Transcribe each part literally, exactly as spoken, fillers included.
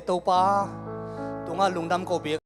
Topa tungah lungdam ko bik.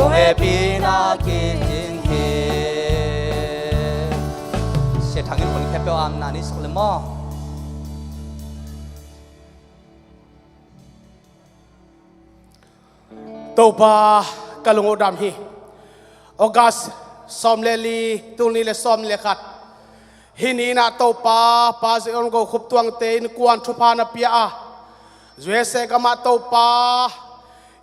Hong hehpihna kiding hi. Sia Thang in hun khempeuh amna ni sak le maw? Topa, ka lung uh dam hi. August sawm le li, tul nih le sawm le khat. Hih ni-in ah Topa, Pa Zion Go Khup Tuangte in kuan thupha na pia a, U S A gamah Topa,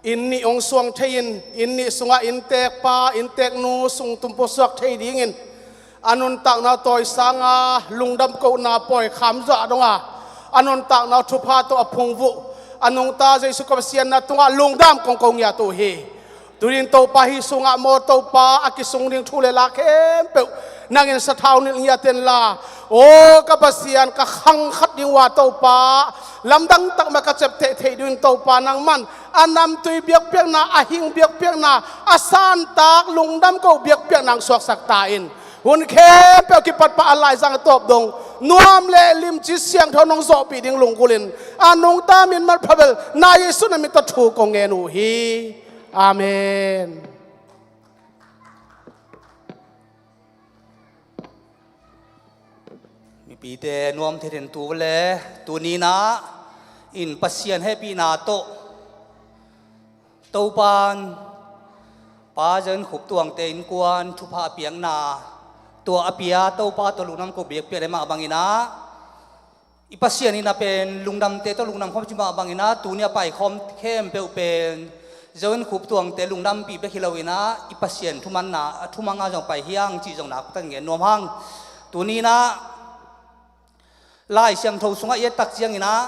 inn nih hong suang thei-in, inn nih sungah innteekpa, innteeknu sung tum pusuak thei dingin a nuntakna tawisanga lungdam kohna pawi kham zuah donga, a nuntakna thupha tawh a phungvuh a nungta Jesu ka Pasian na tungah lungdam kong ko ngiat uh hi. Tunin Topa, hih sungah maw Topa, a kisung ding thu le la khempeuh nangin sathau nilh ngiat inla, aw ka Pasian, ka khang khat ding uh a Topa, lamdang tak mah ka ciapteh theih dingin Topa, nangman a namtui biakpiakna, a hing biakpiakna, a santak lungdam ko biakpiakna hong suaksak ta in. Hun khempeuh kipat pah a laizang a tawp dong nuam le limci siangtho nong zawhpih ding lunggulhin a nungta min manpha bel na Jesu na min tawh thu kong ngen uh hi. Amen. Mipite nuam thei ding tu le tuni-in ah in Pasian hehpihna tawh Topan Pa Zen Khup Tuangte innkuan thupha a piakna, tua a pia Topa tua lungdam ko biakpiakna mah bangin ah, i Pasian in a pen lungdamte tawh lungdam khawm ci mah bangin ah, tuni a paikhawm khempeuh pen Zen Khup Tuangte lungdampih bek hi loin ah, i Pasian thumanna, a thumanga zong pai hiang cih zong nakpitak ngen nuam hang. Tuni in ah Lai Siangtho sungah i et tak ciangin ah,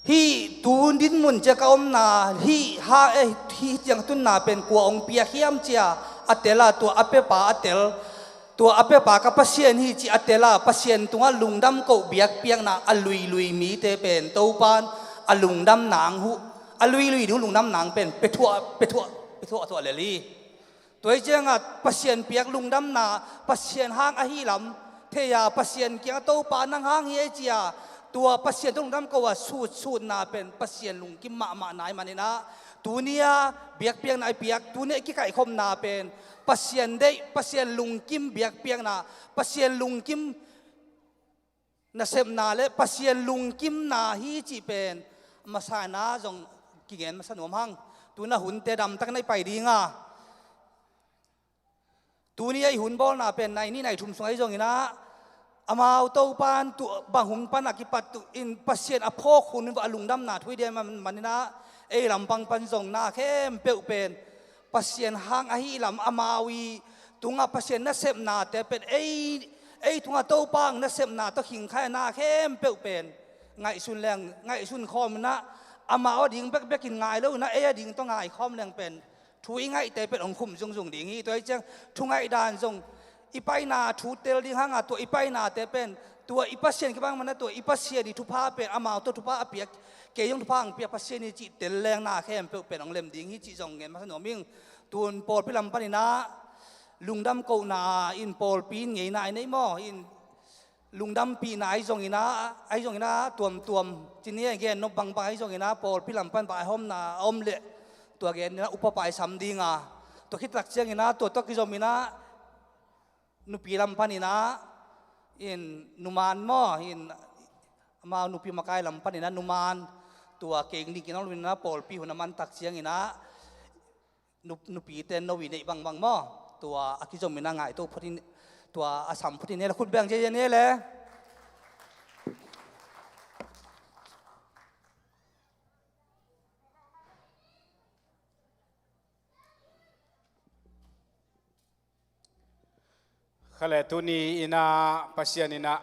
hih tu dinmun ciang ka omna, hih ha, eh, hih ciang tunna pen kua hong piak hiam cia a tel a, tua a piapa a tel, tua a piapa ka Pasian hi ci a tel a, Pasian tungah lungdam ko biakpiakna a luilui mite pen Topan a lungdam nang huh, a luilui ding lungdam nang pen pia thuah, pia thuah, pia thuah, thuah lel hi. Tua hi ciangah Pasian piak lungdamna, Pasian hang ahi lam thei a, Pasian kiangah Topa nang hang hi ei cia, tua Pasian tawh lungdam ko a sutsutna pen Pasian lungkim mahmah nai manin ah, tuni a biakpiakna i piak, tuni a i kikaikhopna pen Pasian deih, Pasian lungkim biakpiakna, Pasian lungkim nasepna le Pasian lungkimna hi cih pen masa in ah zong kigen masa nuam hang. Tuni a hunte damtak na i pai ding a, tuni a i hun bawlna pen nai nih nai thum sung ahi zongin ah, amau Topan tu bang hun pan a kipat tu in Pasian a phawk hun a lungdamna thu hi ding man, manin ah, ei lampang pan zong na khempeuh pen Pasian hang ahi lam, amau i tungah Pasian nasepnate pen ei, ei tungah Topa hang nasepna tawh khingkhai a na khempeuh pen ngaihsun leng, ngaihsun khawm in ah, amau a ding bekbekin ngai lo in ah, ei a ding tawh ngai khawm leng pen thu i ngaihte pen hong khum zungzung ding hi. Tua hi ciang thu ngaihdan zong i paina thu tel ding hang a, tua i painate pen tua i Pasian kibang man a, tua i Pasian i thupha pen amau tawh thupha a piak, kei zong thupha hang piak Pasian hi cih tel leng na khempeuh pen hong lem ding hi cih zong ngen masa nuam ing. Tun pawlpi lam panin ah lungdam kohna in pawlpi in ngeina i nei maw, in lungdampihna ahi zongin ah, ahi zongin ah tuamtuam ci ni a, gen nop bangbang ahi zongin ah pawlpi lam pan vaihawmna a om leh tua gen in ah upa pai sam ding a, tua khit tak ciangin ah tua tawh kizom in ah nupi lam panin ah in numan maw, in amau nupi makai lam panin ah numan tua kei ning kinong lumin ah pawlpi hun a man tak ciangin ah nu-, nupite no i neih bangbang maw, tua a kizom in ah ngaihto phot in, tua a sam phot in e le, khut beng cia in e le. Khale tuni in ah Pasian in ah,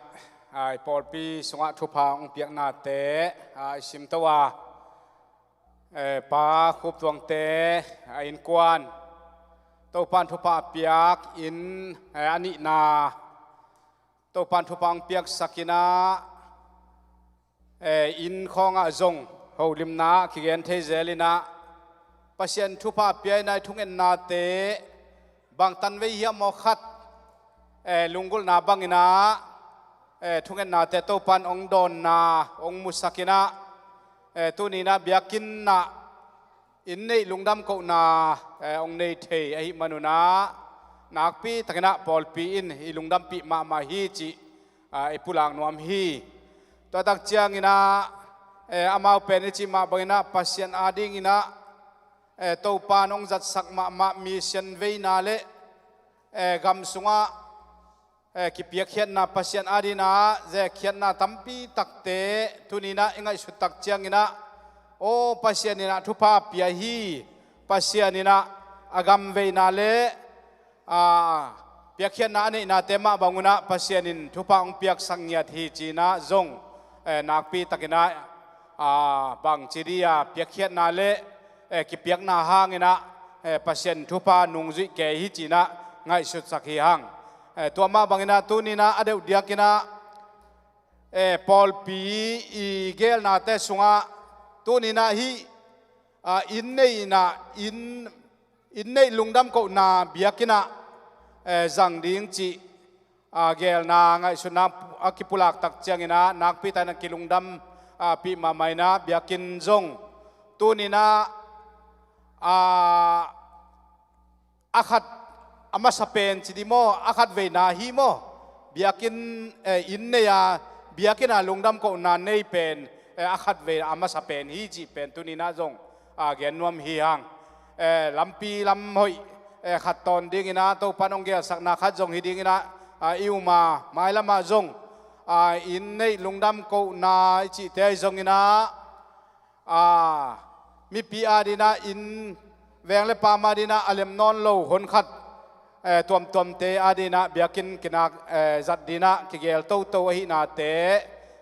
a, i pawlpi sungah thupha hong piaknate, a, i simto a, e, Pa Khup Tuangte, a, innkuan Topan thupha a piak in, e, a nihna Topan thupha hong piaksak in ah, e, inn khawngah zong holimna kigen thei zel in ah, Pasian thupha pia in ah i thungennate bang tanvei hiam maw khat, e, lunggulhna bangin ah, e, thungennate Topan hong dawnna hong musak in ah, e, tuni in ah biakinn ah inn neih lungdam kohna, e, hong nei thei ahih manun ah nakpi takin ah pawlpi in i lungdampih mahmah hi cih, a, i pulak nuam hi. Tua tak ciangin ah, e, amau pen i cih mah bangin ah Pasian adingin ah, e, Topan hong zatsak mahmah mission veina le, e, gam sungah, e, kipiakkhiatna Pasian adingin ah zekkhiatna tampi takte tuni in ah i ngaihsut tak ciangin ah, aw, Pasian in ah thupha pia hi, Pasian in ah a gam veina le, a, piakkhiatna a neihnate mah bangun ah Pasian in thupha hong piaksak ngiat hi ci in ah zong, e, nakpi takin ah, a, bangci dih a piakkhiatna le, e, kipiakna hangin ah, e, Pasian thupha nungzuih kei hi ci in ah ngaihsutsak hi hang. E, tua mah bangin ah tuni in ah a deuh diakin ah, e, pawlpi i gelnate sungah tuni in ah hih, a, inn neihna, inn, inn neih lungdam kohna biakinn ah, e, zang ding cih, a, gelna ngaihsutna a kipulak tak ciangin ah nakpi takin a kilungdam, a, pih mahmah in ah biakinn zong tuni in ah, a, a khat a masa pen ci dih maw, a khat veina hi maw, biakinn, e, inn nei a biakinn a lungdam kohna nei pen, e, a khat veina a masa pen hi cih pen tuni in ah zong, a, gen nuam hi hang. Eh, lampi lam hoih, eh, khat tawn dingin ah Topan hong gelsakna khat zong hi dingin ah, a, i um a, mailam ah zong, a, inn neih lungdam kohna i cihte ahi zongin ah, a, mipi adingin ah, inn veng le paam adingin ah a lem nawn lo honkhat, eh, tuamtuamte adingin ah biakinn kinak, eh, zat dingin ah kigel toto ahihnate,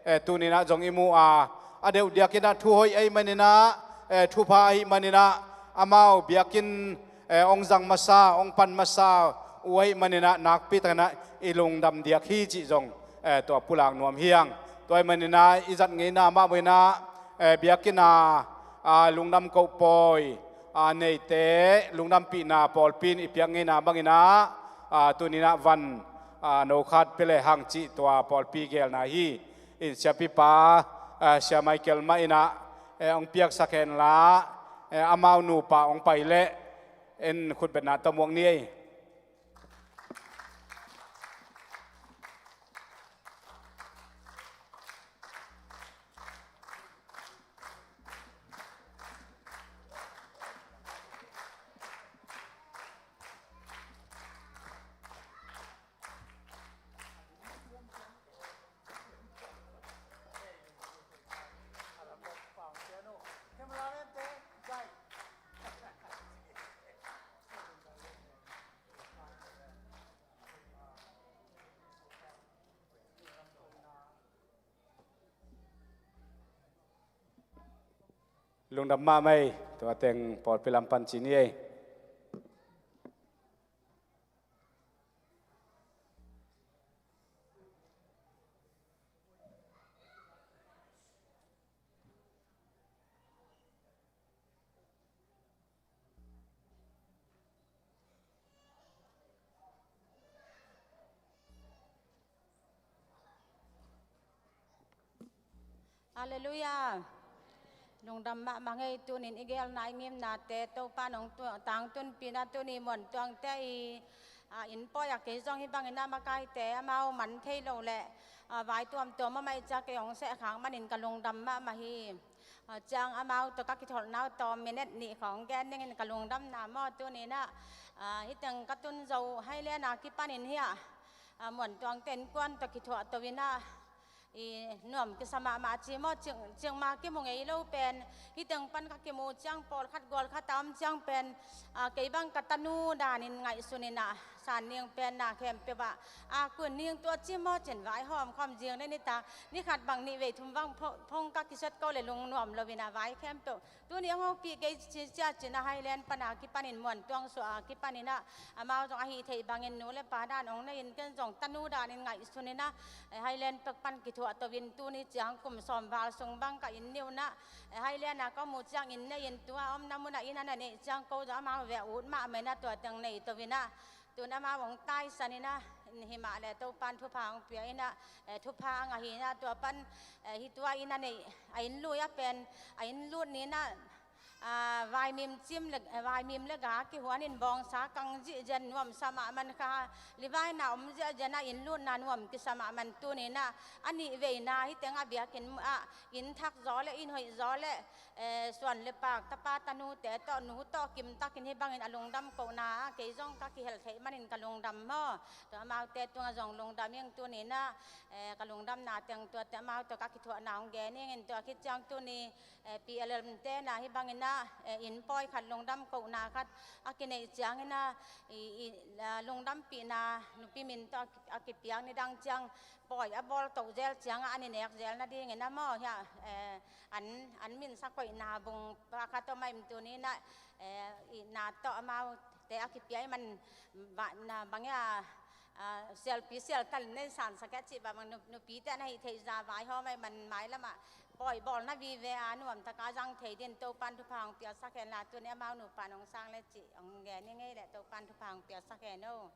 eh, tuni-in ah zong i mu a, a deuh diakin ah thu hoih ahih manin ah, eh, thupha ahih manin ah, amau biakinn, eh, hong zang masa, hong pan masa uh ahih manin ah nakpi takin ah i lungdam diak hi cih zong, eh, tua pulak nuam hi hang. Tua ahih manin ah i zat ngeina mah bangin ah, eh, biakinn a, a, lungdam koh pawi, a, neite lungdampihna pawlpi in i piak ngeina bangin ah, a, tuni-in ah van, a, no khat pia lehang cih tua pawlpi gelna hi. In siapipa, a, Sia Michael mah in ah, eh, hong piaksak hen la, eh, amau nupa hong pai leh, en khutbetna tawh muak ni ei. Lungdam mahmah ei, tua teng pawlpi lam pan ci ni ei. Halleluiah. Lungdam mahmah ngei, tunin i gelna i ngimnate Topa nong tu-, tangtunpih in ah tuni Muantuangte i, a, inn pawi ah kei zong hih bangin ah makaite amau man thei lo leh, a, vai tuamtuam a maih ciang kei hong seh khak manin ka lungdam mahmah hi. A, ciang amau tawh ka kitholhna uh tawm minute nih khawng gen dingin ka lungdamna maw, tunin ah, a, hih teng ka tun zo Highland a kipanin hiah, a, Muantuangte innkuan tawh kithuah to in ah, i nuam kisa mahmah ci maw, cing, cingma kimu ngei lo pen, hih teng pan ka kimu ciang pawlkhat gualkhat a om ciang pen, a, kei bang ka tanu danin ngaihsun in ah, san ning pen na khempeuh ah, a, kun ning tua ci maw cin vaihawm khawm zing le ni ta, ni khat bang nih vei thum bang pho-, phong ka kiset ko le lungnuam lo in ah vai khempeuh Tuni a hong hopih kei ci, cia cin a Highland pan a kipanin Muantuang suah a kipanin ah, amau zong a hih theih bangin nu le pa dan hong nei in ken zong tanu danin ngaihsun in ah, eh, Highland pek pan kithuah to in tuni ciang kum sawm val sung bang ka inn ni un ah, eh, Highland a ka mu ciang inn nei in tua omna mun ah inn a na neih ciang ko zong amau veh ut mahmah in ah tua teng nei to in ah, tun amau hong taisan in ah, himah le Topan thupha hong pia in ah, eh, thupha a ngah hi in ah, tua pan, eh, hih tua inn a neih, a inn lui a pen, a inn lut ni in ah, ah, vaimim cim le, eh, vaimim le ga kihuan in bawngsa kang zihzian nuamsa mahmah kha, livaina om zihzian ah inn lutna nuam kisa mahmah tuni in ah, a nih veina hih teng a biakinn ah, inn thak zaw le, inn hoih zaw le, eh, suan le pak, tapa tanute tawh, nu tawh, kim takin hih bangin a lungdam kohna ah, kei zong ka kihel theih manin ka lungdam maw. Tua amaute tungah zong lungdam ing tuni in ah, eh, ka lungdamna teng tuate amau tawh ka kithuahna hong gen ing in tua khit ciang tuni, eh, P L M te na hih bangin ah, eh, inn pawi khat lungdam kohna khat a kineih ciangin ah, i, i, ah, lungdampihna nupi min tawh a ki-, a kipiak ni dang ciang pawi a bawl toh zel ciangah a ni nek zel nadingin a maw hiah, eh, an, an minsa koihna bung pakhat om a im tuni in ah, eh, itna tawh amaute a kipia i man, ba, na, bang ia, ah, sialpi sialtal in nei sansak e cih bang, bang nu-, nupite na hih theih za vaihawm a i man mailamah pawi bawlna vive a nuamtaka zang thei din Topan thupha hong piasak hen la tuni amau nupa nong sang le cih hong gen i ngei leh Topan thupha hong piasak hen o.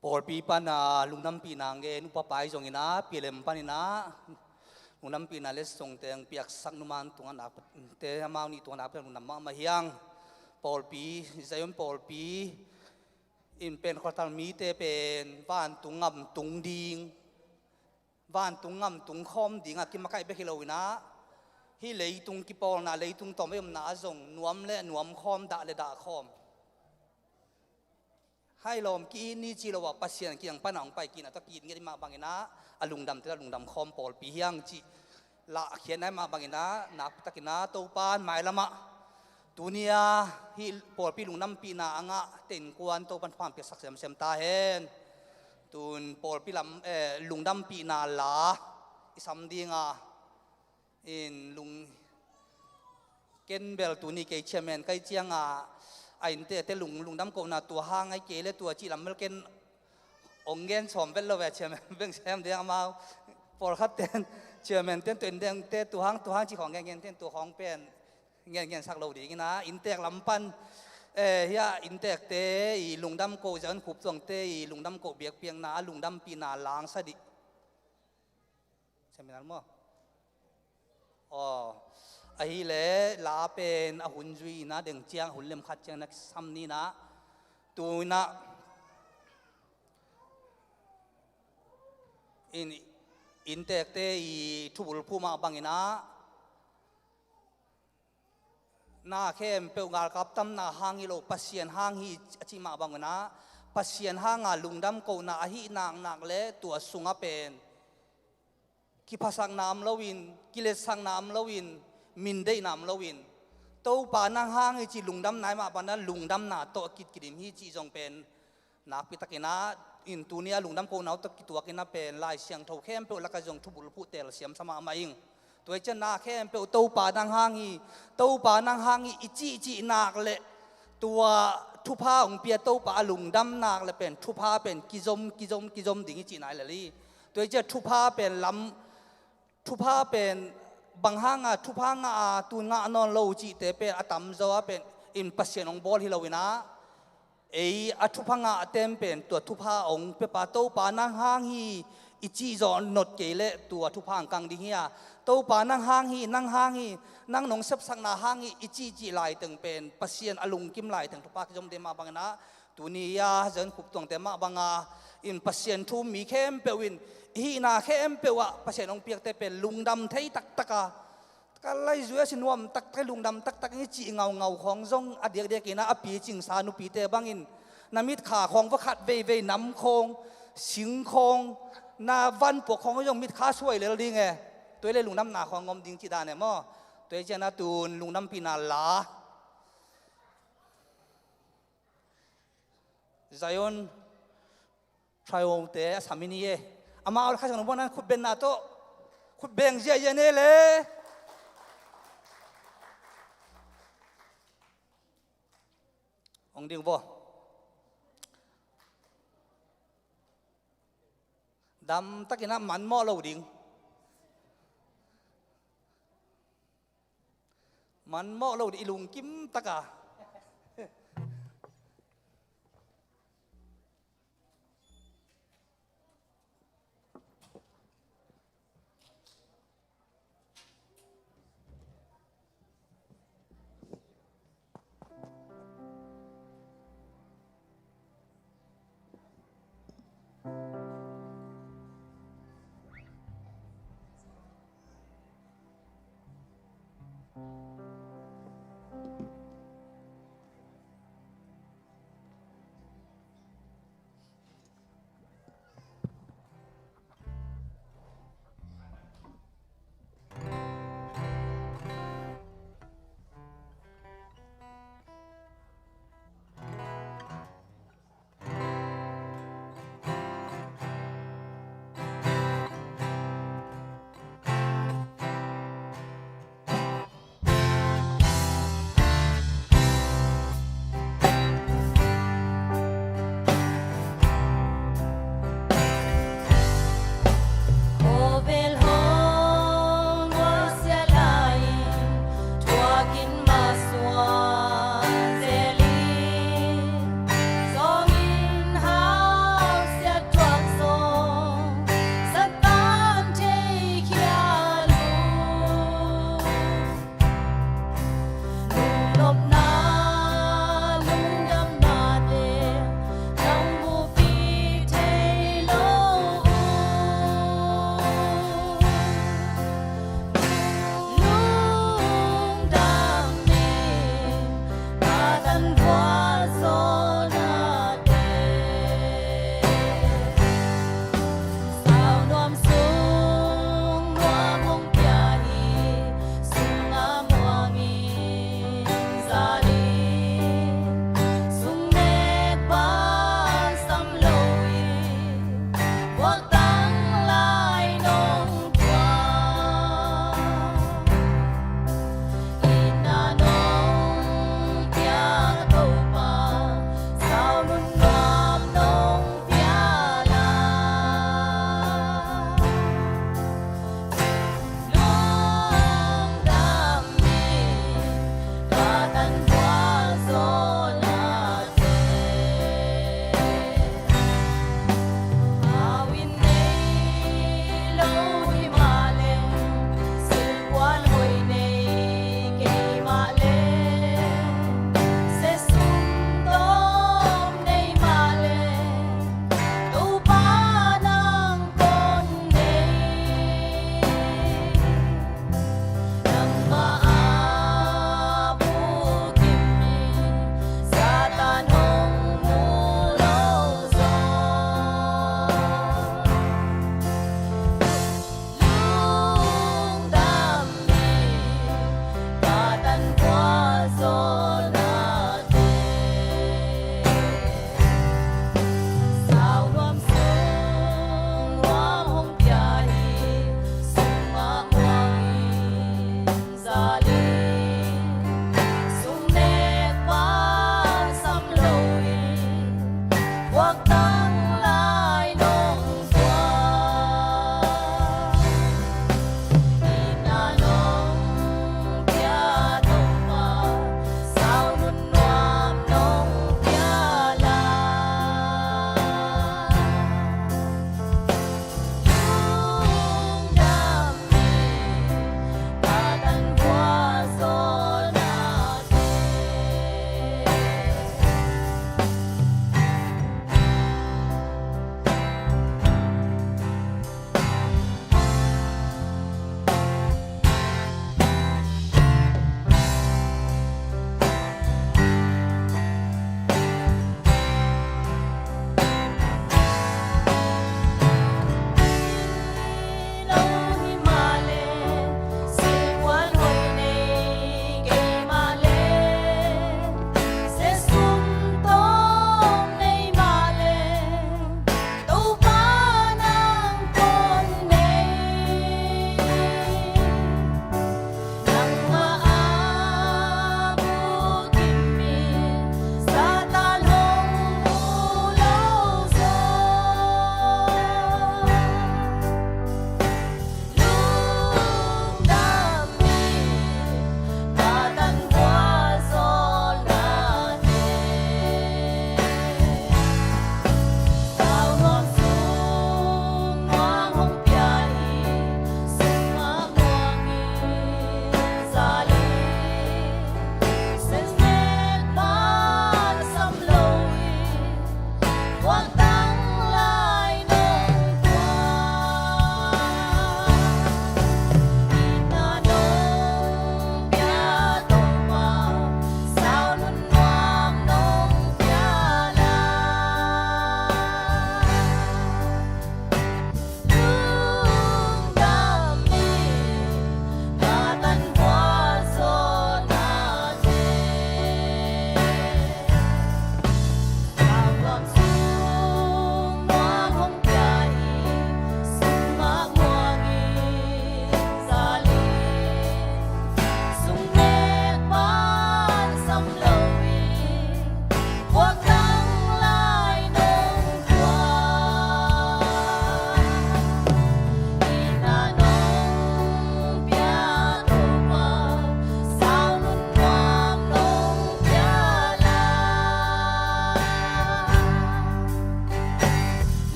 Pawlpi pana lungdampihna ngen upa pai zongin ah, P L M panin ah lungdampihna letsong teng piaksak numan tungah nakte amau nih tungah nakpia lungdam mahmah hiang. Pawlpi, Zion pawlpi in pen khuatal mite pen vantung ngam tung ding, vantung ngam tung khawm dingah kimakaih bek hi loin ah, hih leitung kipawlna, leitung tawm ei omna ah zong nuam le nuam khawm, dah le dah khawm. Hai lawm ki-it ni ci lo ah, Pasian kiang pana hong pai kina tawh ki-it ngiat i mah bangin ah, a lungdamte a lungdam khawm pawlpi hiang cih lahkhiatna i mah bangin ah, nakpitakin ah Topan mailamah tuni-a hih pawlpi lungdampihna a ngahte innkuan Topan thupha piaksak semsem ta hen. Tun pawlpi lam, eh, lungdampihna la i sam dinga, in lung ken bel tuni kei chairman kai cianga a inntekte lung, lungdam kohna tua hang ai kei le tua cih lam bel ken ong gen sawm vet lo ve, chairman beng sem ding amau. Pawlkhat ten chairman ten tua inntekte tua hang, tua hang cih khawng gen gen ten tua khawng pen gen gen sak lo dingin ah, inntek lam pan, eh, hia inntekte i lungdam koh, Zion Khup Tuangte i lungdam koh biakpiakna a lungdampihna langsa dih. Seminar maw? Aw, ahileh la pen a hun zui ina deng ciang, a hun lem khat ciang na kisam ni ina. Tu ina in, inntekte i thubulphuh mah bangin ah, na khempeuh galkap tamna hang hi lo, Pasian hang hi a cih mah bangin ah, Pasian hanga lungdam kohna ahi naknak le tua sungah pen kiphasakna om loin, kiletsakna om loin, mindeihna om loin, Topa nang hang hi cih lungdamna i mah bangin ah, lungdamna tawh a kitkidim hi cih zong pen nakpitakin ah, in tuni-a lungdam kohna uh tawh kituakin ah pen Lai Siangtho khempeuh lakah zong thubulphuh telsiam sa mahmah ing. Tua hi ciang na khempeuh Topa nang hang hi, Topa nang hang hi i cihcih nak le tua thupha hong pia Topa a lungdam nak le pen thupha pen kizom, kizom, kizom ding hi cihna hi lel hi. Tua hi ciang thupha pen lam thupha pen bang hanga thupha ngah a, tun ngah nawn lo cihte pen a tamzaw a pen in Pasian hong bawl hi loin ah, ei a thupha ngahte in pen tua thupha hong piapa, Topa nang hang hi i cih zawh not kei leh tua thupha hong kang ding hi a, Topa nang hang hi, nang hang hi, nang nong sepsakna hang hi i cihcih laiteng pen Pasian a lungkim laiteng thupha kizom ding mah bangin ah, tuni-a Zion Khup Tuangte mah banga in Pasian thu um mi khempeuh in i hihna khempeuh ah Pasian hong piakte pen lungdam thei taktaka, ka lai zui a si nuam taktak, lungdam taktak i cih ngaungau khawng zong a diakdiakin ah, a picingsa nupite bangin na mitkha khawng va khat veivei, nam khawng, sing khawng, na vanpuak khawng zong mitkha suai lel ding e. Tua hi leh lungdamna khawng om ding cih dan e maw? Tua hi ciang ah tun lungdampihna la Zion Trio te a sam i ni e. Amau le kha sang nong buang nan khut benna tawh, khut beng ziahziah ne le. Hong ding vaw. Damtakin ah man mawh lo ding. Man mawh lo ding, i lungkim taka.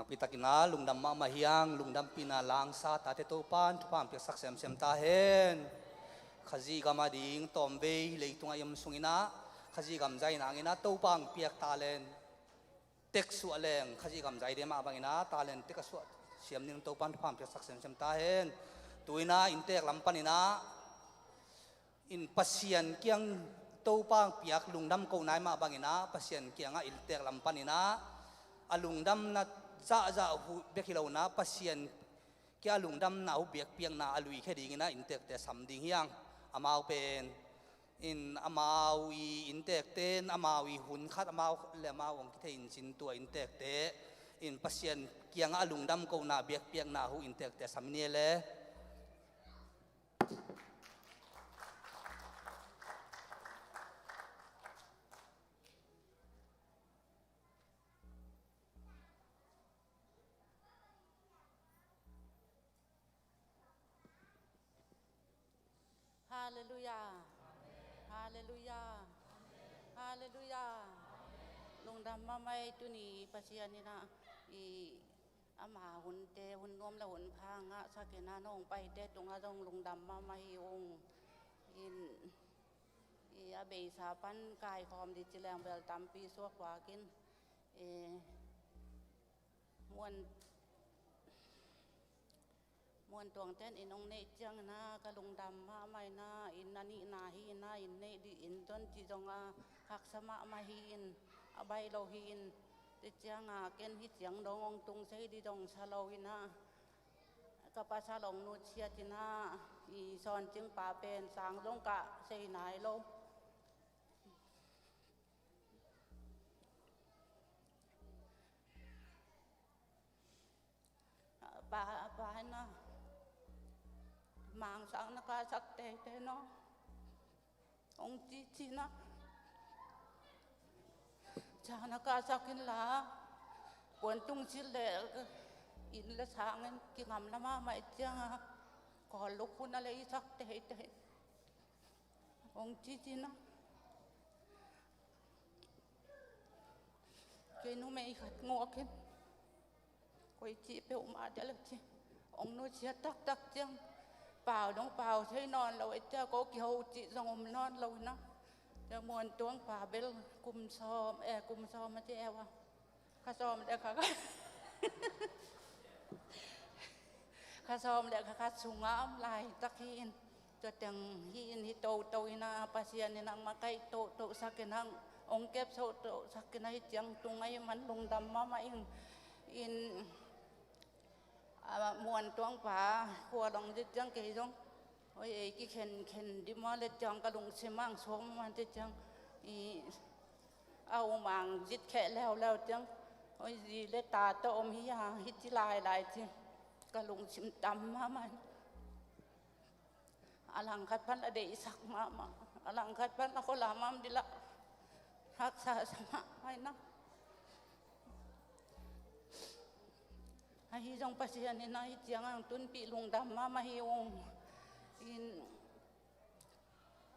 Pitak in ah lungdam mahmah hi hang, lungdampihna la hong sa tate Topa'n thupha hong piaksak semsem ta hen. Khazih gam ading tawmvei leitungah i om sungin ah Khazih gam zai nangin ah Topa hong piak talent tek suah leng Khazih gam zaite mah bangin ah talent tek a suah siam ding Topa'n thupha hong piaksak semsem ta hen. Tu-in ah inntek lam panin ah in Pasian kiang Topa hong piak lungdam kohna i mah bangin ah Pasian kiangah inntek lam panin ah a lungdamna zahzah uh bek hi lo-in ah Pasian kiang a lungdamna uh biakpiakna a luikhia dingin ah inntekte sam ding hi hang. Amau pen in amau i inntekte in amau i hun khat amau le amau hong kithei in cin tua inntekte in Pasian kiangah a lungdam kohna biakpiakna uh inntekte sam ni le. Halleluiah. Halleluiah. Halleluiah. Lungdam mahmah ei. Tuni Pasian in ah i ama hunte hun nuam le hun pha ngahsak in ah nong paite tungah zong lungdam mahmah hi ung. In i a beisa pan kaikhawm ding ci leng bel tampi suak vak in i muan Muantuang ten inn hong neih ciangin ah ka lungdam mahmah in ah, inn a nihna hi in ah, inn neih ding inn zon cih zong a haksa mahmah hi in, a baih lo hi in, tua ciang a ken hih ciang dong hong tung sei ding zong sa lo in ah, ka pasal hong nutsiat in ah, i Sawncing pa pen sang zong ka sei nai lo. Pa, pa na, mangsang na ka sak teitei no. Hong ci ci na. Ca na ka sak in la. Puan tung sil le, inn le sang in kingam na mahmah ciang a. Kawl luk hun a le i sak teitei. Hong ci ci na. Kei numei khat ngawk in. Koi cih peuhmah dia le ci. Hong nusiat taktak ciang. Pau dong pau thei nawn lo, ei cia ko kiho cih zong om nawn lo na. Cia Muantuang pa bel kum sawm, eh, kum sawm a ci eu a. Kha sawm le kha khat. Kha sawm le kha khat sungah om laitak hi in. Tua teng hi in hi toto in a, Pasian in a makaih toto sak in a, hong kep toto sak in a, hi ciang tung a hi man lungdam mahmah ing. In, a, Muantuang pa khua long zit ciang kei zong. Oi, ei kikhen khen di maw le ciang ka lungsim ang suang man ci ciang. I, a um ang zit kheh leuleu ciang. Oi, zi le ta tawh om hi a, hi ci lailai ci. Ka lungsim tam mahmah. A langkhat pan a deihsak mahmah. A langkhat pan a khualam am di lah. Haksa sa mahmah hi na. Ahi zong Pasian in a hi ciang ang tunpih lungdam mahmah hi ung. In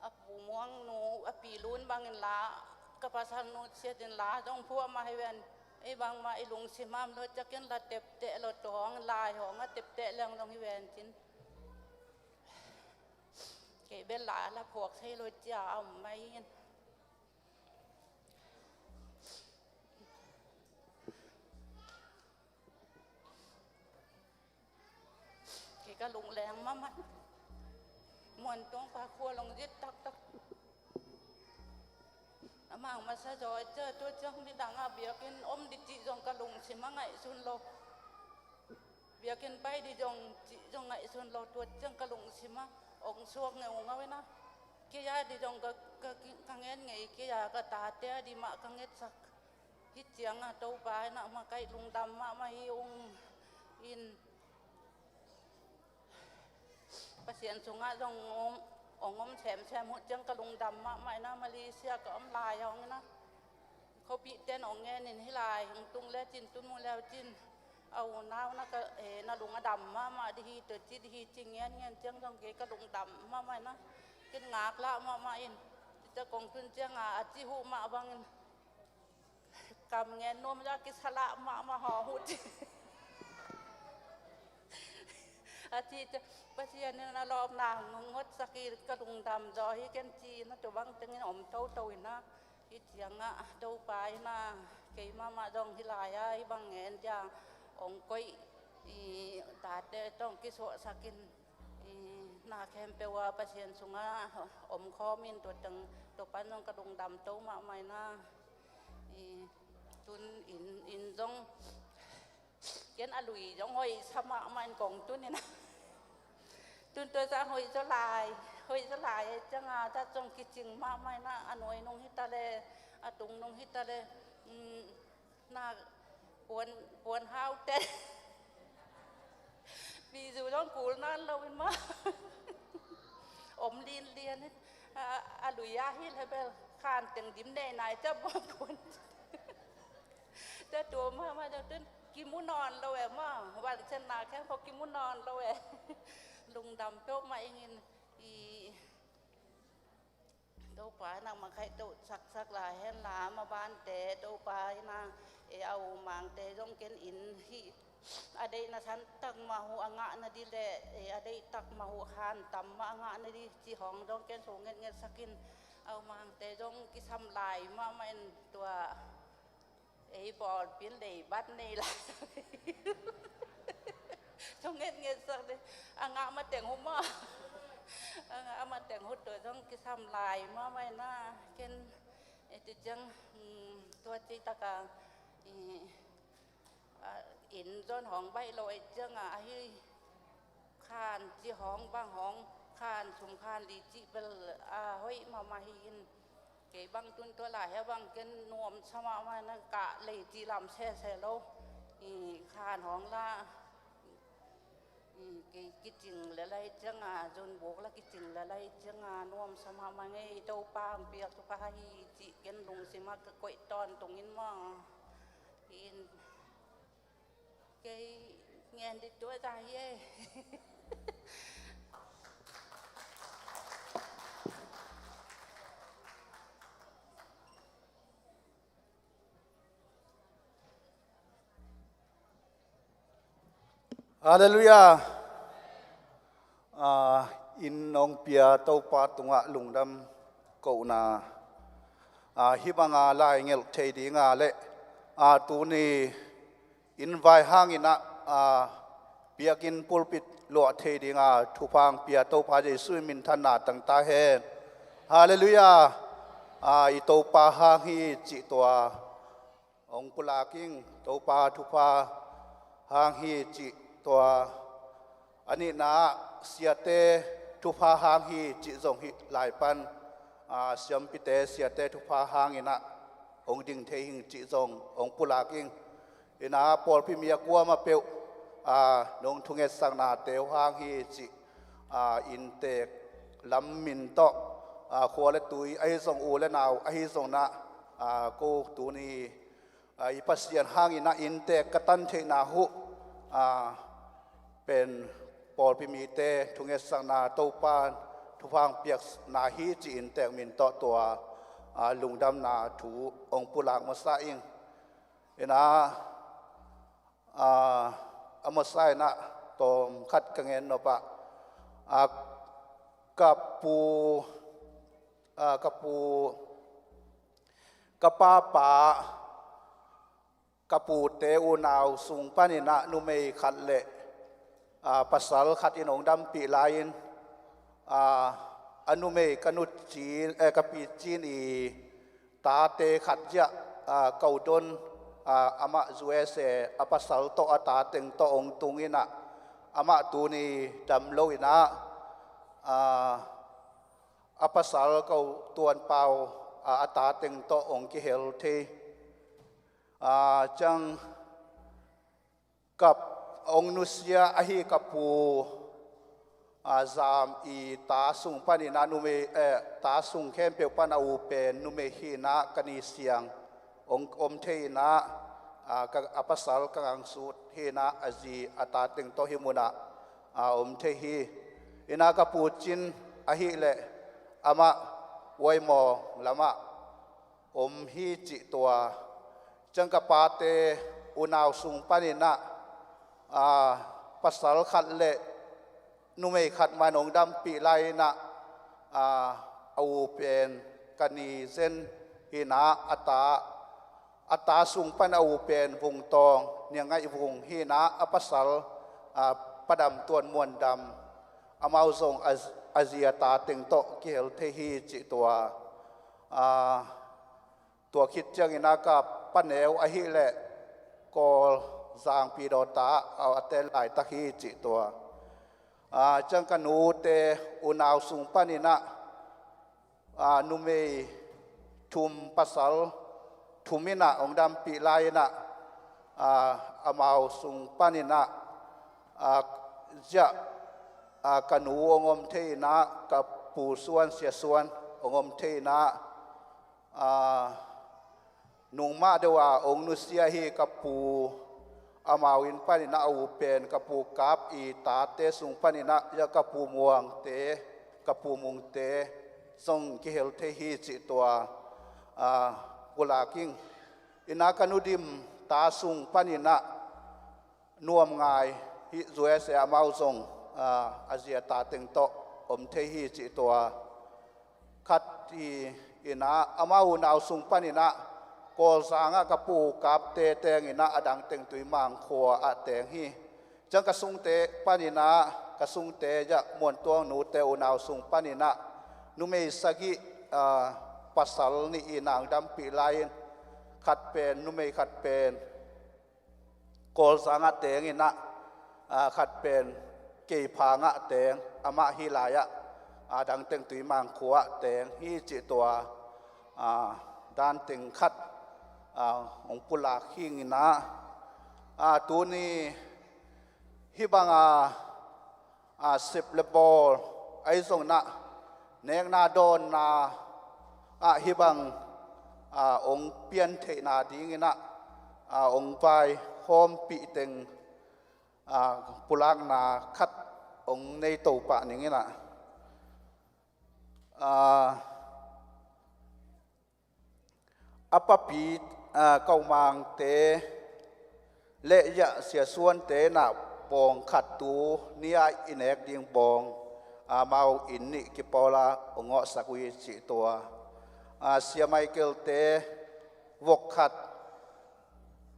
a pu Muang nu, a pi Lun bangin la, ka pasal nu siat in la zong phuah mah hi ven. Ei bangmah i lungsim am lo ciang ken la tepteh lo tawng, lai hawng a tepteh leng zong hi ven cin. Kei bel la, la phuak thei lo cia a om mah hi in. Kei ka lungleng mahmah. Muantuang pa khua long zit taktak. A mang masa zaw cia tua ciang nidang a biakinn om di cih zong ka lungsim a ngaihsun lo. Biakinn pai di zong cih zong ngaihsun lo, tua ciang ka lungsim a ong suak ngeungau in a. Kei a di zong ka, ka, ka ngen ngei, kei a ka tate a di mah ka ngetsak. Hi ciang a Topa in a makaih lungdam mahmah hi ung in. Pasian sungah zong ong, ong om semsem uh ciang ka lungdam mahmah in a, Malaysia ka om lai hong in a. Khuapihte in ong ngen in hi lai hong tung le cin tun mu leu cin. A unau na ka, eh, na lung a dam mahmah di hi, tua ci di hi ci ngen ngen ciang zong kei ka lungdam mahmah in a. Kin ngaklah mahmah in. Tua kong tun ciang a, a ci huh mah bangin. Kam ngen nuam za kisalah mahmah haw huh ci. Ci, Pasian in a lawpna hong ngotsak hi, ka lungdam zaw hi ken ci-in a, tua bang tengin om toto in a, hih ciangah Topa in a, keimahmah zong hih lai-ah hih bang ngen dia hong koih, i, tate tawh kisuahsak in, i, na khempeuh ah Pasian sungah om khawm in, tua teng, tua pan zong ka lungdam to mahmah in a, i, tun in, in zong ken a lui zong hoih sa mahmah in kong tun in a. Tun tua zah hoih zaw lai, hoih zaw lai e ciang a, zah zong kicing mahmah in a, a nuai nung hi ta le, a tung nung hi ta le, um, na puan, puan hau te. Bizu zong kul nawn lo in mah. Om linlian in, a, a lui a hi le bel, khan teng dim nei nai ciah puan. Tua tua mahmah zong tun kimu nawn lo e maw, vansiatna khempeuh kimu nawn lo e. Lungdam peuhmah ing in, i, Topa in a makaihtoh saksak lai hen la, ma bante Topa in a, e, a u mangte zong ken in hih a deihna san tak mah uh a ngahna dih le, e, a deih tak mah uh khan tam mah a ngahna dih cih hong zong ken sung ngetngetsak in, a u mangte zong kisam lai mahmah in tua ei pawlpi in leibat nei lai. Sung ngetngetsak dih. A ngah mateng uh maw. A ngah mateng uh tua zong kisam lai mahmah in a. Ken, e, ti ciang, um, tua ci tak a, i, a, inn zong hong baih lo e ciang a, ahi khan ci hong bang hong khan sum khan li cih bel a hoih mahmah hi in. Kei bang tun tua lai hia bang ken nuamsa mahmah in a, kah lei cih lam sese lo. I, khan hong la, i, kei kicing le lai ciang a, zunbuk la kicing le lai ciang a, nuamsa mahmah ngei, Topa hong piak thupha hi cih ken lungsim ah ka koih tawntung in maw. In Kei ngen dih tua zah hi e. Halleluiah. A, inn hong pia Topa tungah lungdam kohna, a, hih banga lai ngelh thei dinga le, a, tuni inn vai hangin ah, a, biakinn pulpit luah thei dinga thupha hong pia Topa Jesuh in minthanna tang ta hen. Halleluiah. A, i Topa hang hi cih tua hong pulak ing, Topa thupha hang hi cih tua. A nihna ah siate thupha hang hi cih zong hih lai pan, a, siampite siate thupha hangin ah hong ding thei hing cih zong hong pulak ing. Ina pawlpi mi a kuamah peuh, a, nong thungetsaknate uh hang hi cih, a, inntek lam min tawh, a, khua le tui ahi zong, u le nau ahi zong in ah, a, ko tuni, a, i Pasian hangin ah inntek ka tan theihna uh, a, pen pawlpi mite thungetsakna Topa thupha hong piakna hi cih inntek min tawh tua, a, lungdamna thu hong pulak masa ing. Ina, a, a masa in ah tawm khat ka ngen nop ah, a, ka pu, a, ka pu, ka papa, ka pute unau sung panin ah numei khat le, a, pasal khat in hong dampih lai-in, a, a numei ka nu Cin, eh, ka pi Cin i tate khat ziah, a, ka u Don, a, amah U S A a pasal tawh a tateng tawh hong tung in ah, amah tuni dam lo in ah, a, a pasal ka u Tuan Pau, a, a tateng tawh hong kihel thei. A, ciang ka hong nusia ahi ka pu, a, Zam i ta sung panin ah numei, eh, ta sung khempeuh pan a u pen numei hi in ah ka ni siang hong om thei in ah, a, ka, a pasal ka ngangsut hi in ah a zi a tateng tawh hih munah, a, om thei hi. Ina ka pu Cin ahih leh amah Waimawng lamah om hi cih tua. Ciang ka pate unau sung panin ah, a, pasal khat le numei khat man hong dampih lai-in ah, a, a u pen Ka Ni Zen hi-in ah, a ta, a ta sung pan a u pen Vung Tawng, Niang Ngaih Vung hi-in ah, a pasal, a, Pa Dam Tuan Muan Dam, amau zong a, a zi a ta teng tawh kihel thei hi cih tua. A, tua khit ciangin ah ka Pa Neu ahih leh Kawlzang Pidawta ah a tel laitak hi cih tua. A, ciang ka nute unau sung panin ah, a, numei thum pasal thum in ah hong dampih lai-in ah, a, amau sung panin ah, a, ziah, a, ka nu hong om thei-in ah, ka pu Suan, Sia Suan hong om thei-in ah, a, nungmah deuh a hong nusia hi ka pu, amau inn panin ah a u pen ka pu Kap i tate sung panin ah, ya ka pu Muangte, ka pu Mungte zong kihel thei hi cih tua, a, pulak ing. In ah ka nu Dim ta sung panin ah Nuam Ngai hi, U S A, amau zong, a, a zi a ta teng tawh om thei hi cih tua. Khat hi-in ah, amau unau sung panin ah Kawlzang ah ka pu Kapte teng in ah, a dang teng Tuimang khua ah teng hi. Ciang ka sungte panin ah, ka sungte, ya Muan Tuang nute unau sung panin ah numei sagih, a, pasal nih in ah hong dampih lai-in, khat pen, numei khat pen Kawlzang ah teng in ah, a, khat pen Keiphang ah teng, amah hih lai-ah, a, dang teng Tuimang khua ah teng hi cih tua, a, dan teng khat, a, hong pulak hi-in ah, a, tuni hih bang a, a, sep le bawl ahi zongin ah, nekna dawnna ah hih bang, a, hong pian theihna dingin ah, a, hong vaihawmpih teng, a, pulakna khat hong nei to pah ning in ah, a, a papi, a, Kaumangte le, ya, Sia Suante in ah bawng khat tu ni-a i nek ding bawng, a, amau inn nih kipawl a hong ngawhsak uh hi cih tua. A, Sia Michaelte vok khat,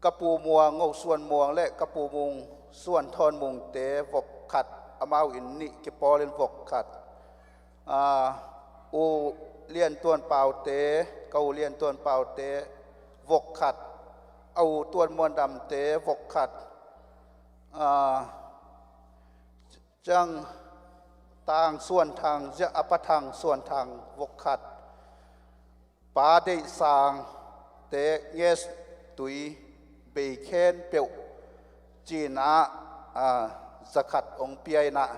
ka pu Muang, Ngo Suan Muang le ka pu Mung, Suan Thawn Mungte vok khat, amau inn nih kipawlin vok khat. A, U Lian Tuan Paute, ka U Lian Tuan Paute vok khat, a U Tuan Muan Damte vok khat. A, ciang Tang Suan Thang, ziah a Pa Thang Suan Thang vok khat. Pa Deih Sangte nges tui bei khempeuh ci-in ah, a, zakhat hong pia in ah,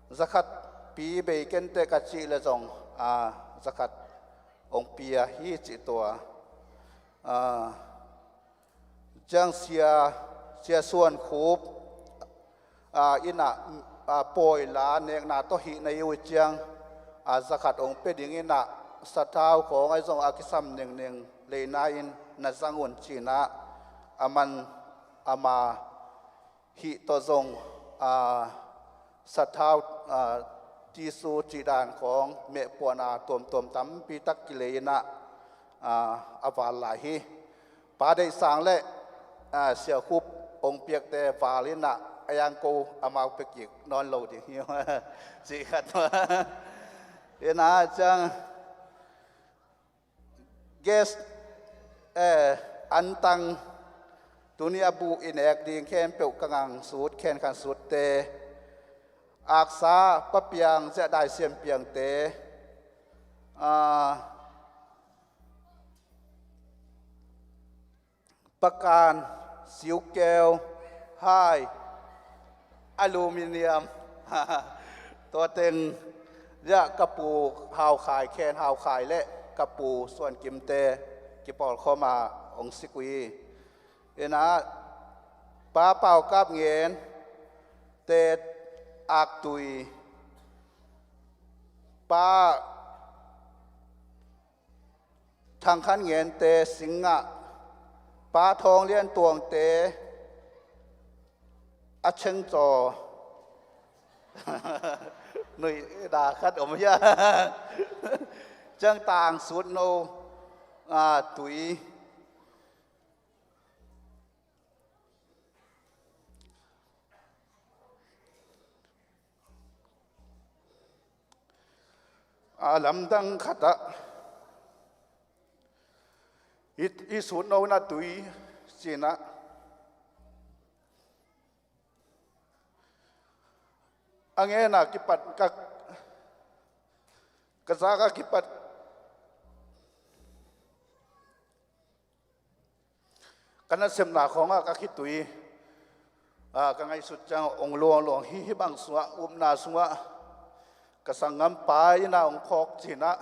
zakhat pi bei kenteh ka cih leh zong, a, zakhat hong pia hi cih tua. A, ciang Sia, Sia Suan Khup, a, in ah, a, pawi la nekna tawh hih na hi uh ciang, a, zakhat hong pia dingin ah, sathau khawng ahi zong a kisam nengneng leina in na zang un ci-in ah, a man ama hih tawh zong, a, sathau, a, tisu cih dan khawng mehpuahna tuamtuam tampi tak kilei in ah, a, a val lai hi. Pa Deih Sang le, a, Sia Khup hong piakte val in ah, a yang ko amau pia kik nawn lo ding hi. Cih khat in ah ciang, guest, eh, antang, tuni a buh i nek ding khempeuh ka ngangsut, khenkhan sutte, aksa Pa Piang, ziah Dai Siam Piangte, a, Pa Kan, Siukeu, Hai, Aluminium, tua teng, ziah ka pu Hau Khai, Khen Hau Khai le ka pu Suan Kimte kipawlkhawm a hong sik uh hi. In ah, Pa Pau Kap Ngente aktui, Pa Thang Khan Ngente singah, Pa Thawng Lian Tuangte a chengcaw, Nuih da khat om hia? Ciang tang sut no, a, tui. A lamdang khatah i, i sut no na tui sinah a ngena kipat ka, ka zaka kipat ka nasepna khawngah ka khitui, a, ka ngaihsut ciang ong luangluang hi, hi bang sungah, upna sungah ka sanggampa inah ong phawk cinah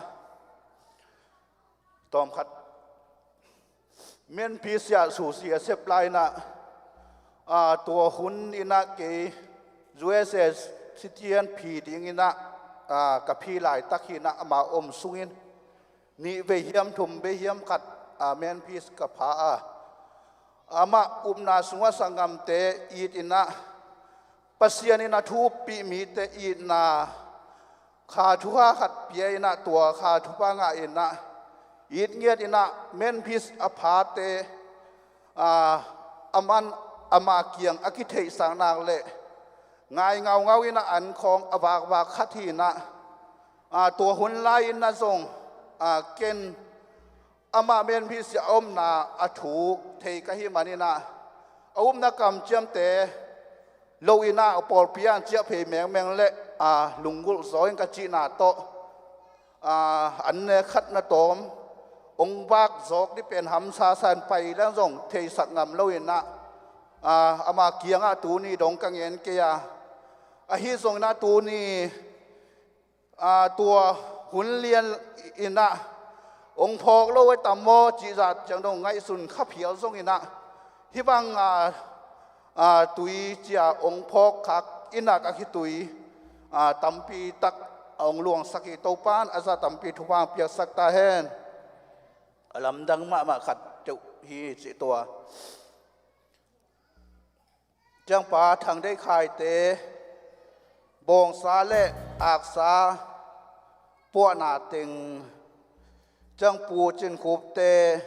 tawmkhat Menphy siah susi a sep lai inah, a, tua hun inah kei U S A citizen phi ding inah, a, ka phi laitak hi inah ama om sungin nih vei hiam thum vei hiam khat, a, Menphy ka pha a, amah upna sungah sanggamte it inah Pasian in a thu ompih mite itna kha thupha khat pia inah tua kha thupha ngah inah it ngiat inah Menphy a phate, a, aman ama kiang a kitheihsak nak leh ngai ngaungau inah an khawng a vakvak khat hi inah, a, tua hun lai inah zong, a, ken amah Menphy siah a omna a thu thei ka hih man inah a upna kamciamte lo inah pawlpi ang ciah phei mengmeng leh, a, lunggulh zaw in ka cihna tawh, a, an ne khat na tawm ong vak zawk dih pen hamsa sa in pai leng zong theisak ngam lo inah, a, ama kiangah tuni dong ka ngen kei a, ahi zong inah tuni, a, tua hun lian inah ong phawk lo a tam maw cih zah ciang dong ngaihsun kha phial zong inah hi bang, a, a, tui cia ong phawk khak inah ka khitui, a, tampi tak a ong luangsak hi. Topan a za tampi thupha piaksak ta hen. A lamdang mahmah khat teuh hi cih tua. Ciangpa Thang Deih Khaite bawngsa le aksa puahna teng, ciangpu Cin Khupte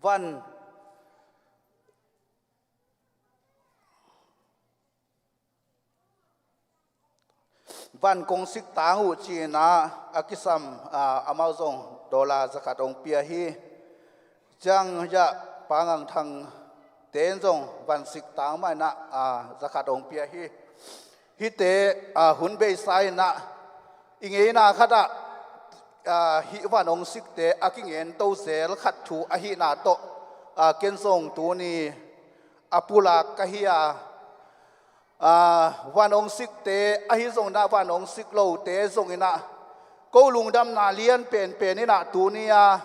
van, van kong sik tang uh ci inah a kisam, a, amau zong dollar zakhat ong pia hi. Ciang hiah Pa Ngang Thangte in zong van sik tang mah inah, a, zakhat ong pia hi. Hihte, a, hun beisa inah i ngeina khatah, a, hih van ong sikte a kingen to zel khat thu ahihna tawh, a, ken zong tuni a pulak ka hi a, a, van ong sikte ahi zong inah van ong sik lote zong inah ko lungdamna lian penpen inah tuni a,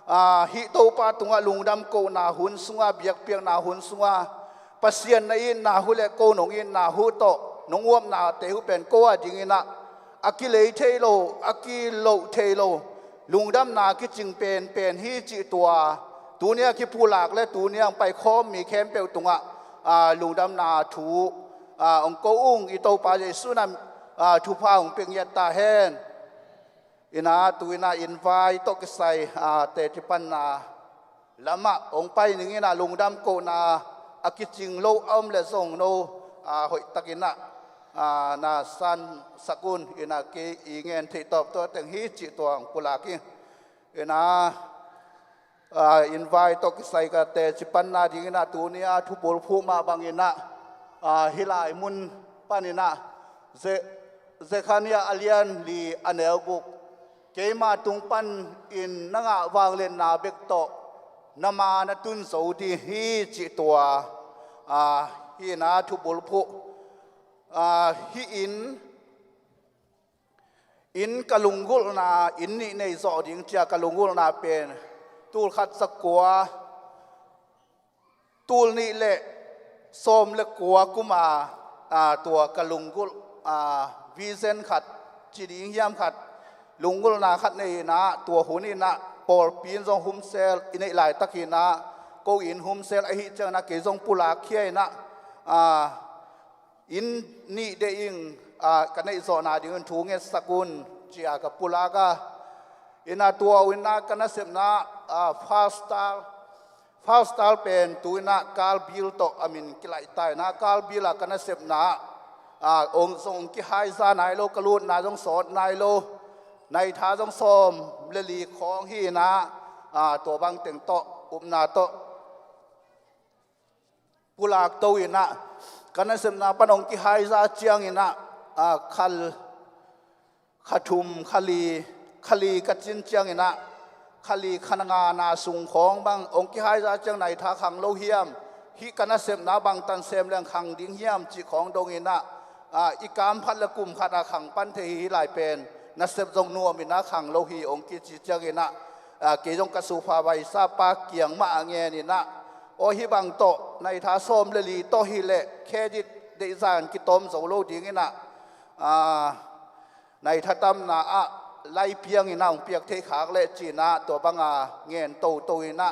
a, hih Topa tungah lungdam kohna hun sungah, biakpiakna hun sungah Pasian na itna huh le ko nong itna huh tawh nong uapnate huh pen ko a ding inah a kilei thei lo, a kiloh thei lo lungdamna kicing penpen hi cih tua tuni a kipulak le tuni a ong paikhawm mi khempeuh tungah, a, lungdamna thu, a, ong ko ung. I Topa Jesuh in a, a, thupha ong pia ngiat ta hen. Inah tu inah inn vai tawh kisai, a, teci panna lamah ong pai ning inah lungdam kohna a kicing lo a om le zong no, a, hoihtak inah, a, na sansak un. Inah kei i ngen theih tawp tua teng hi cih tua ong pulak hi. Inah, a, inn vai tawh kisai ka teci panna ding inah tuni a thubulphuh mah bang inah, a, hih lai mun pan inah Ze-, Zekhariah a lian li a neu guk, keima tung panin na ngah vangliatna bek tawh na ma na tun zo ding hi cih tua, a, hih inah thubulphuh, a, hih in, inn ka lunggulhna, inn nih nei zawh ding cia ka lunggulhna pen tulkhat zakua, tulnih le sawm le kua kuma, a, tua ka lunggulh, a, vision khat ci ding hiam khat, lunggulhna khat nei inah tua hun inah pawlpi in zong humsel i neih laitak inah ko inn humsel ahih ciang inah kei zong pulak khia inah, a, Inn nih deih ing, ah, ka neih zawhna dingin thu ngetsak un, ci-a ka pulak a. Ina tua uh ina ka nasepna, ah, five star, five star pen tu ina Carl Bill tawh a min kilaih ta ina, Carl Bill a ka nasepna, ah, ong zong ong kihaiza nai lo, ka lutna zong sawt nai lo. Naitha zong sawm le li khawng hi ina, ah, tua bang teng tawh, upna tawh pulak to ina, ka nasepna pan ong kihaiza ciang ina, ah, khal, kha thum, kha li, kha li ka cin ciang ina, kha li kha nga na sung khawng bang ong kihaiza ciang naitha khang lo hiam, hih ka nasepna bangtan sem leng khang ding hiam cih khawng dong ina, ah, i kam khat le kum khat a khang pan thei hi lai pen, nasep zong nuam ina khang lo hi ong kici ciang ina, ah, kei zong ka supervisor pa kiang mah a ngen ina, aw hih bang tawh, naitha sawm le li tawh hi leh, credit deihzan kitawm zo lo ding ina, ah, naitha tamna ah lai piang ina ong piak thei khak leh ci ina, tua banga ngen toto ina,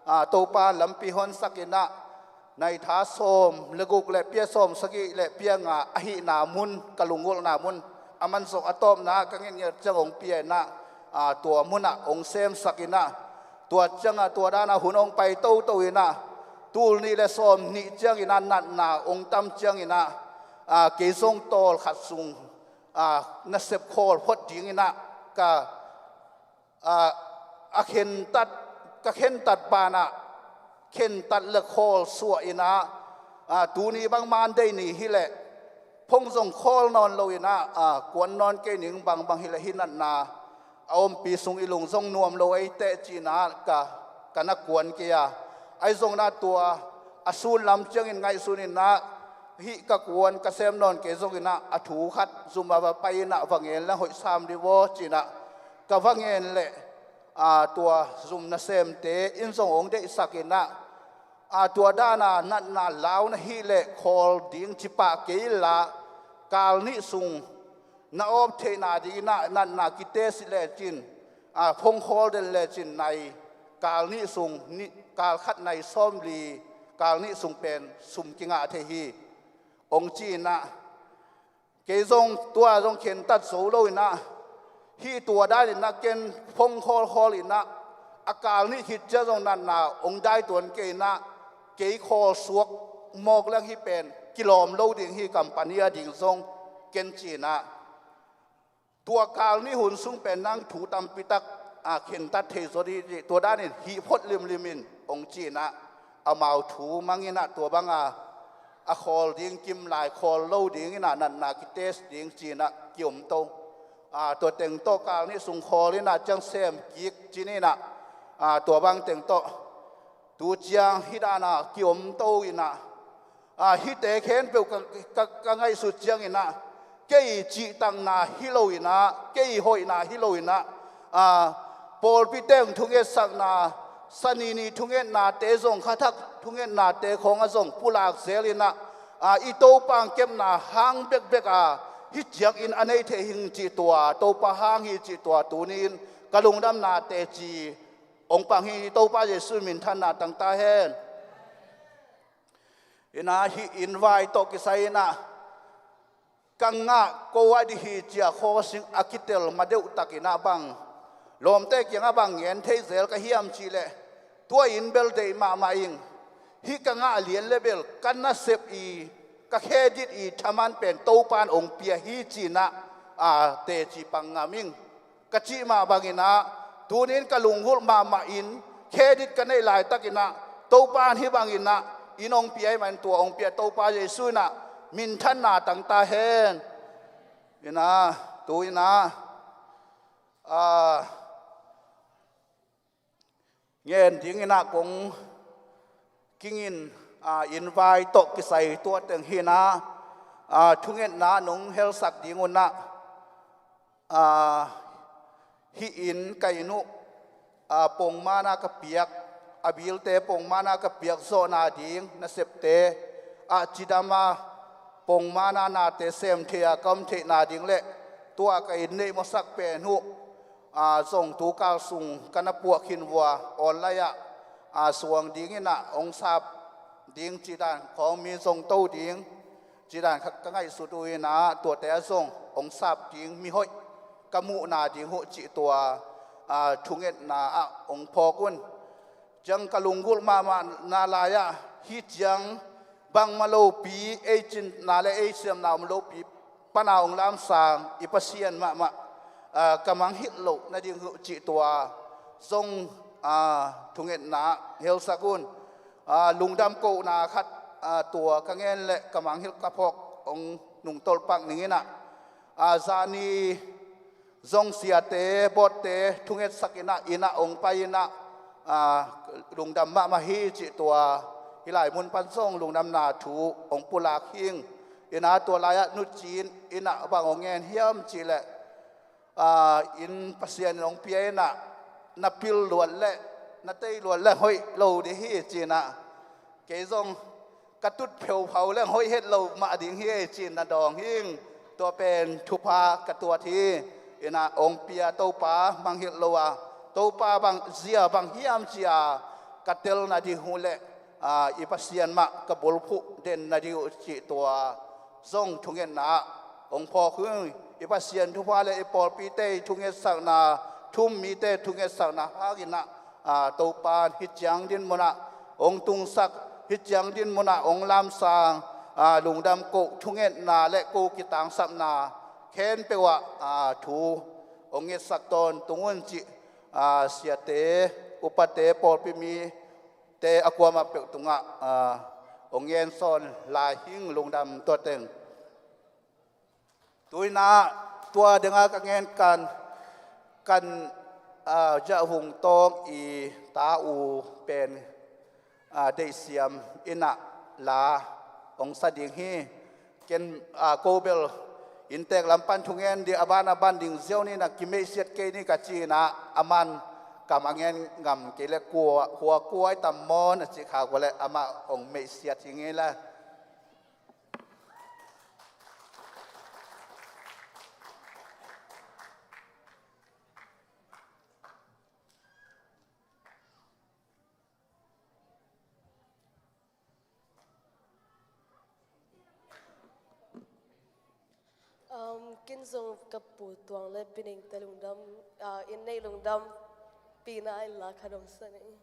ah, Topa lampi honsak ina, naitha sawm le guk le pia sawm sagih le pia nga ahihna mun, ka lunggulhna mun, a man zawh a tawpna ka ngetnget ciang ong pia ina, ah, tua munah ong semsak ina, tua cianga tua dana hun ong pai toto ina, tul nih le sawm nih ciang ina natna ong tam ciang ina, ah, kei zong tawl khat sung, ah, nasep khawl phot ding ina ka, ah, a khentat, ka khentat banah khentat le khawl suah ina, ah, tuni bang Monday ni hi leh, phong zong khawl nawn lo ina, ah, kuan nawn kei ning, bangbang hi leh hih natna a ompi sung i lung zong nuam lo ei teh ci ina ka, ka na kuan kei a. Ahi zong ina tua a sun lam ciangin ngaihsun ina, hih ka kuan ka sem nawn kei zong ina, a thu khat zum a va pai ina va ngen leng hoih sam dih vaw ci ina ka va ngen leh, ah, tua zum nasemte in zong ong deihsak ina, ah, tua dana natna lau na hih leh khawl ding ci pah kei inla, kal nih sung na awp theihna ding ina natna kitest lecin, ah, phong khawl den lecin nai, kal nih sung, nih, kal khat nai sawm li, kal nih sung pen sum kingah thei hi ong ci ina, kei zong tua zong khentat zo lo ina, hih tua dan ina ken phong khawl khawl ina, a kal nih khit ciang zong natna ong dai tuan kei ina, kei khawl suak mawk leng hih pen kilawm lo ding hi, company a ding zong ken ci ina, tua kal nih hun sung pen nang thu tampi tak, ah, khentat thei zaw dih, tua danin hih phot limlim in ong ci ina, amau thu mang ina tua banga a khawl ding kim lai, khawl lo ding ina natna kitest ding ci ina kiom to. Ah, tua teng tawh kal nih sung khawl ina ciang sem kik ci ina, ah, tua bang teng tawh tu ciang hih dana kiom to ina, ah, hihte khempeuh ka, ka, ka ngaihsut ciang ina, kei cihtakna hi lo ina, kei hoihna hi lo ina, ah, pawlpi teng thungetsakna, Sani ni thungetnate zong, khathak thungetnate khawng a zong pulak zel ina, ah, i Topa kepna hang bekbek a hih ciangin a nei thei hing cih tua, Topa hang hi cih tua tuni in ka lungdamna teci ong pang hi. Topa Jesuh minthanna tang ta hen. Ina hih inn vai tawh kisai ina, ka ngah ko a dih hi ci-a khawsing a kitel ma deuh tak ina bang, lawmte kiangah bang ngen thei zel ka hiam cih leh, tua inn bel deih mahmah ing, hih ka ngah lian le bel ka nasep i, ka credit i thaman pen Topan ong pia hi ci ina, a, teci pang ngam ing ka cih mah bang ina, tuni in ka lunggulh mahmah in, credit ka neih laitak ina, Topa in hih bang ina inn ong pia ahih manin tua ong pia Topa Jesuh ina minthanna tang ta hen. Ina, tu ina, ah, ngen ding ina kong kingin, ah, inn vai tawh kisai tua teng hi ina, ah, thungetna nong helsak ding un ina, ah, hih inn ka inn uh, ah, pongman a ka piak, a bilte pongman a ka piak zawhna ding, nasepte, ah, cidam a pongman a nate sem thei a ka om theihna ding le tua ka inn neih mawsak pen uh, ah, zong tu kal sung ka na puah khin vua, online ah, ah, suang ding ina ong sap ding cih dan khawng mi zong to ding Cih dan khat ka ngaihsut uh in ah, tuate ah zong hong sap ding mihoih ka muhna ding uh cih tua, aa, thungetna ah hong phawk un. Ciang ka lunggulh mahmahna lai-ah hih ciang bangmah lopi, ei cinna le ei siamna om lopi pana hong lamsang i Pasian mahmah, aa, ka mangngilh loh nading uh cih tua zong, aa, thungetna ah helsak un. Aa, lungdam kohna khat, aa, tua ka ngen leh ka mangngilh ka phawk hong nungtolh pak ning in ah, aa, zani zong siate, bawtte thungetsak in ah, inn ah hong pai in ah, aa, lungdam mahmah hi cih tua, hih lai mun pan zong lungdamna thu hong pulak hi ing. In ah tua lai-ah Nu Cin in ah bang hong ngen hiam cih leh, aa, inn Pasian in hong pia in ah, na pil luat leh na tei luat leh hoih lo ding hi ci-in ah, kei zong ka tut pheuphau leng hoih het lo mah ding hi ei ci-in na dawng hi ing. Tua pen thupha ka tuat hi. In ah hong pia Topa mangngilh lo a, Topa bang zia bang hiam ci-a ka tel nading uh leh, aa, i Pasian mah ka bulphuh den nading uh cih tua zong thungetna ah hong phawk hi ing. I Pasian thupha le i pawlpite i thungetsakna, thu-um mite thungetsakna hangin ah, aa, Topa in hih ciang dinmun ah hong tungsak, hih ciang dinmun ah hong lamsang, aa, lungdam koh thungetna le ko kitangsapna khempeuh ah, aa, thu hong ngetsak tawntung un cih, aa, siate, upate, pawlpi mite a kuamah peuh tungah, aa, hong ngen sawn lai hi ing. Lungdam tua teng. Tu-in ah tua dingah ka ngen kan, kan, aa, Zahung Tawng i ta u pen, aa, deihsiam in ah la hong sa ding hi. Ken, aa, ko bel inntek lam pan thungen ding, a ban a ban ding ziau ni, na kimeihsiat kei ni ka ci-in ah, aman kam a ngen ngam kei leh kua, kua, kua i tam maw na cih khak uh leh amah hong meihsiat hi ngei la. Um, ken zong ka Pu Tuang le Pi Ning te lungdam, ah, in nei lungdam pina in la khat hong sa ning.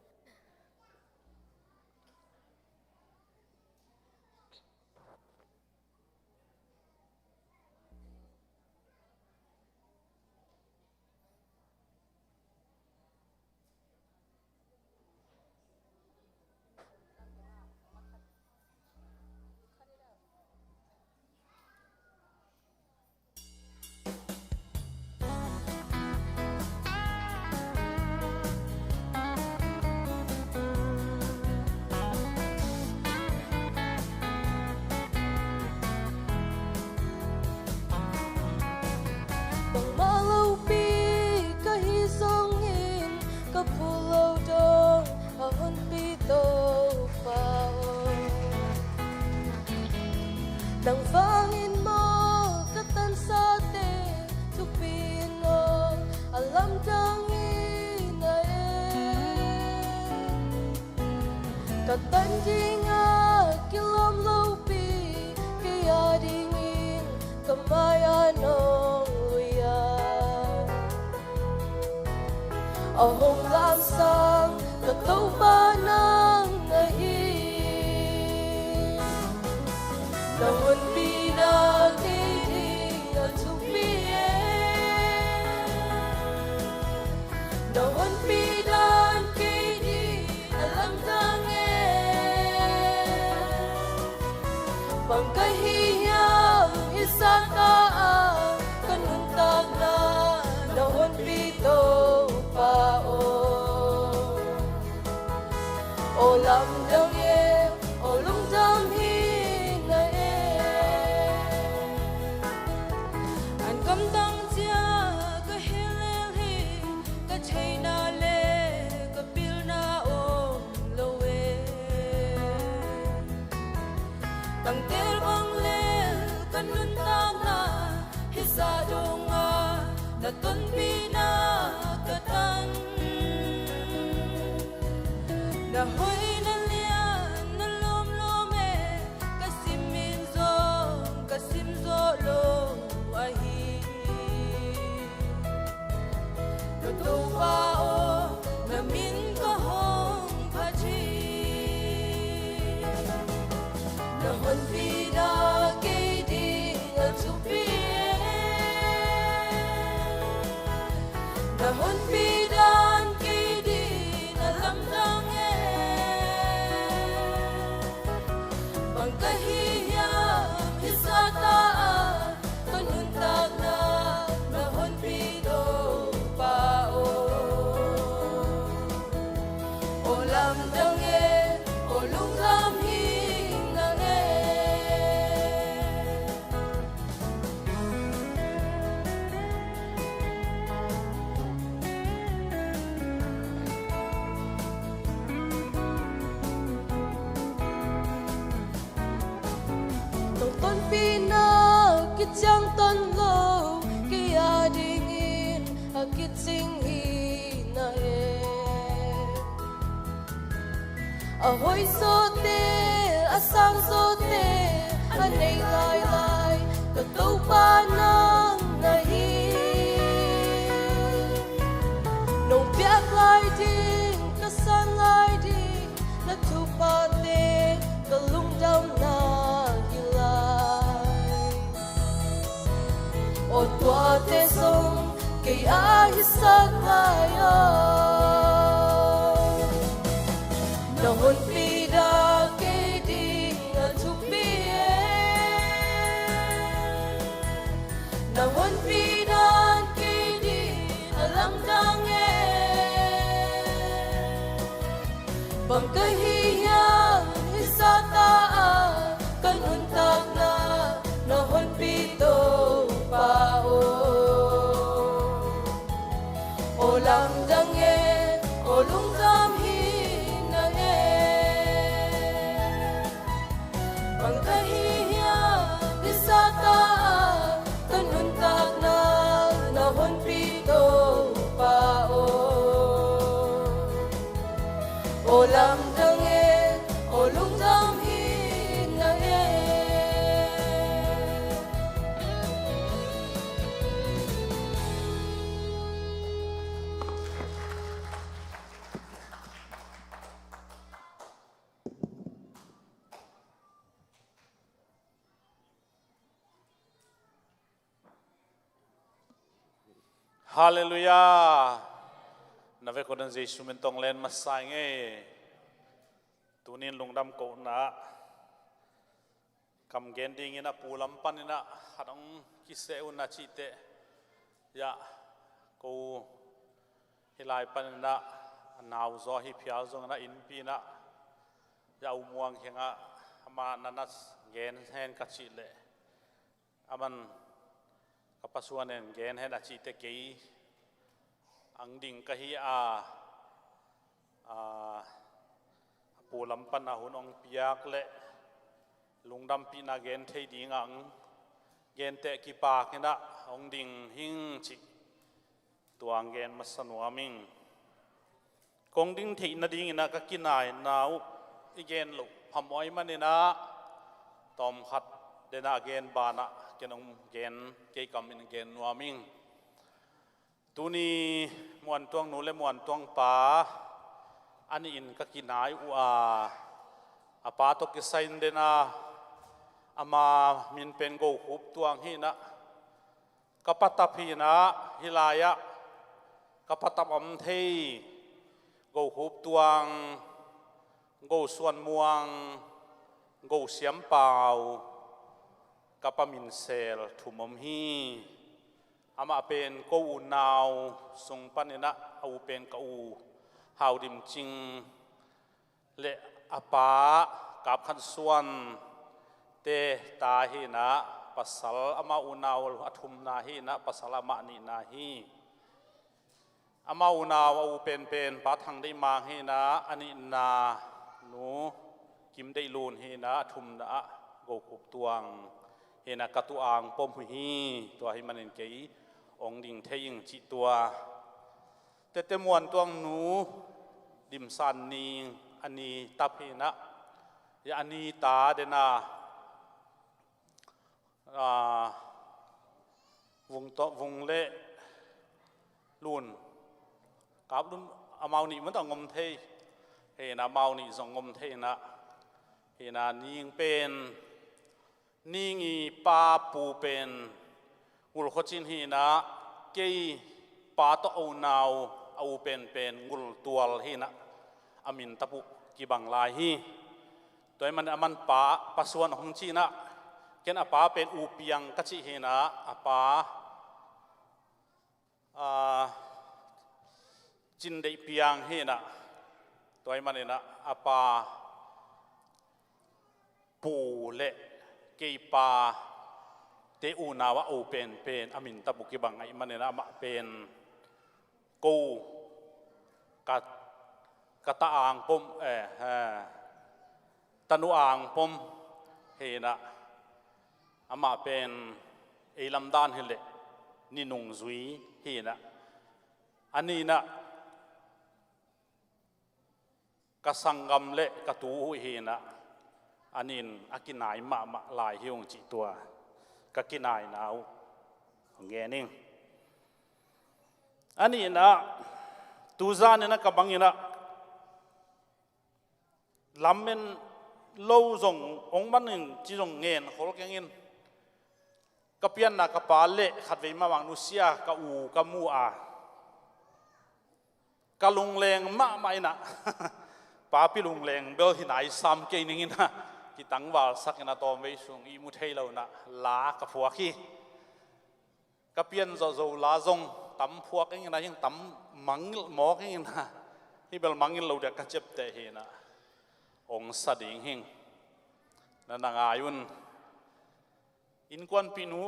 Bangmah lopi ka hi zongin ka phulh lo dong a honpi Topa aw. Nang vangin maw ka tansate thupi in aw, a lamdang in a en. Ka tan dingah kilawm lopi kei a dingin ka mai-ah nong lui a, a hong lamsang ka Topa nang na hi. Na honpina kei ding a thupi e. Na honpi dan kei ding a lamdang e. Bang ka hi hiam hih zahtak ah, ka nuntakna na honpi Topa aw. Aw lamdang e, aw lungdam hi na e. An kamdang ciang ka hih lel hi, ka theihna le ka pilna om lo e. Tangtel bang lel ka nuntakna, hih zah dongah na tonpihna ka tan. Na hoih na lian na lawmlawm e, ka simin zong Honpi dan kei ding a lamdang e. Bang ka hi hiam hih zahta-a ka nuntakna na honpi Topa aw. Aw lamdang e, aw lungdam hi nang e. Nong tonpihna kiciangton lo, kei a dingin a kicing hi na e. A hoih zawte, a sang zawte a nei lailai ka Topa nang na hi. Nong piak lai ding, ka san lai ding na thuphate ka lungdamna hi lai. Aw tuate zong kei a hisak lai aw. Na honpi dan kei ding a thupi e. Na honpi dan kei ding a lamdang e. Bang ka hi hiam hih zahta-a ka nuntakna na honpi Topa aw. Aw lamdang e, aw lungdam hi nang e. Bang ka hi hiam hih zahta-a ka nuntakna na honpi Topa aw. Aw lamdang e, aw lungdam hi nang e. Halleluiah. Na vek uh dan Jesu min tong len masa ing ei. Tunin lungdam kohna kam gen dingin a pu lam panin ah khat hong kiseh un a cih teh, ya, ko hih lai panin ah a nau zaw hi phial zongin ah innpi in ah, ya, U Muang kiangah amah na na gen hen ka cih leh, aman ka Pa Suan in gen hen a cih teh kei ang ding ka hi a, a, a pu lam pan a hun hong piak leh lungdampihna gen thei ding ang gen teh kipak in ah hong ding hing cih tua ang gen masa nuam ing. Kong ding theih nadingin ah ka kinaina uh i gen loh phamawh ahih manin ah tawmkhat den ah a gen banah ken hong gen, kei kam in gen nuam ing. Tuni Muantuang nu le Muantuang pa a nih in ka kinai uh a, a pa tawh kisai in den a, ama min pen Go Khup Tuang hi in ah, ka patap hi in ah, hih lai-ah ka patap a om thei Go Khup Tuang, Go Suan Muang, Go Siam Pau, ka pa min sel thum om hi. Amah pen ko unau sung panin ah a u pen ka u Hau Dim Cing le a pa Kap Khan Suan te ta hi in ah, pasal amah unau a thumna hi in ah, pasal amah nihna hi. Amah unau a u penpen Pa Thang Deih Mang hi in ah, a nihna nu Kim Deih Lun hi in ah, a thumna ah Go Khup Tuang hi in ah, ka tu-ang pom uh hi. Tua ahih manin kei hong ding thei ing cih tua. Tete Muantuang nu Dim San Ning a ni tap hi in ah, ya, a ni ta den a, a, Vung Tawh, Vung le Lun, Kap Lun, amau nih mah tawh ngom thei hi in ah, amau nih zong ngom thei in ah, hi in ah, Ning pen, Ning i pa pu pen Ngul Khua Cin hi in ah, kei pa tawh a unau a u penpen ngultual hi inah a min tapuh kibang lai hi. Tua ahih manin aman pa, Pa Suan hong ci inah, ken a pa pen U Piang ka cih hi inah, a pa, aa, Cin Deih Piang hi inah, tua ahih manin ah a pa Pu le kei pate unau ah a u penpen a min tapuh kibang ahih manin ah amah pen ko ka, ka ta angpom, eh, eh, tanu angpom hi inah, amah pen ei lam dan hileh ni nungzui hi inah, a ni inah ka sanggam le ka tu uh hi inah, a ni in a kinai mahmah lai hi ung cih tua ka kinaina uh hong gen ing. A ni inah tuzan inah ka bang inah lamen lo zong hong man in ci zong ngen khol keng in. Ka pianna ka pa le khatvei mah bang nusia ka u ka mu a, ka lungleng mahmah inah, papi lungleng bel hi nai sam kei ning inah, kitangvalsak inah tawmvei sung ihmu thei lo inah la ka phuak hi. Ka pian zawh zo la zong tam phuak ing inah, hing tam mangngilh mawk ing inah, hih bel mangngilh lo dia ka ciapteh hi inah, hong sa ding hing. Na, na ngai un. Innkuanpihnu,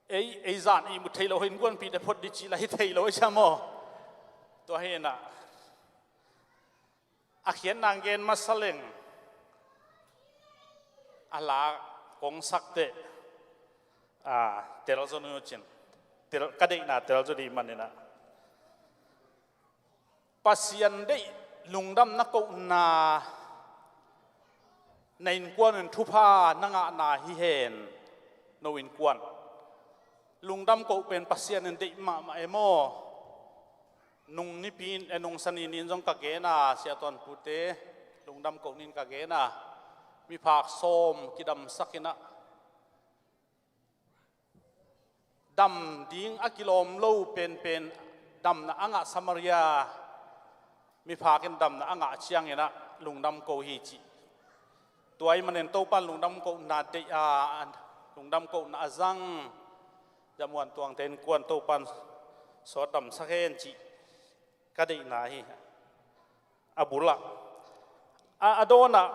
ei, ei zan ihmu thei lo, innkuanpihte phot dih cih lah hi thei lo hi sia maw? Tua hi inah a khiatna gen masa leng a la kong sak teh, a, tel zaw ni uh cin. Tel, ka deihna tel zaw dih man inah, Pasian deih lungdam na kohna, na innkuan in thupha na ngahna hi hen. No innkuan lungdam koh pen Pasian in deih mahmah e maw? Nung nipi in, eh, nung sani ni in zong ka gen a, Sia Tuan Pute lungdam koh ni in ka gen a, miphak sawm kidamsak inah, dam ding a kilawm lo penpen damna a ngah Samaria miphak in damna a ngah ciang inah lungdam ko hi cih. Tua ahih manin Topa'n lungdam kohna deih a, lungdam kohna a zang Za Muan Tuangte innkuan Topa'n sawt damsak hen cih ka deihna hi. A bul ah a, a dawn ah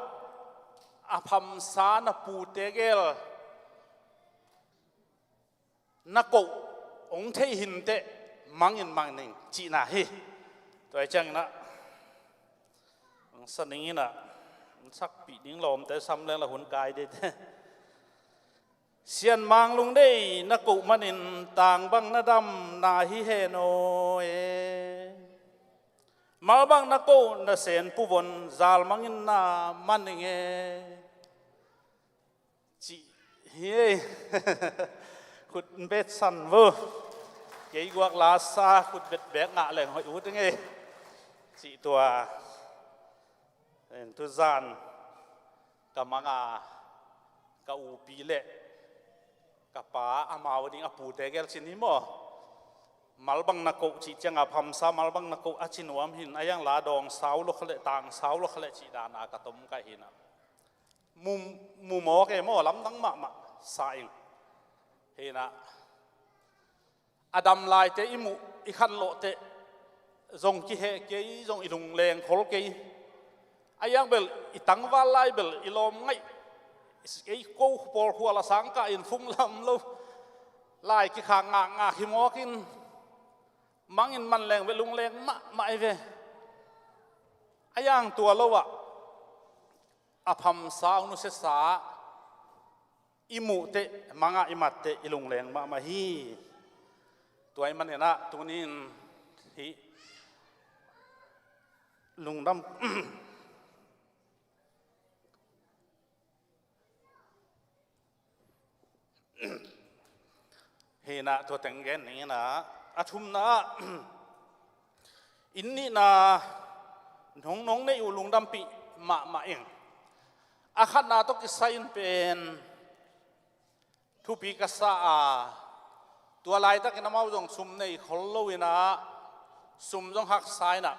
a phamsa na pute gel na koh hong thei hi inteh, mang in mang ning cihna hi. Tua hi ciang inah hong sa ning inah, hong sakpih ding lawmte sam leng lah hun kai dih teh. Sianmang lungdei na koh manin tang bang na damna hi hen aw e. Mal bang na koh na sen puvon zal mang in na man ing e. Cih hi ei. Khut bet san vo. Kei guak la sa khut bet bek ngah leng hoih ut ing ei. Cih tua. En, tuzan ka mang a, ka upi le ka pa amau ding a pute gel cin hi maw? Mal bang na koh cih ciang a phamsa mal bang na koh a ci nuam hi in, a hiang la dawng sau lo kha leh, tang sau lo kha leh cih dan a ka tom ka hi inah. Mu, mu mawk e maw, lamdang mahmah sa ing. Hi inah a dam laite i muh, i khanlawh teh zong kiheh kei, zong i lungleng khol kei. A hiang bel i tangval lai bel i lawm ngaih, ei ko pawl khual a sang kah in phung lam lo lai kikhak ngakngak hi mawk in, mang in man leng bel lungleng mahmah i ve. A hiang tua lo ah a phamsa hong nusiasa i muh teh, mang a i mat teh i lungleng mahmah hi. Tua ahih manin ah tuni in hih lungdam hi inah tua teng gen ning inah, a thumna ah inn nihna nong, nong neih uh lungdampih mahmah ing. A khatna tawh kisai in pen thupi ka sa a, Tua laitakin amau zong sum nei khol lo inah, sum zong haksa inah,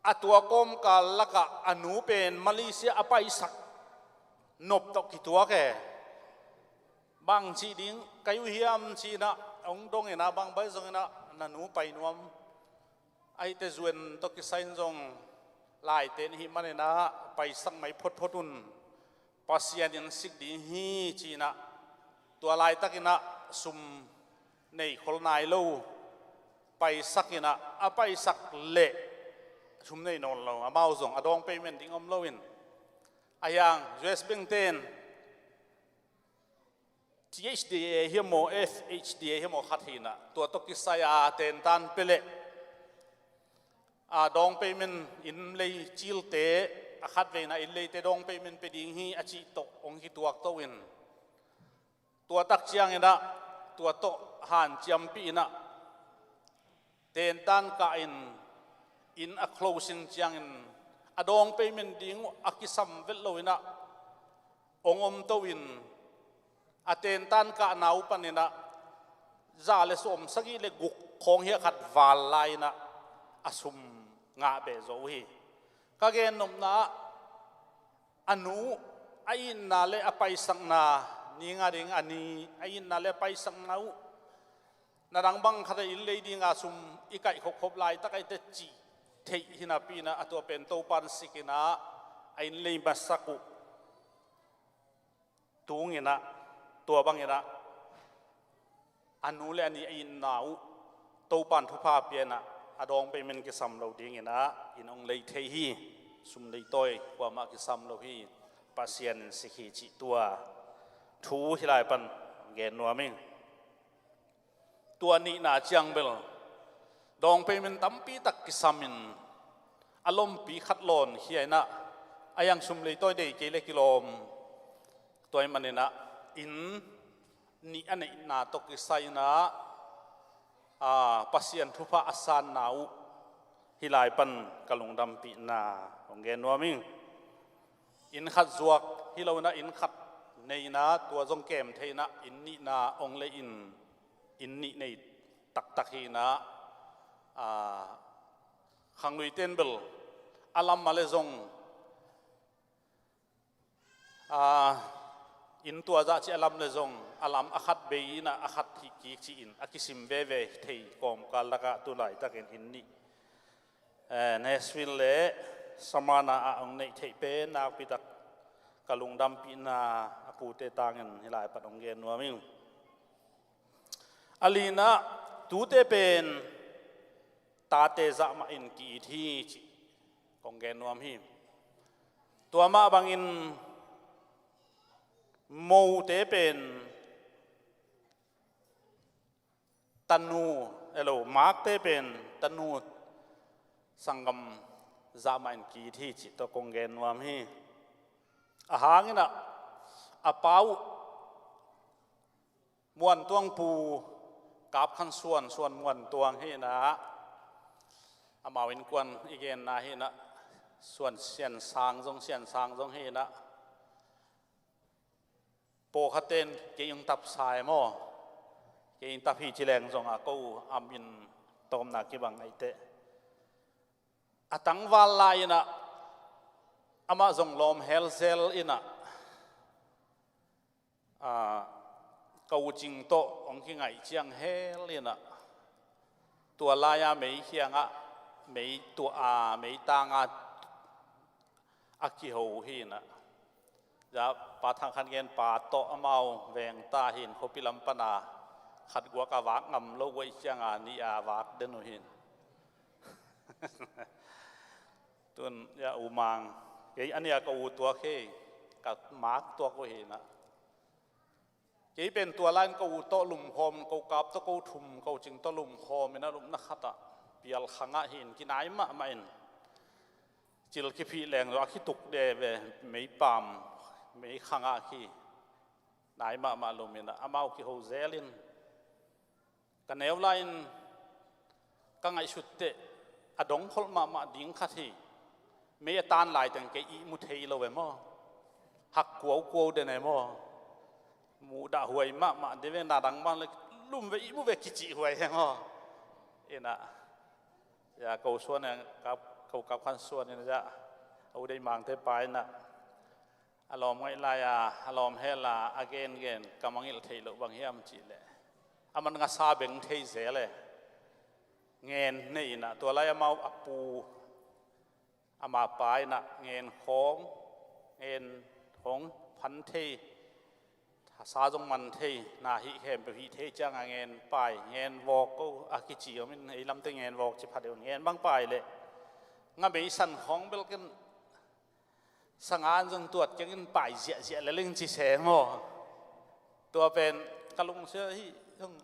a tua kawmkal lakah a nu pen Malaysia a paisak nop tawh kituak e. Bang cih ding ka hi uh hiam ci inah hong dong inah, bang bai zong inah na nu pai nuam. Ahite zuan tawh kisai in zong laite in hih man inah paisak mai photphot un, Pasian in sik ding hi ci inah, tua laitak inah sum nei khol nai lo, paisak inah, a paisak leh sum nei nawn lo, amau zong a down payment ding om lo in. A hiang U S Bank ten T H D A hi maw, F H D A hi maw khat hi inah, tua tawh kisai a tentan pia leh, a down payment, inn lei cilte, a khatvei inah inn leite down payment pia ding hi a cih tawh hong kituak to in, tua tak ciang inah, tua tawh hanciampih inah, tentan kah in, inn a close in ciangin, a down payment ding uh a kisam vet lo inah hong om to in, a tentan kahna uh pan inah za le sawm sagih le guk khawng hiah khat val lai inah a sum ngah beh zo uh hi. Ka gen nopna ah, a nu a itna le a paisakna, ni nga ding a ni a itna le a paisakna uh, na dang bang khat a inn lei dinga sum i kaih khopkhop laitak ahite cih theih hi napi inah, a tua pen Topan sik inah a inn lei masak uh tung inah, tua bang inah a nu le a ni a itna uh Topan thupha pia inah, a down payment kisam lo ding inah inn hong lei thei hi. Sum leitawi kuamah kisam lo hi. Pasian in sik hi cih tua thu hih lai pan gen nuam ing. Tua nihna ciang bel down payment tampi tak kisam in, a lompi khat lawn khia inah, a hiang sum leitawi dei kei le kilawm. Tua ahih man inah inn nih a neihna tawh kisai inah, a, Pasian thupha a sanna uh hih lai pan ka lungdampihna hong gen nuam ing. Inn khat zuak hi lo inah, inn khat nei inah, tua zong kem thei inah, inn nihna hong lei in, inn nih nei taktak hi inah, a, khangluite in bel a lam a le zong, a, inn tua zah cih a lam le zong, a lam a khat bei inah a khat hih kik ci-in a kisim veve thei kawmkal lakah tu laitakin inn nih, eh, Nashville le Smyrna ah hong neih theih pen nakpi tak ka lungdampihna a pute tangin hih lai pan hong gen nuam ing. A lina, tute pen tate zah mah in ki-it hi cih kong gen nuam hi. Tua mah bangin mote pen tanu, elo, makte pen tanu sanggam zah mah in ki-it hi cih tawh kong gen nuam hi. A hang inah a pa uh Muantuang Pu Kap Khan Suan, Suan Muantuang hi inah, amau innkuan i genna hi inah, Suan Sian Sang zong, Sian Sang zong hi inah, pawlkhatte in kei ong tap sa e maw, kei ong tap hi ci leng zong a ko a min tawmna kibang ahih teh, a tangval lai inah amah zong lawm helzel inah, a, ka u Cing tawh hong kingaih ciang hel inah, tua lai-a mei kiangah, mei tuah a, mei tanga a kiho hi inah. Za Pa Thang Khan Gen pa tawh amau veng ta hi in, khuapi lam pana khat guak a vak ngam lo uh ahih cianga nih a vak den uh hi in. Tun, ya, U Mang, kei a nih a ka u tuak hi, ka mak tuak uh hi inah. Kei pen tua lai-in ka u tawh lumkhawm, ko Kap tawh ko thum, ko Cing tawh lumkhawm inah, lumna khatah pial khangah hi in, kinai mahmah in, cil kiphih leng zong a kituk de ve, meipam, mei khangah kinai mahmah lum inah, amau kiho zel in, ka neu lai-in ka ngaihsut teh a dongkholh mahmah ding khat hi. Mei a tan lai teng kei ihmu thei lo e maw, hak kuaukuau den e maw, Mudah huai mahmah dih ve, na dang bang le lum ve, ihmu ve kicih huai heng aw. Ina ya ko suan, ko kap khan suan ina ya a u dei mangte pa ina a lawm ngaih lai-a a lawm hel a a gengen ka mangilh theih loh bang hiam cih leh a man ngasa beng thei zel e. Ngen nei ina tua lai amau a pu ama pa ina ngen khawng, ngen khawng phan thei, sa zong man thei, na hih khempeuh hih thei cianga ngen pai, ngen vawk ko a kici om in, ei lamte ngen vawk ci pha deuh, ngen bang pai leh ngamei san khawng bel ken sanga an zong tuat keng in pai ziahziah le ling ci se maw. Tua pen ka lungsia hih zong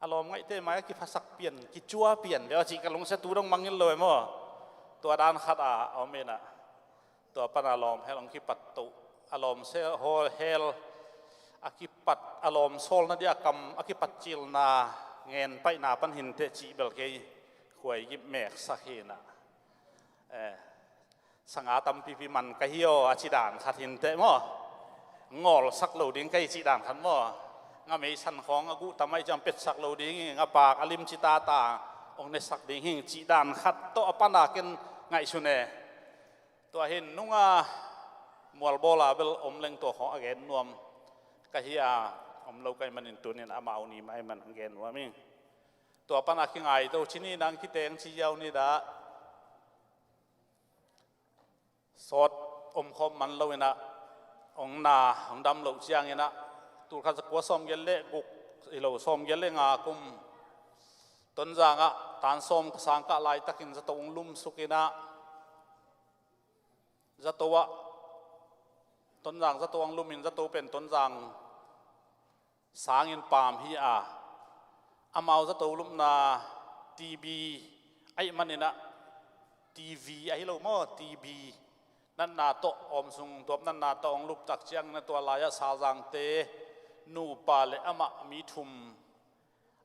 a lawm ngaihte mai a kiphasak pian, kicua pian ve aw cih ka lungsia tu dong mangil lo e maw. Tua dan khat a om ina tua pana lawm hel hong kipat toh, a lawm se hawl hel a kipat, a lawm sawlna dia kam a kipat cilna ngen paihna pan hinteh cih bel kei khuai gip meksak hi ina. Eh, sanga tampipi man ka hi aw a ci dan khat hinteh maw. Ngawlsak lo ding ka hi cih dan khat maw. Ngamei san khawng a guh tam aih ciang petsak lo ding hi, nga pak a lim ci tata hong nesak ding hi cih dan khat tawh a pana ken ngaihsun e. Tua hin nunga mualbawla bel om leng tua khawng a gen nuam ka hi a, om lo ka ih manin tunin amau ni mah ih man a gen nuam hi. Tua pana kingaito ci ni, nang kiteng ci ziau ni dah. Sawt omkhawm man lo ina hong na hong dam loh ciang ina tulkhat zakua sawmgiat le guk, hi lo, sawmgiat le nga kum Tonzang ah tan sawm ka sang kah laitakin zato hong lumsuk ina zato ah, Tonzang zato hong lumin zato pen Tonzang sangin paam hi a, amau zato lupna T B aih man ina T V ahi lo maw, T B natna tawh, awmsung tuap natna tawh hong luptak ciang ina tua lai-ah Salzangte nupa le amah mi thum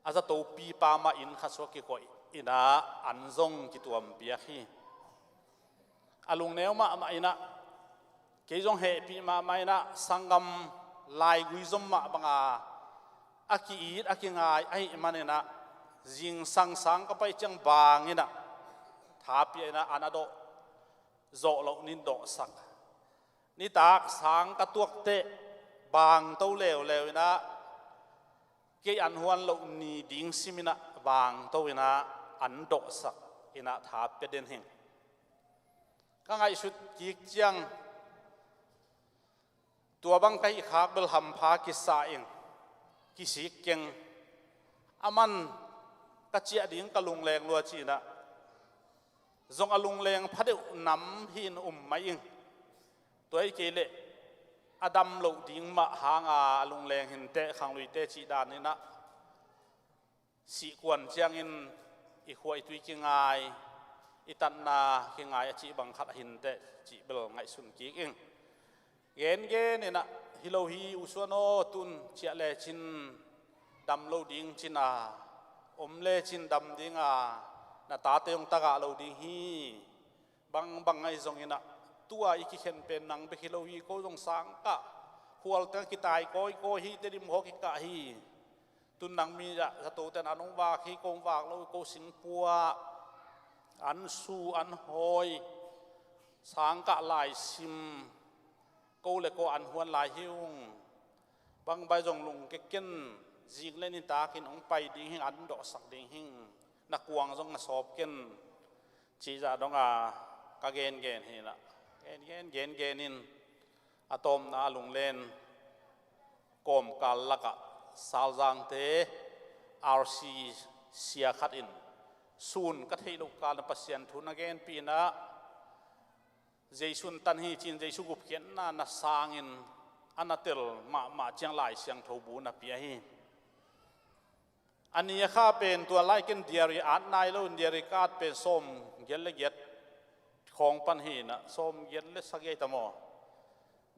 a zatopipa mah inn khat sua kikoih ina an zong kituampiak hi. A lungneu mahmah ina kei zong hehpih mahmah ina sanggam laigui zom mah banga a ki-it a kingai ahih man ina zingsang sang ka paih ciang bang ina tha pia ina an a dawh zawh loh nin dawhsak. Nitak sang ka tuakteh bangto leuleu ina kei an huan loh ni ding sim ina bangto ina an dawhsak ina tha pia den hing. Ka ngaihsut kik ciang tua bang ka hih khak bel hampha kisa ing, kisik keng. A man ka ciah ding ka lungleng lua ci ina zong a lungleng phadeuh nam hi in um mai ing. Tua hi kei leh a dam loh ding mah hanga a lungleng hinteh khangluite cih dan ina sihkuan ciangin i khua i tui kingai, i tatna kingai a cih bang khat a hinteh cih bel ngaihsun kik ing. Gengen ina hi lo hi u suan aw, tun ciah lecin dam lo ding cina om lecin dam dinga na tate hong tagah lo ding hi. Bangbang ahi zong ina tua i kikhen pen nang bek hi lo hi, ko zong sangkah khual teng kitai kawikawi hi, Tedim khawng kikah hi. Tun nang mi ah zatoten an hong vak hi, ko hong vak lo, ko singpua an su an hawi, sangkah laisim, ko le ko an huan lai hi ung. Bangbai zong lungke ken, zing le nitakin hong pai ding hing, an dawhsak ding hing, na kuang zong na sawp ken. Cihzah donga ka gengen hi ina gengen gengen in a tawmna a lunglen kawmkal lakah Salzangte R C sia khat in sun ka theih loh kal na Pasian thu na genpih ina Jesu in tan hi cin Jesu gupkhiatna na sangin a na tel mahmah ciang Lai Siangtho bu na pia hi. A ni a kha pen tua lai ken diary at nai lo in diary card pen sawm giat le giat khawng pan hi ina sawm giat le sagih ai ta maw.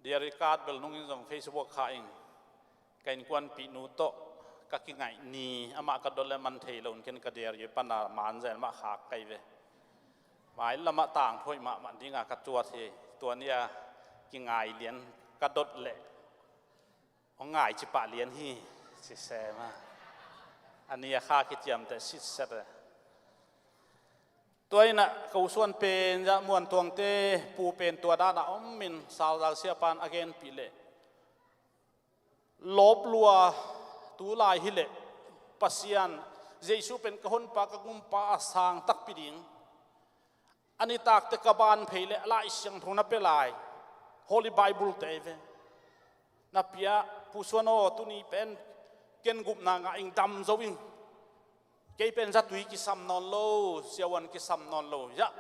Diary card bel nungin zong Facebook kha ing. Ka innkuanpihnu tawh ka kingaih ni amah ka dot le man thei lo in ken ka diary pana man zel mah khak kai ve. Mai lamah tangthuaih mahmah dinga ka tuat hi. Tua nia kingai lian ka dot leh Hong ngai ci pah lian hi, ci sem a. A ni a kha kiciamteh sitset a. Tua inah ko suan pen Zah Muan Tuangte pu pen tua dan a om in Salzang siapan a genpih leh, lawp lua tu lai hileh Pasian, Jesu pen ka honpa ka gumpa a sang takpi ding. A nitakte ka ban phei leh Lai Siangtho na pia lai, Holy Bible te ve. Na pia, Pu Suan aw, tuni pen ken gupna ngah ing, dam zo ing. Kei pen zatui kisam nawn lo, siavuan kisam nawn lo. Zah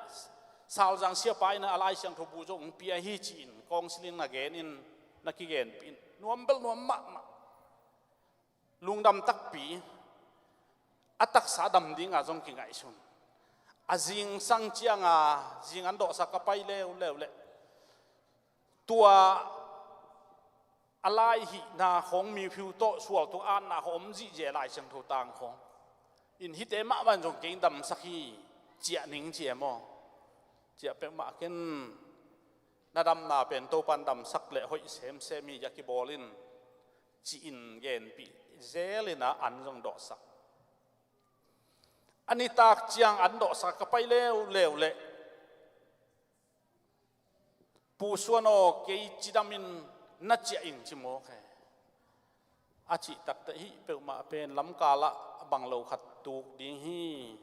Salzang siapa inah a Lai Siangtho bu zong pia hi ci-in kawngsiling na gen in, na kigenpih in. Nuam bel nuam mahmah. Lungdam takpi. A taksa dam dinga zong kingaihsun. A zingsang cianga zing an dawhsak ka pai leuleu leh tua a laihihna khawng, miphiu tawh sual tung atna khawng om zihziah, Lai Siangtho tang khawng in hihte mahmah in zong kei damsak hi, ciah ning ci e maw? Ciah peuhmah ken. Na damna pen Topan damsak leh hoih semsem hi, a kibawl in, ci-in genpih zel inah an zong dawhsak. A nitak ciang an dawhsak ka pai leuleu leh Pu Suan aw, kei cidam in, na ciah ing ci mawk e. A cih takteh hih peuhmah pen lamkalah bang lo khat tuk ding hi.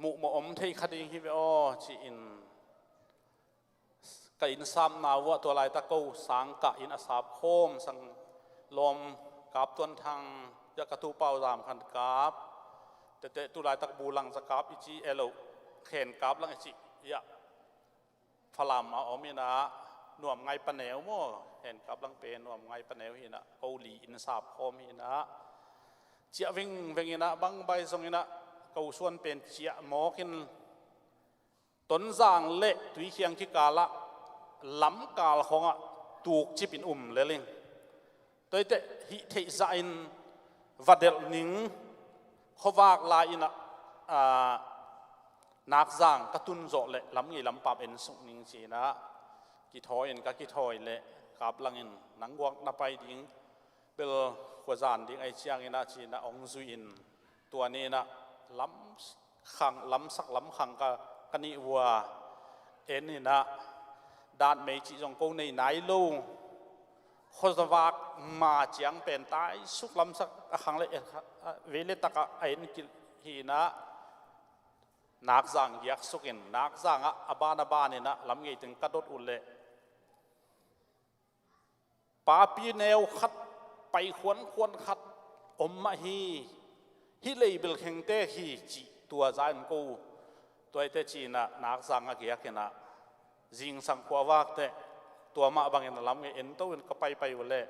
Muhmawh om thei kha ding hi ve aw, ci-in ka innsapna uh ah tua laitak ko sang kah in a sap khawm sang lawm kap tuan thang, ya ka tu pau zam khan kap. Tete tu laitak bu lang za kap i ci e lo, khen kap lang i ci, ya Falam a om inah, Nuam Ngai Paneu maw, hen kap lang pen Nuam Ngai Paneu hi inah, ko li in sap khawm hi inah, ciah vingveng inah, bang bai zong inah, ko suan pen ciah mawk in, Tonzang le Tuikhiang kikalah lamkal khawngah tukcip in um lel ing. Tua hi teh hih theih zahin va delh ning, khuavak lai inah, aa, Nakzang ka tun zawh leh lam ngei lam pap en suk ning ci inah, kithawi in ka kithawi leh kap langin nang guak na pai ding, bel khuazan ding ahi ciang inah ci inah hong zui in, tua ni inah lam khang, lamsak lamkhang ka, ka nih uh a, en inah, datmei cih zong ko nei nai lo, khuazavak ma ciang pen taisuk lamsak a khang le, vei le takah a en kilh hi inah, Nakzang giaksuk in, Nakzang ah a ban a ban inah lam ngei teng ka dot uh leh, papi neu khat, pai khuankhuan khat om mah hi, hih lei bel khengtek hi, cih tua za in ko, tua hi teh ci inah Nakzang a giak inah, zingsang khuavak teh tua mah bangin a lam ngei ento in ka paipai uh leh,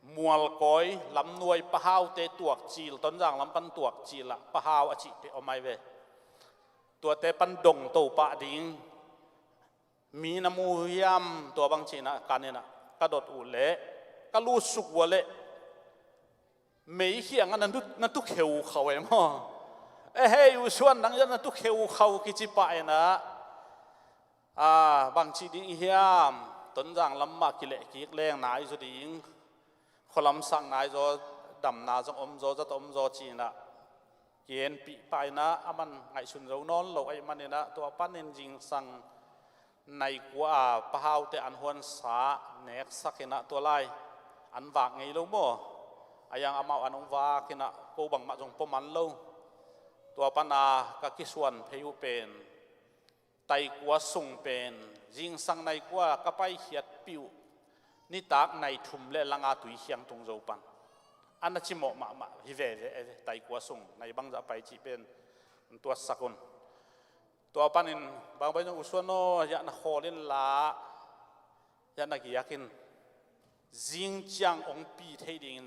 Mualkawi lamnuai pahaute tuakcil, Tonzang lam pan tuakcil ah pahau a cihte om ai ve. Tuate pan dongto pah ding, mi na mu hiam, tua bang ci inah kan inah ka dot uh leh, ka lutsuk uh leh, mei khiangah na tu, na tu kheukhau e maw? E hei, U Suan, nang zah na tu kheukhau kici pah inah, aa, bang ci ding i hiam, Tonzang lam mah kileh kik leng nai zaw ding, khualamsak nai zaw, damna zong om zaw, zat om zaw ci inah kienpih pah inah, a man ngaihsun zo nawn lo ahih man inah, tua panin zingsang nai kua a pahaute an huansa neksak inah tua lai an vak ngei lo maw? A yang amau an hong vak inah ko bangmah zong pua man lo. Tua pana ka kisuan phei uh pen taikua sung pen zingsang nai kua ka paikhiatpih uh, nitak nai thum le langa Tuikhiang tung zo pan. A na cimawh mahmah hi veve e, taikua sung nai bangzah pai cih pen tuatsak un. Tua panin bangbai zong U Suan aw, hiah na khawl inla, hiah na giak in, zing ciang hong pi thei dingin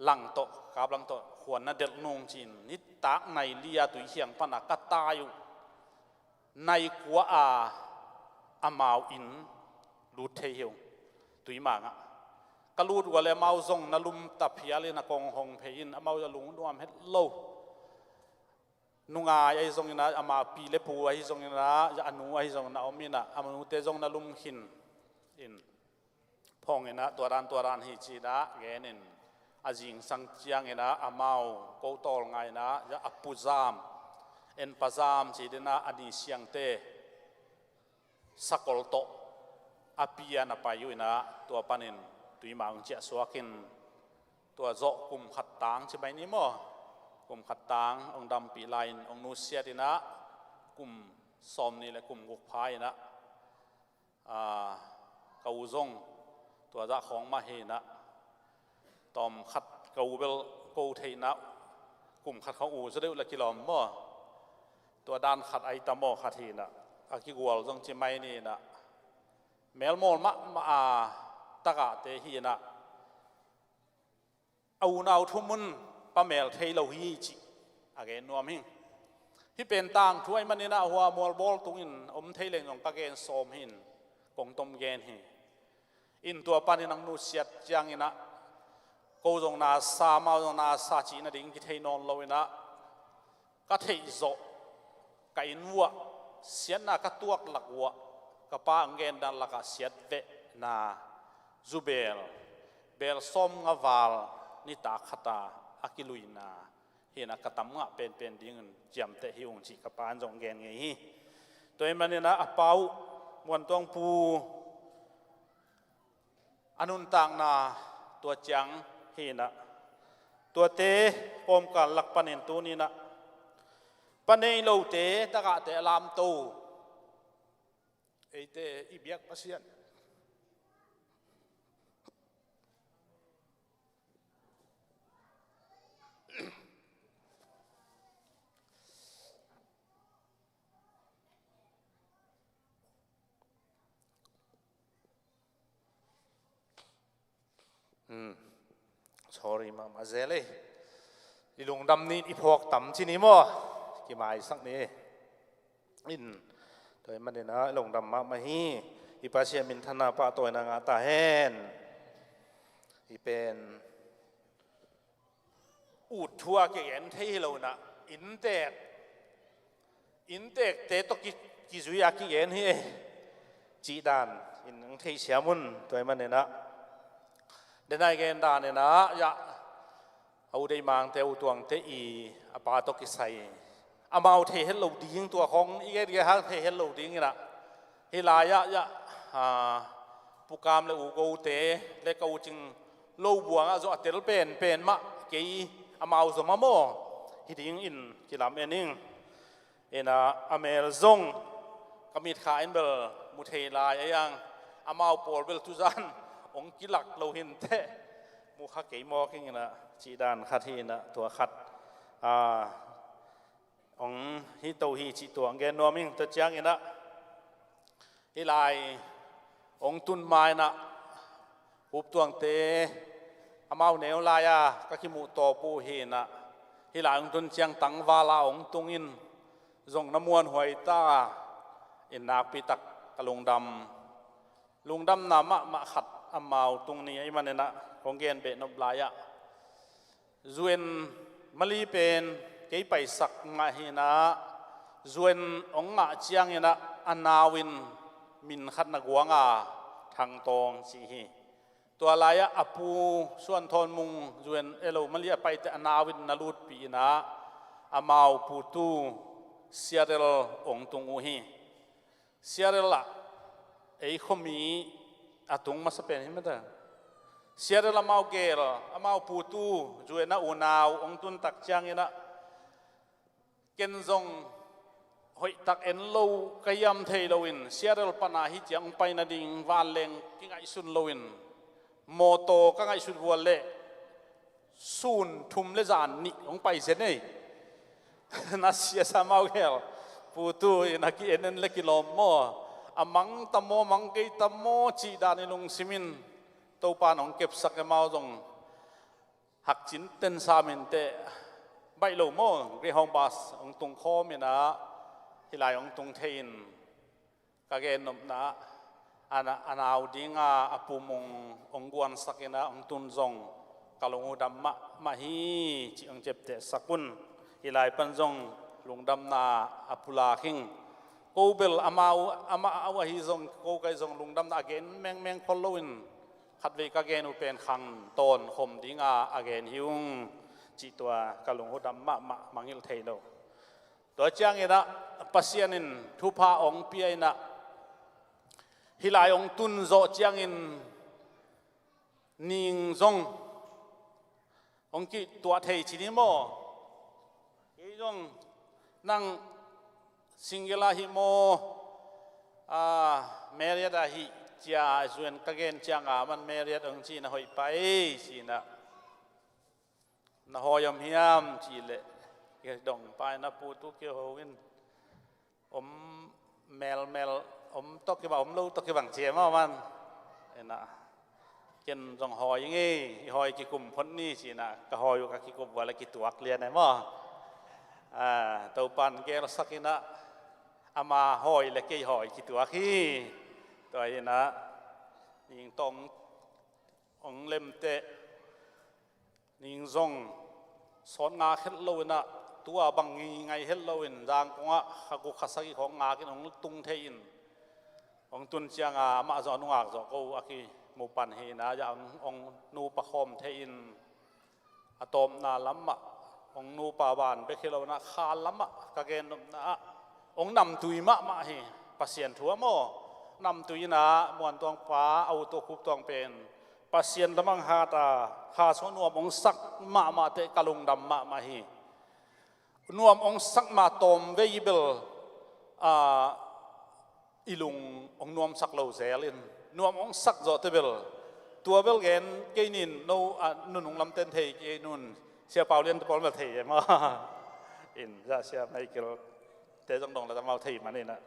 lang tawh, kap lang tawh khuan na delh nung ci-in, nitak nai li-a Tuikhiang pana ka tai uh, nai kua a amau inn lut thei hi uh, Tuimang ah. Ka lut uh a leh amau zong na lum ta phial in a kong hong phei in, amau a lungnuam het lo. Nungai ahi zongin ah, ama pi le pu ahi zongin ah, a nu ahi zongin ah om in ah, a nute zong na lum khin in, Hong inah tua dan tua dan hi ci-inah genin a zingsang cianginah amau ko tawlnga inah a puzam, en pazam ci-inah a ni siangte sakol tawh a pian a pai uh inah tua panin tuima hong ciahsuakin tua zawh kum khat tang ci mai ni maw? Kum khat tang hong dampih lai-in hong nusiat inah kum sawm nih le kum guk pha inah, a, ka u zong tua zah khawng mah hi inah tawm khat ka u bel ko thei inah kum khat khawng u zaw deuh le kilawm maw? Tua dan khat ai ta maw khat hi inah a kigual zong ci mai ni inah melmawl mahmah a tagahte hi inah a unau thumun pamel thei lo hi cih a gen nuam hi. Hih pen tangthu ahih maninah hua mualbawl tungin om thei leng zong ka gen sawm hi in kong tom gen hi. In tua panin ang nusiat cianginah ko zong na sa, amau zong na sa cih nading kithei nawn lo inah ka theih zawh ka inn uah siatna ka tuak lak uah ka pa ang gen dan lakah siatvehna zubel bel sawm nga val nitak khata a kiluina hi inah ka tam ngah penpen dingin ciamteh hi ung cih ka pa in zong gen ngei hi. Tua ahih maninah a pa uh Muantuang Pu a nuntakna tua ciang hi inah tuate kawmkal lak panin tuni inah pa nei lote tagahte a lamto eite i biak Pasian Hmm. Sorry mahmah zel ei. I lungdam ni i phawk tam ci ni maw? Kimaisak ni. In tua ahih maninah i lungdam mahmah hi. I Pasian minthanna pahtawina ngah ta hen. I pen ut thu a kigen thei hi lo inah inntek inntekte tawh ki, kizui a kigen hi ei cih dan in ang theisiam un. Tua ahih maninah denai gen dan inah yah a u Deimangte, u Tuangte i a pa tawh kisai amau thei het lo ding, tua khawng i gen gen hang thei het lo ding inah hih lai-ah yah, a, Pu Kam le u Gote le ka u Cing lo buangah zawh a tel penpen mah kei amau zom a maw hi dingin kilam en ing. Inah a mel zong ka mitkha in bel mu thei lai a iang amau pawl bel tuzan hong kilak lo hinteh mu kha kei mawk ing inah cih dan khat hi inah tua khat, a, hong hi to hi cih tua hong gen nuam ing. Tua cianginah hih lai hong tun ma inah Pu Tuangte amau neu lai-a ka kimuh tawp uh hi inah hih lai hong tun ciang tangval a hong tung in zong na muanhuai ta in nakpi tak ka lungdam, lungdamna mahmah khat amau tung ni ahih maninah kong gen behnop lai-ah U N Mali pen kei paisak ngah hi inah U N hong ngah cianginah a nau in min khat na guang a, Thang Tawng ci hi. Tua lai-ah a pu Suan Thawn Mung U N elo Mali a paite a nau in na lutpih inah amau putu Seattle hong tung uh hi. Seattle ah ei khuami a tung masa pen hi mata. Seattle amau gel, amau putu U N a unau hong tun tak cianginah ken zong hoihtak en lo ka hiam thei loin Seattle pana hih ciang hong pai nading vanleng kingaihsun loin mawtaw ka ngaihsut vual leh sun thum le zan nih hong pai zen ei. Na siasa mau gel putu in a ki-en en le kilawm maw? A mang ta maw, mang kei ta maw cih dan i lungsim in Topa in hong kepsak e, amau zong hakcin ten sam inteh baih lo maw? Greyhound bus hong tung khawm inah hih lai hong tung thei in ka gennopna ah a nau dinga a pumung hong guansak inah hong tun zong ka lung uh dam mahmah hi cih hong ciaptehsak un. Hih lai pan zong lungdamna a pulak ing. Ko bel amau amah uh ahi zong ko kai zong lungdamna a gen mengmeng khol loin Khatvei ka gen uh pen khang tawn khom dinga a gen hi ung cih tua ka lung uh dam mahmah, mangngilh thei lo. Tua ciangin ah Pasian in thupha hong pia in ah hih lai hong tun zawh ciangin ning zong hong kituah thei ci ni maw? Kei zong nang single ahi maw, ah, married ahi cia zuen ka gen cianga man married hong ci na hoih pai ci na. Na hawi om hiam cih leh, kei dong pai na pu tu kei ho in om melmel, om tawh kibang, om lo tawh kibang ci e maw man. Ena, ken zong hawi ing ei, i hawi kikum phot ni ci na, ka hawi uh ka kikum uh a le kituak lian e maw. Ah, Topan gelsak in ah, ama hawi le kei hawi kituak hi. Tua in ah, ning tawh hong lemteh, ning zong sawt ngak het lo in ah, tua bang ngi ngai het lo in, zangkong ah kha guk kha sagih khawng ngak in hong tung thei in, hong tun cianga amah zong a nungak zawh ko a kimu pan hi in ah, ya hong, hong nupa khawm thei in, a tawpna lamah hong nupa ban bek hi lo in ah, kha lamah ka gen nopna ah hong namtui mahmah hi. Pasian thu a maw, namtui in ah Muan Tuang pa, a u Tua Khup Tuang pen Pasian lamang hat a, kha sung nuam hong sak mahmah teh ka lungdam mahmah hi. Nuam hong sak ma tawm vei bel, ah, i lung hong nuamsak lo zel in, nuam hong sak zawh teh bel, tua bel gen kei nin, no, ah, nunung lamten thei kei nun, Sia Pau Lian te pawl bel thei e maw. In, za Sia Michael te zong dong la ta mau thei man in ah.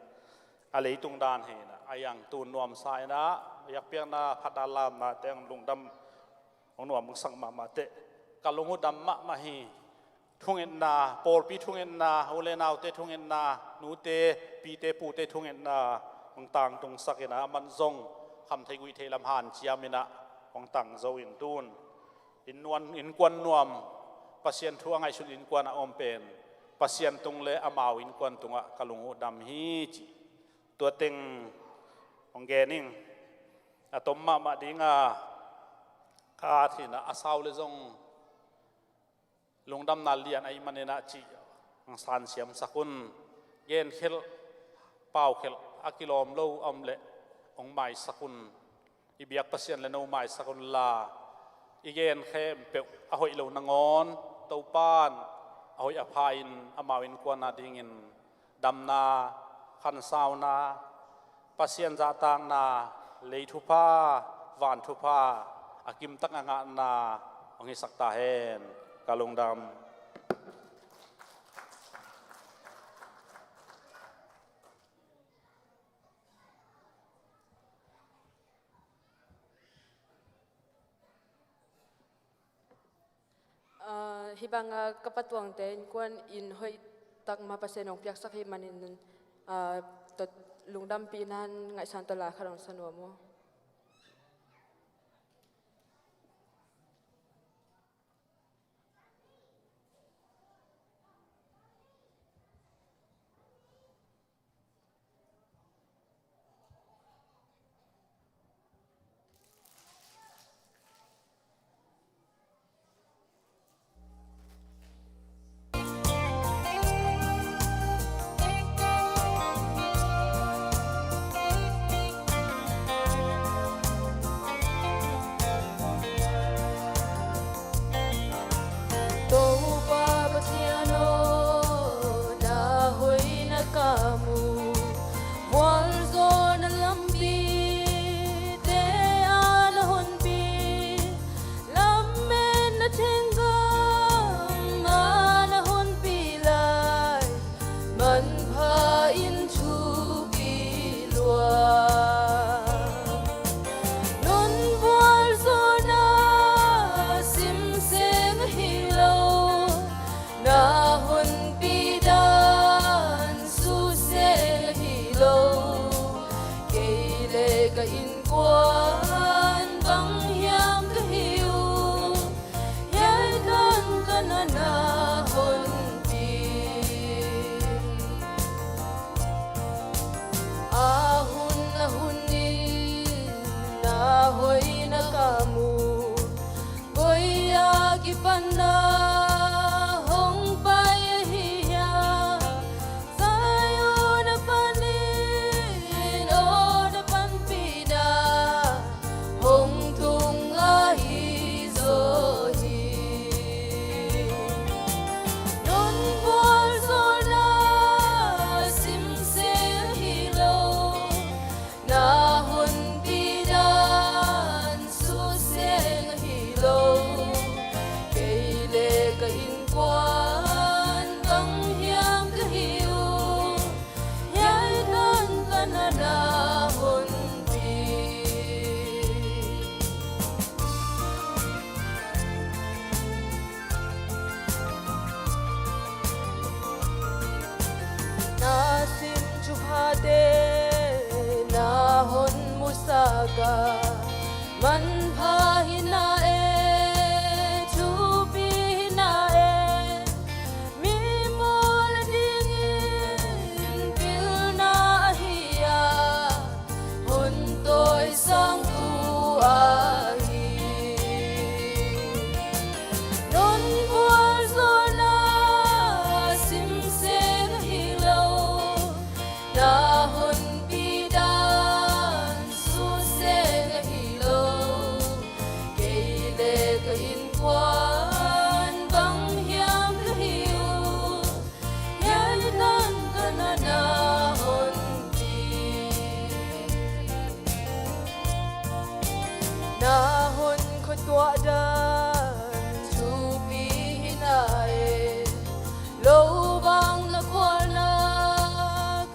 A leitung dan hi na, a yang tun nuamsa in ah, biakpiakna, phatna lamna teng lungdam, hong nuam hong sak mahmah teh ka lung uh dam mahmah hi. Thungetna, pawlpi thungetna, u le naute thungetna, nute, pite, pute thungetna, hong tangtungsak in ah, a man zong kham thei guih thei lam hanciam in ah, hong tang zo in tun. Innkuan, innkuan nuam, Pasian thu a ngaihsun innkuan a om pen Pasian tung le amau innkuan tungah ka lung uh dam hi ci. Tua teng hong gen ing. A tom mahmah dinga ka at hi na, a sau le zong lungdamna lian ahih manin ah cih hong sansiamsak un. Genkhelh, paukhelh a kilawm lo a om leh hong maisak un. I biak Pasian le no maisak unla, i gen khempeuh a hoih lo nangawn Topan a hoih a pha in amau innkuan a dingin damna, khansauna, Pasian zahtakna, lei thupha, van thupha a kimtak a ngahna hong hisak ta hen. Ka lungdam. Ah, hih banga ka patuangte innkuan in hoih tak ma Pasian hong piaksak ahih manin, ah, tawh lungdampihna ngaihsan tawh la khat hong sa nuam uh. Saka manpha hi na e, thupi hi na e, mi mual dingin pilna ahi a, hun tawi sang thu ahi. Nun vualzawlna simseng ahi lo, na honpi dan suseng ahi lo. Kei le ka innkuan bang hiam ka hi uh, hiai tan ka na na honpi. Na hon khuatuah dan thupi hi na e, lo bang na khualna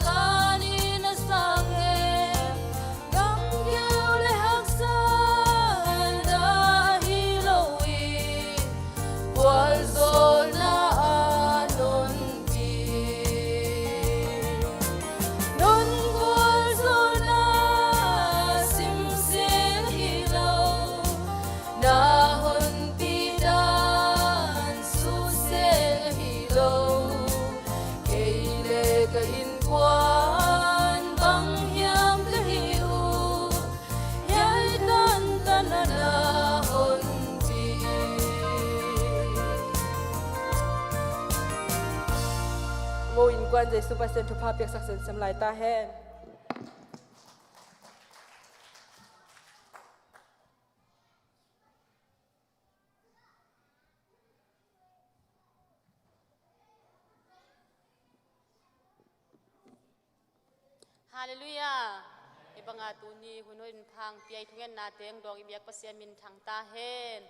kan in a sang e, gamgeu le haksa na hi lo i, vualzawlna a nunpi. Nun vualzawlna simseng hi lo, na honpi dan suseng hi lo. Kei le ka innkuan bang hiam ka hi uh, hiai tan ka na na honpi. Mo innkuan Jesu Pasian thupha piaksak semsem lai ta hen. Halleluiah. Hih banga tuni hun hoih in pha hong pia i thungetna teng dawng i biak Pasian min thang ta hen.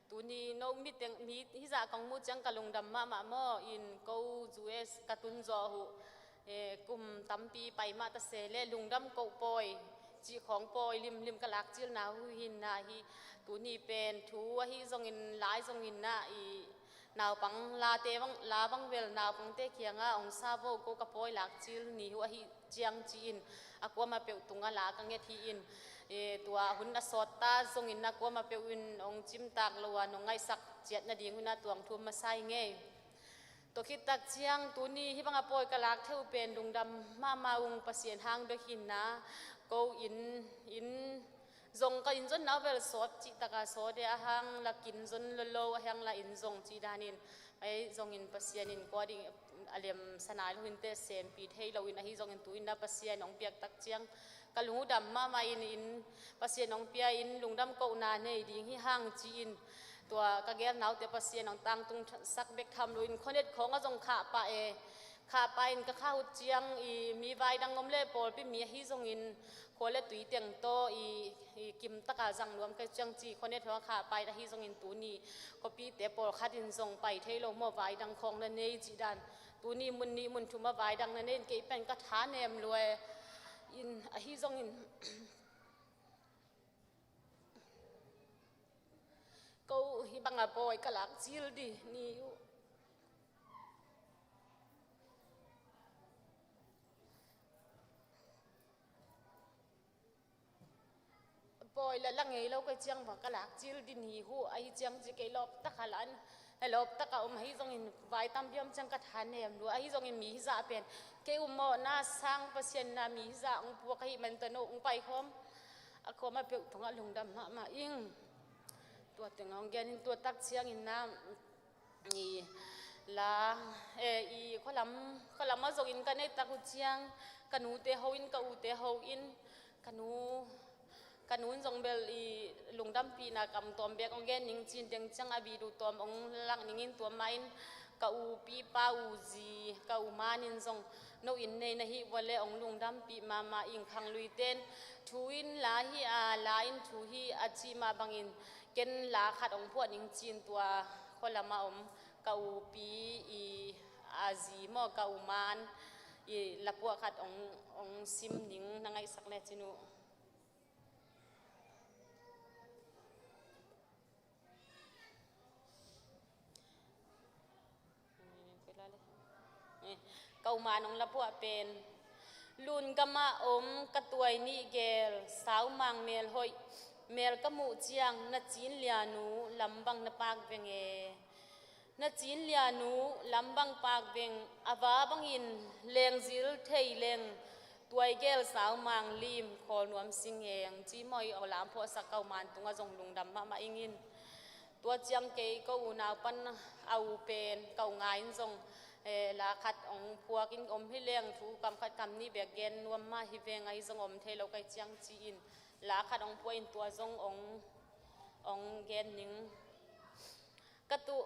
Tuni no mi teng, mi hizah kong muh ciang ka lungdam mahmah maw, in ko U S ka tun zawh uh, eh, kum tampi pai mah ta se le lungdam koh pawi cih khawng pawi limlim ka lak cilna uh hi na hi. Tuni pen thu ahi zongin, lai zongin na i naupang late bang, la bang bel naupangte kiangah hong sa vo, ko ka pawi lak cil ni uh ahi ciang ci-in a kuamah peuh tungah la ka nget hi in, eh, tua hun a sawt ta zongin a kuamah peuh in hong cimtak lo a nong ngaihsak ciat nading hun a tuang thu masa hi ngei. Tua khit tak ciang tuni hih banga pawi ka lak thei uh pen lungdam mahmah ung, Pasian hang bek hi na. Ko inn, inn zong ka inn zon nau bel sawt cih taka sawt e, a hang lakin zon lolo, a hang la inn zong cih danin, ahi zongin Pasian in kua ding a lem sanai lo hinte sempi thei lo in, ahi zongin tu in na Pasian hong piak tak ciang ka lung uh dam mahmah in, in Pasian hong pia in lungdam kohna nei ding hi hang ci-in, tua ka gel naute Pasian hong tangtung sak bek tham lo in, khuanet khawng a zong khah pah e. Khah pah in ka khah uh ciang i mi vai dang om le pawlpi mi ahi zongin khua le tui teng tawh i, i kim taka zang nuam ka ciang ci khuanet khawng a khah pah in, ahi zongin tuni khuapite pawlkhat in zong pai thei lo maw, vai dang khawng na nei cih dan. Tuni mun nih mun thum a vai dang na nei in kei pen ka tha nem lua e. In ahi zongin ko hih banga pawi ka lak cil dih ni uh. Pawi la la ngei lo ka ciang bang ka lak cil dih ni uh, ahi ciang ci kei lawp taka la an, lawp taka om ahi zongin vai tampi om ciang ka tha nem lua, ahi zongin mi hizah pen kei um mawhna sang Pasian na mi hizah hong puak ahi man tano hong pai khawm a kuamah peuh tungah lungdam mahmah ing. Tua teng hong gen in tua tak ciangin na i la, eh, i khualam, khualam a zongin ka nei tak uh ciang ka nute ho in, ka ute ho in, ka nu, ka nun zong bel i lungdampihna kam tawm bek hong gen ning cin teng ciang a video tawm hong lak ning in tua mah in ka upipa uzi, ka uman in zong no in nei na hih vua le hong lungdampih mahmah ing. Khangluiten thu in la hi a, la in thu hi a cih mah bangin ken la khat hong phuah ning cin tua khualam a om ka upi i a zi maw, ka uman i la phuah khat hong, hong sim ning na ngaihsak le cin uh. Eh, ka uman hong la phuah pen Lun gamah om ka tuai nih gel saumang mel hoih, mel ka muh ciang na cin lianu lam bang na pak veng e. Na cin lianu lam bang pak veng, a va bangin lengzil thei leng tuai gel saumang lim khawl nuam sing e, hong ci maw. I aw lam phawhsak ka u man tungah zong lungdam mahmah ing in. Tua ciang kei ka unau pan a u pen ka u ngai in zong, eh, la khat hong phuak in om hi leng thu kam khat kam nih bek gen nuam mah hi veng, ahi zong om thei lo kai ciang ci in la khat hong phuak in tua zong hong, hong gen ning. Ka tu,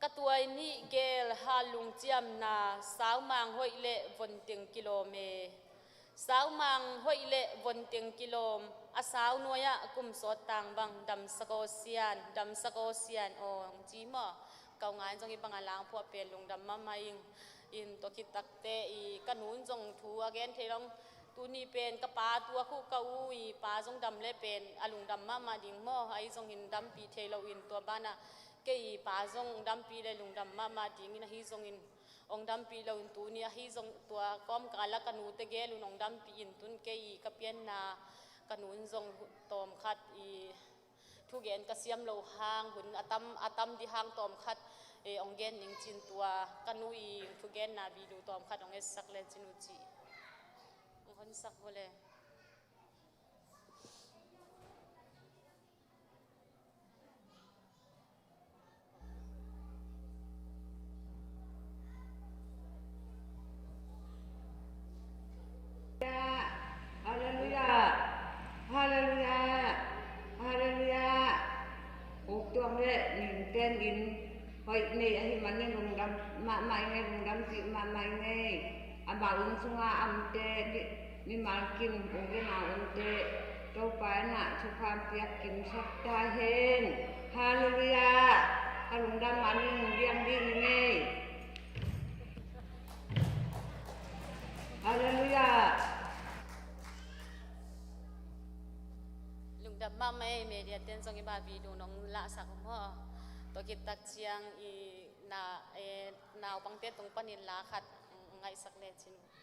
ka tuai nih gel hal lungciamna saumang hoih le vonteng kilawm e. Saumang hoih le vonteng kilawm, a sau nuai-ah kum sawt tang bang damsak aw sian, damsak aw sian aw, hong ci maw. Ka u ngai in zong hih bang a lang phuah pen lungdam mahmah ing. In tua khit takte i ka nun zong thu a gen thei lo. Tuni pen ka pa tuak uh ka u i pa zong dam le pen a lungdam mahmah ding maw. Ahi zongin dampih thei lo in tua banah kei i pa zong dampih le lungdam mahmah dingin, ahi zongin hong dampih lo in tuni ahi zong tua kawmkal ah ka nute gel un hong dampih in tun kei i ka pianna ka nun zong tawm khat i thugen ka siam lo hang hun a tam, a tam di hang tawm khat, eh, hong gen ning cin tua ka nu i thugenna video tawm khat hong etsak le cin uh ci. Hong honsak vua le. Halleluia. Halleluia. Halleluia. Uk tuang le ning ten in hoih nei ahi manin lungdam mahmah ing ei, lungdam cih mahmah ing ei. Amah inn sunga a omte, mi, mimal kim ung le nau omte Topa in ah thupha piak kimsak ta hen. Halleluia. Ka lungdam manin hong diang dih ing ei. Halleluia. Lungdam mahmah ei, media ten zong i ba video nong lahsak maw. Tua khit tak ciang i na, eh, naupangte tung panin la khat ngaihsak le cin uh.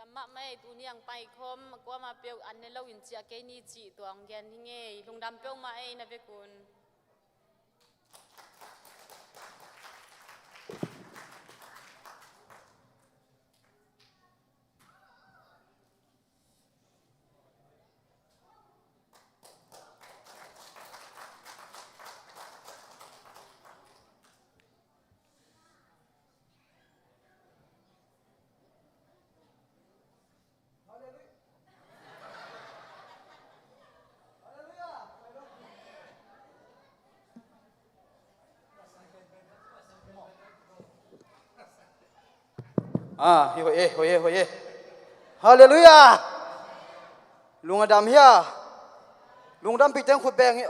Lungdam mahmah ei, tuni ang paikhawm kuamah peuh an ne lo in ciah kei ni cih tua hong gen hi ngei. Lungdam peuhmah ei, na vekun. Ah, hi hoih e, hoih e, hoih e. Halleluiah. Lung a dam hia? Lungdam pi teng khut beng hi.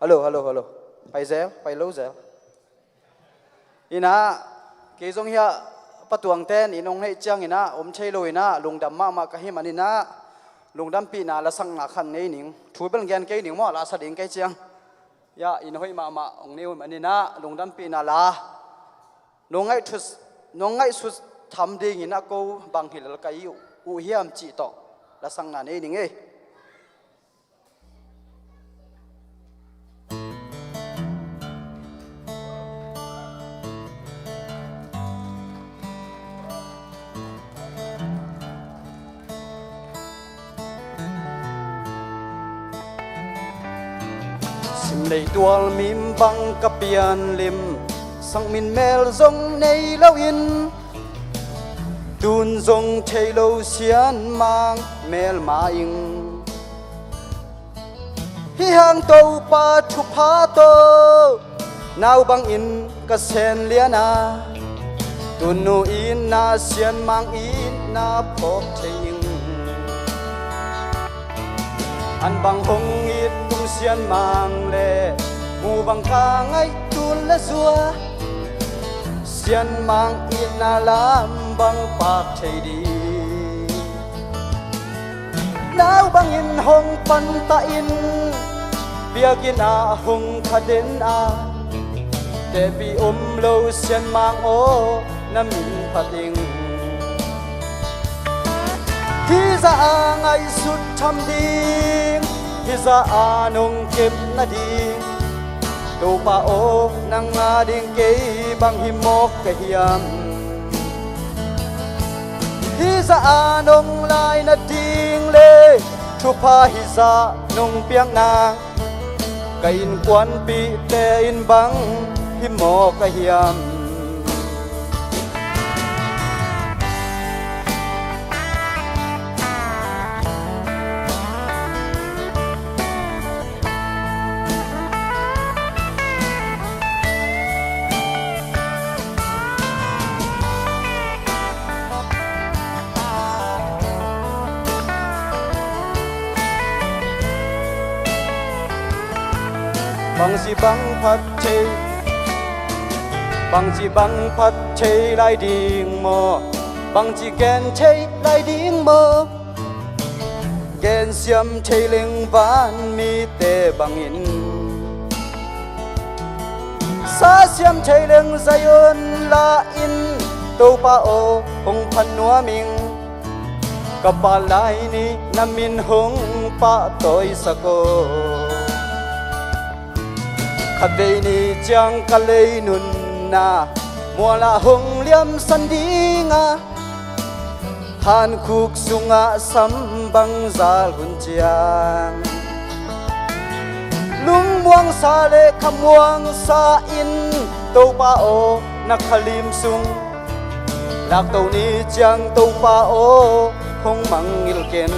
Hallo, hallo, hallo. Pai zel, pai lo zel. Inah, kei zong hiah patuang ten in hong neih ciang inah om thei lo inah lungdam mahmah ka hih man inah lungdampihna lasakna khat nei ning. Thu bel gen kei ning maw, la sa ding kei ciang. Hiah in hoih mahmah hong nei uh man inah lungdampihna la nong ngaihsut, nong ngaihsut tham dingin a ko bang hi lel ka hi uh hiam cih tawh lasakna nei ning ei. Simlei tual mim bang ka pian lim, sang min mel zong nei loin, tun zong thei lo sianmang melma ing. Hih hang Topa thupha tawh nau bangin ka sen lian a, tunu itna sianmang itna phawk thei ing. An bang hong it tung sianmang le mu bang ka ngaih tun le zua, sianmang itna lam bang pak thei ding. Nau bangin hong panta in, biakinn ah hong kha den a, tepih om lo sianmang aw na min phat ing. Hih zah a ngaihsut tham ding, hih zah a nong kep nading, Topa aw nang a ding kei bang hi mawk ka hiam? Hih zah a nong lai nading le thupha hih zah nong piak nang, ka innkuanpihte in bang hi mawk ka hiam? Bangci bang phat thei, bangci bang phat thei lai ding maw? Bangci gen thei lai ding maw? Gensiam thei leng van mite bangin, sasiam thei leng Zion la-in, Topa aw hong phat nuam ing. Ka pa lai ni na min hong pahtawi sak aw. Khatvei ni ciang ka lei nunna mualah hong liamsan dinga, hankhuk sungah sam bang zal hun ciang, lungmuangsa le khamuangsa in, Topa aw na khalim sung, lakto ni ciang Topa aw hong mangngilh ken.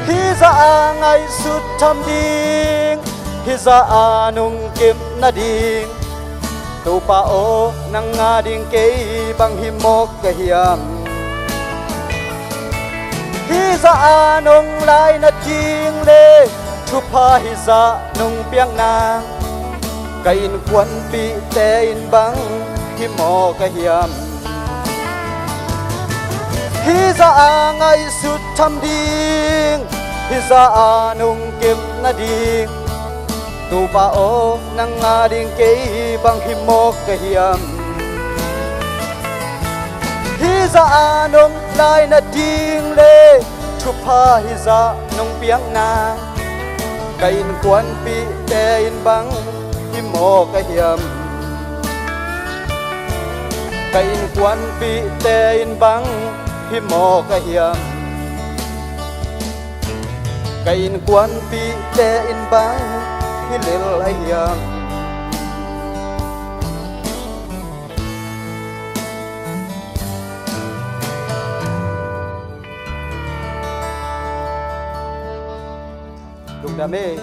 Hih zah a ngaihsut tham ding, hih zah a nong kep nading, Topa aw nang a ding kei bang hi mawk ka hiam? Hih zah a nong lai nading le thupha hih zah nong piak nang, ka innkuanpihte in bang hi mawk ka hiam? Hih zah a ngaihsut tham ding, Hizah a nong kep nading, Topa aw, nang a ding kei bang hi mawk ka hiam? Hizah a nong lai nading le thupha hizah nong piakna, ka innkuanpihte in bang hi mawk ka hiam? Ka innkuanpihte in bang hi mawk ka hiam? Ka innkuanpihte in bang hi lel a hiam? Lungdam e.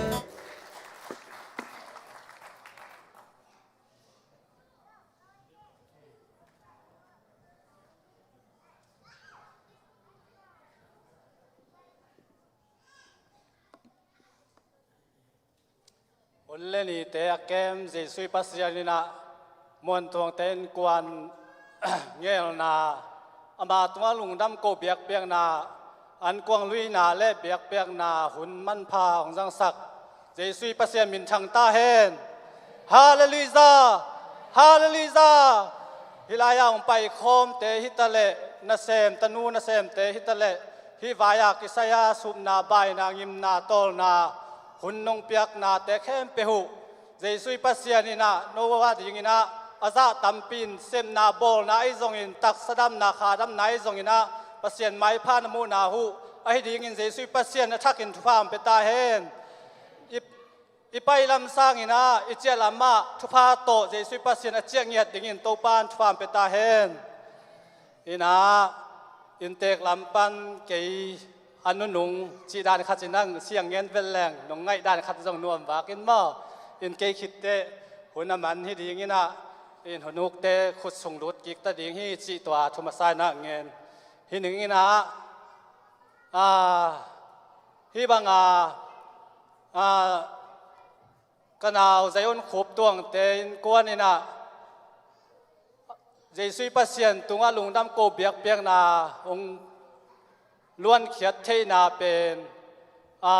Hun le nite a kem Jesuh Pasian in ah Muantuangte innkuan ngelna, ama tungah lungdam ko biakpiakna, ankuang luina le biakpiakna hun manpha hong zangsak Jesuh Pasian minthang ta hen. Halleluijah! Halleluijah! Hih lai-ah hong paikhawmte hi taleh, nasem tanu nasemte hi taleh, hih vai-ah kisai-a supna, baina, ngimna, tawlna, hun nong piaknate khempeuh uh Jesuh Pasian in ah no a dingin ah a zah tampi in, sepna bawlna ahi zongin, taksa damna, kha damna ahi zongin ah Pasian maipha na muhna uh ahi dingin Jesuh Pasian a thakin thupha hong pia ta hen. I, i pai lam sangin ah i ciah lamah thupha tawh Jesuh Pasian a ciah ngiat dingin Topa in thupha hong pia ta hen. Inah, inntek lam pan kei a nunung cih dan khat in ang siang ngen vel leng, nong ngaih dan khat zong nuam vak in maw? In kei khitteh hun a man hi ding inah, in hun ukte khut sung lut kik ta ding hi cih tua thu masa inah ngen. Hi ning inah, a, hih banga, a, ka nau Zion Khup Tuangte innkuan inah Jesuh Pasian tungah lungdam ko biakpiakna hong luankhiat theihna pen, a,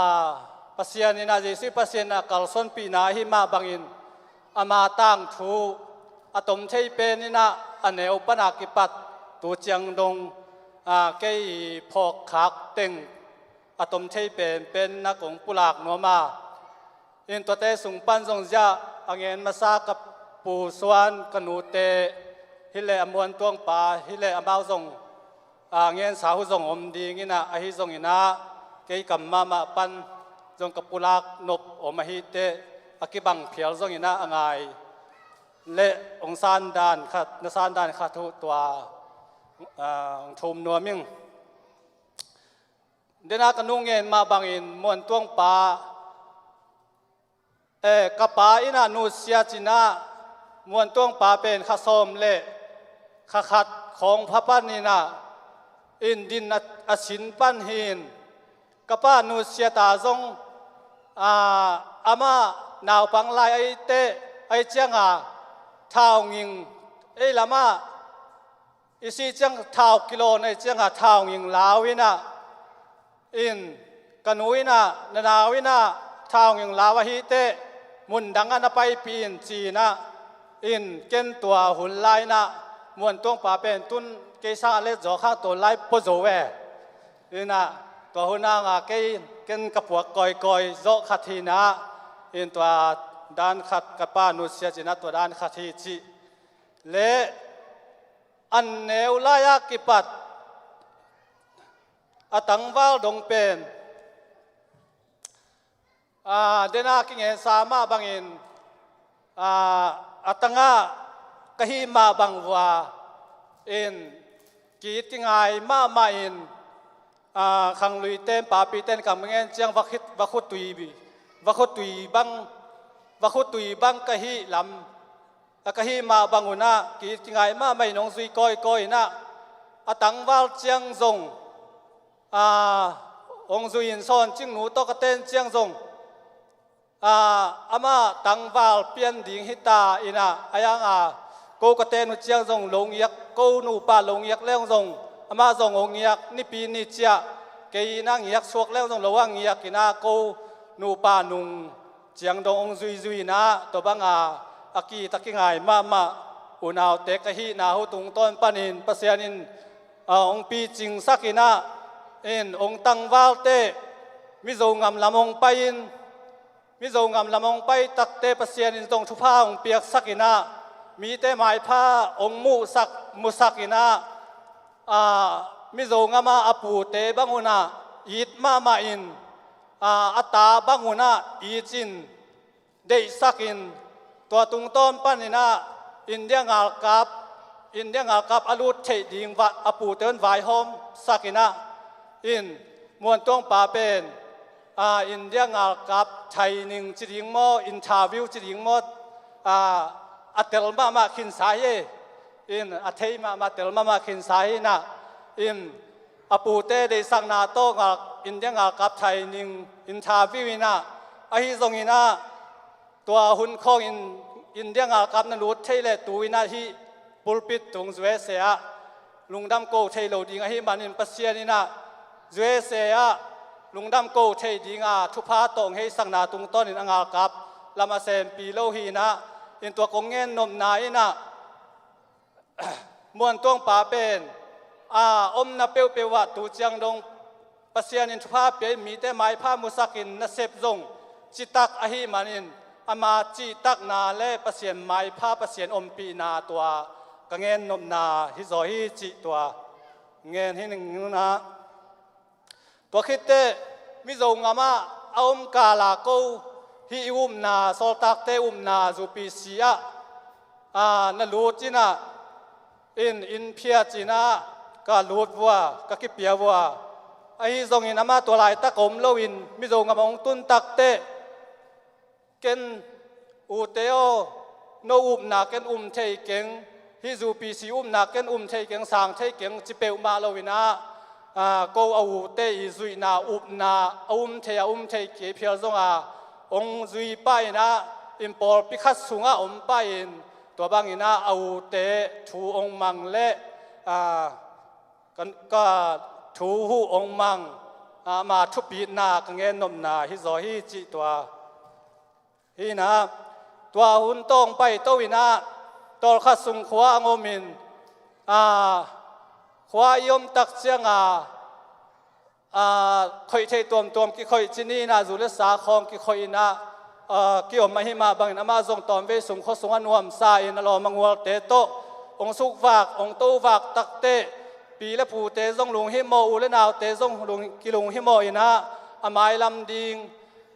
Pasian inah, Jesuh Pasian inah kalsuanpihna ahi mah bangin ama tangthu a tom thei pen inah a neu pana kipat tu ciang dong, a, kei phawkkhak teng a tom thei penpen na kong pulak nuam a. In tuate sung pan zong ziah a ngen masa ka Pu Suan, ka nute, hileh a Muantuangpa, hileh amau zong, a, ngensa uh zong om ding inah, ahi zong inah kei kam mahmah pan zong ka pulak nop om ahi teh, a kibang phial zong inah a ngai leh hong sandan khat, na sandan khat uh tua, a, hong thum nuam ing. Dena ka nu ngen mah bangin Muantuangpa, eh, ka pa inah nusia cinah Muantuangpa pen kha sawm le kha khat khawng pha pan inah in din a, a sin pan hi in, ka pa nusia ta zong, a, amah naupang lai ahi teh, ahi cianga thau nging, ei lamah i si ciang thau kilo nei cianga thau nging lau inah, in ka nu inah, na nau inah thau nging lau ahi teh, mundang ah na paipih in ci inah, in ken tua hun lai inah Muantuangpa pen tun kei sangah let zaw khang tawn lai pua zo e. Inah tua hun anga kei ken ka puak kawikawi zawh khat hi inah, in tua dan khat ka pa nusia cinah tua dan khat hi cih le, an neu lai-a kipat a tangval dong pen, a, dena kingensa mah bangin, a, a tangah ka hih mah bang uh a, in ki-it kingai mahmah in, a, khangluite in, papite in kam ngen ciang vakhit, vakhutui, vakhutui bang, vakhutui bang ka hih lam a ka hih mah bang unah ki-it kingai mahmah in hong zui kawikawi inah, a tangval ciang zong, a, hong zui in Sawn Cing nu tawh ka ten ciang zong, a, amah tangval pian ding hi ta inah, a yang a ko ka ten uh ciang zong lo ngiak, ko nupa lo ngiak leng zong amah zong hong ngiak, nipi ni ciah kei in ah ngiak suak leu zong lo ah ngiak in ah ko nupa nung ciang dong hong zuizui in ah tua bang a a kit a kingai mahmah unaute ka hihna uh tungtawn panin Pasian in, ah, hong picingsak in ah, in hong tangvalte Mizo ngam lam hong pai in, Mizo ngam lam hong pai takte Pasian in zong thupha hong piaksak in ah, mite maipha hong muhsak, musak in ah, ah, Mizo ngam ah a pute bang un ah it mahmah in, ah, a ta bang un ah it in deihsak in, tua tungtawn panin ah India ngalkap, India ngalkap a lut theih ding va, a pute un vaihawmsak in ah, in Muantuang pa pen, ah, India ngalkap training ci ding maw, interview ci ding maw, ah, a tel mahmah khinsa hi. In a thei mahmah, tel mahmah khinsa hi in ah, in a pute deihsakna tawh ngal, India ngalkap training interview in ah, ahi zongin ah tua hun khawng in India ngalkap na lut thei leh tu in ah hih pulpit tung U S A ah lungdam ko thei lo ding ahih manin Pasian in ah U S A ah lungdam ko thei ding a thupha tawh hong heisakna tungtawn in a ngalkap lam a sempi lo hi in ah, in tua kong ngen nopna in ah Muantuang pa pen, a, omna peuhpeuh ah tu ciang dong Pasian in thupha pia in mite maipha musak in nasep zong citak ahih manin ama cihtakna le Pasian maipha, Pasian ompihna tua ka ngen nopna hi zaw hi cih tua ngen hi ning in ah. Tua khit teh Mizo ngam ah a om kal a ko hih i upna, sawltakte upna U P C ah, a, na lut in ah, in, in phiat in ah ka lut vua, ka kipia vua. Ahi zongin amah tua laitak a om loin Mizo ngam a hong tun tak teh, ken ute aw, no upna ken um thei keng, hih U P C upna ken um thei keng, sang thei keng ci peuhmah lo in ah, a, ko a ute i zuihna upna a um thei, a um thei kei phial zong a hong zui pah in ah, in pawlpi khat sungah om pah in, tua bang in ah a ute thu hong mang le, a, ka, ka thu huh hong mang, a, ama thupitna ka ngen nopna hi zaw hi cih tua. Hi in ah, tua hun tawh hong paito in ah, tawlkhat sung khua a hong om in, a, khua i om tak ciang a, a, khoih theih tuamtuam kikhoih ci ni in ah, zu le sa khawng kikhoih in ah, a, kiom ahih mah bangin amah zong tawmvei sung khua sung a nuamsa in a lawm a gualte tawh hong sukvak, hong tovak tak teh, pi le pute zong lunghimawh, u le naute zong lung, kilunghimawh in ah, a mailam ding,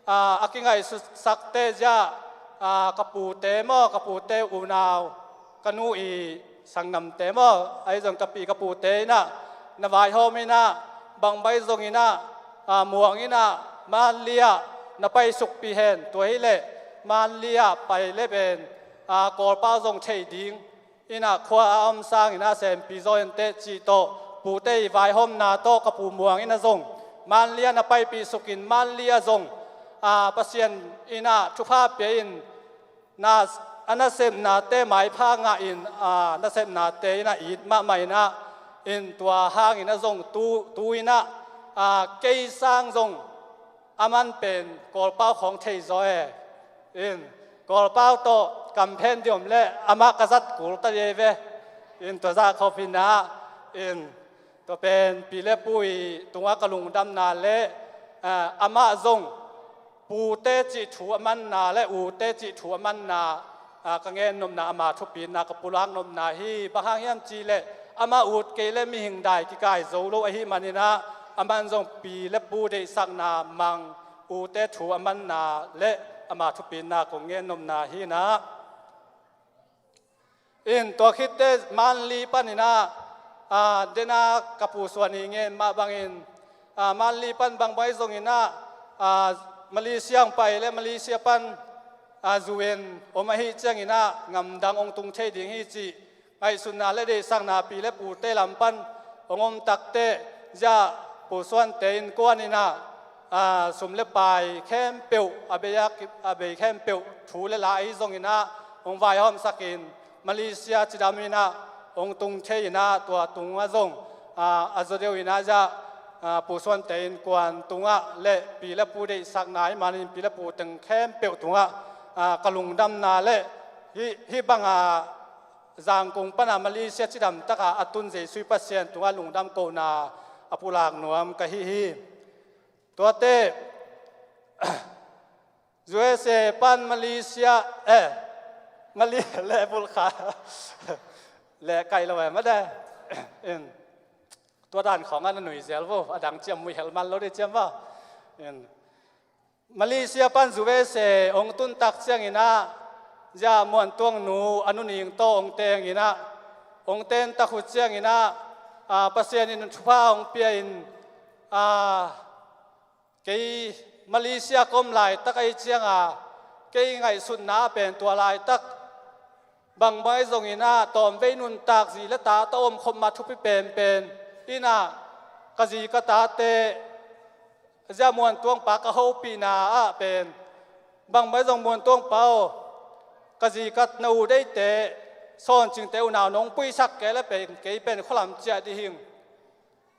a, a kingaihsutsak teh zia, a, ka pute maw, ka pute unau, ka nu i sanggamte maw, ahi zong ka pi ka pute in ah na vaihawm in ah, bangbang zong in ah, a, muang in ah, Manli ah na paisukpih hen, tua hi leh Manli ah pai le pen, a, Kawlpau zong thei ding in ah khua a om sang in ah sempi zaw in teh cih tawh, pute i vaihawmna tawh ka pu muang in ah zong, Manli ah na paipih suk in Manli ah zong, a, Pasian in ah thupha pia in, na, a nasepnate maipha ngah in, a, nasepnate in ah it mahmah in ah, in tua hang in ah zong tu, tu in ah, a, kei sang zong aman pen Kawlpau khawng thei zaw e. In Kawlpau tawh kamphen diom le amah ka zat kul ta dei ve. In tua zah khop in ah, in tua pen pi le pu i tungah ka lungdamna le, a, amah zong pute cih thu a manna le ute cih thu a manna, a, ka ngen nopna, ama thupitna ka pulak nopna hi. Bang hang hiam cih leh amah ut kei le mihing dai kikai zo lo ahih manin ah, aman zong pi le pu deihsakna mang, ute thu a manna le ama thupitna kong ngen nopna hi in ah. In tua khit teh Manli pan in ah, a, den a ka pu suan hi ngen mah bangin, a, Manli pan bangbang zong in ah, a, Malaysia hong pai le Malaysia pan, a, U N om ahih ciang in ah ngamdang hong tung thei ding hi cih ngaihsutna le deihsakna pi le pute lam pan hong om tak teh, zia pu suante innkuan in ah, a, sum le pai khempeuh, a bei a ki, a bei khempeuh, thu le la ahi zong in ah hong vaihawmsak in, Malaysia cidam in ah hong tung thei in ah, tua tung ah zong, a, a zaw deuh in ah zia, Pu Suante innkuan tungah le pi le pu deihsakna ahih manin pi le pu teng khempeuh tungah ka lungdamna le hih banga Zangkong pana Malaysia cidamtaka a tun Jesuh Pasian tungah lungdam kohna a pulak nuam ka hi hi. Tuate U S A pan Malaysia, eh, Mali le bulkha le kaih lo em a de. Tua dan khawngah na nui zel vo, a dang ciam muih hel man lo dih ciam va. Malaysia pan U S A hong tuntak cianginah zia Muantuang nu a nuning tawh hong tenginah hong tentak uh cianginah Pasian in thupha hong pia in kei Malaysia ka om laitak ahi cianga kei ngaihsutna pen tua laitak bangbang ahi zonginah tawmvei nuntak zi le ta tawh om khopmah thupi penpen innah ka zi ka tate zia Muantuang pa ka hopihna ah pen bangbang ahi zong Muantuang pa aw ka zi ka na u deite Sawncingte unau nong puisak kei le pen kei pen khualam ciah dih hing.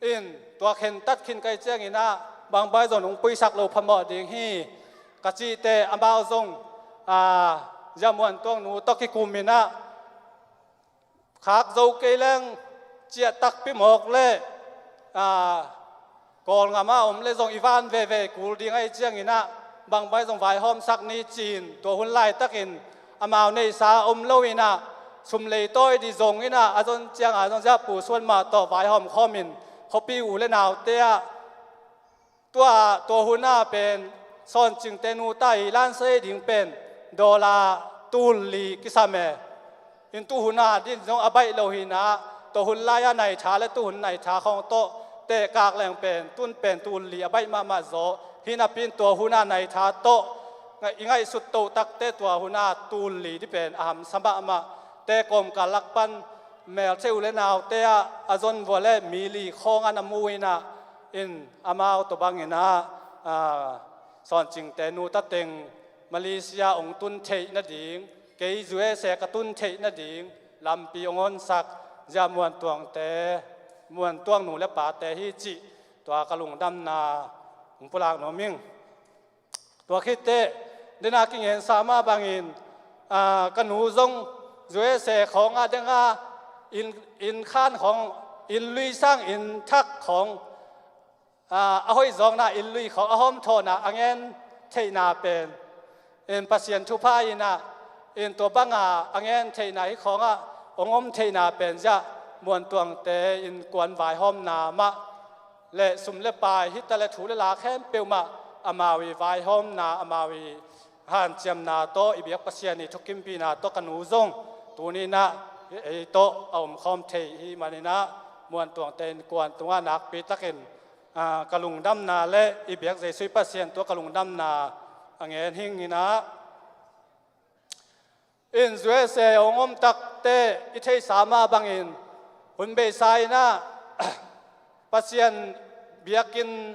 In tua khentat khin kai cianginah bangbang ahi zong nong puisak lo phamawh ding hi ka cihte amau zong zia Muantuang nu tawh kikuminah khak zo kei leng ciah takpi mawk le Kawlngam ah om le zong i van veve kul ding ahi cianginah bangbang ahi zong vaihawmsak ni cin tua hun laitakin amau neihsa om loinah sum lei tawi dih zonginah a zon cianga zong zia Pu Suan mah tawh vaihawm khawmin khuapi u le naute ah tua tua huna pen Sawncingte nu ta i lansa ei ding pen dollar tul li kisam e. In tuhuna din zong a baih lo hinah tua hun lai-a naitha le tuhun naitha khawng tawh tehkak leng pen tun pen tul li a baih mahmah zaw. Hinapin tua huna naitha tawh i ngaihsut toh takte tua huna tul li dih pen a hamsa mahmah. Te kawmkal lak pan melthei u le naute ah a zon vua le mi li khawng a na mu inah in amau tua banginah Sawncingte nu tateng Malaysia hong tun theih nading kei U S A ka tun theih nading lampi hong honsak zia Muantuangte Muantuang nu le pate hi cih tua ka lungdamna hong pulak nuam ing. Tua khitteh dena kingen sa mah bangin ka nu zong U S A khawngah denga inn khan khawng inn lui sang inn thak khawng a hoih zawkna inn lui khawng a hawmthawhna a ngen theihna pen in Pasian thupha inah in tua banga a ngen theihna hi khawngah hong om theihna pen ziah Muantuangte innkuan vaihawmna mah le sum le pai hita le thu le la khempeuh mah amau i vaihawmna amau i hanciamna tawh i biak Pasian i thukimpihna tawh ka nu zong tuninah ei tawh a omkhawm thei hi maninah Muantuangte innkuan tungah nakpi takin ka lungdamna le i biak Jesuh Pasian tungah ka lungdamna a ngen hinginah in U S A hong om takte i theihsa mah bangin hun beisa inah Pasian biakinn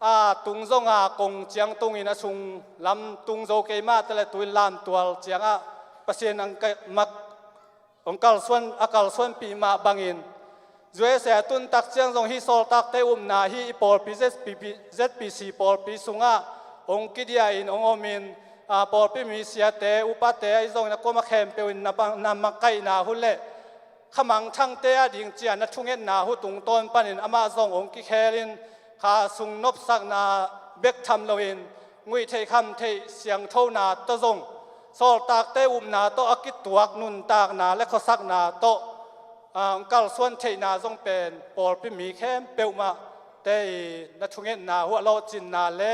a tung zonga kong ciang tungin a sung lam tung zo kei mah tale tuin lamtual ciangah Pasian ang mak hong kalsuan a kalsuanpih mah bangin U S A a tuntak ciang zong hih sawltakte upna hih i pawlpi Z P P, Z P C pawlpi sungah hong kidiahin hong omin pawlpi mi siate upate ahi zongin a kuama khempeuh in na makaihna hun le khamangthangte a ding cian na thungetna hu tungtawn panin amah zong hong kikhelin kha sung nopsakna bek tham loin nguih theih kham theih siangthona tawh zong sawltakte upna tawh a kituak nuntakna le khuasakna tawh hong kalsuan theihna zong pen pawlpi mi khempeuh mah te i na thungetna hu a lawhcinna le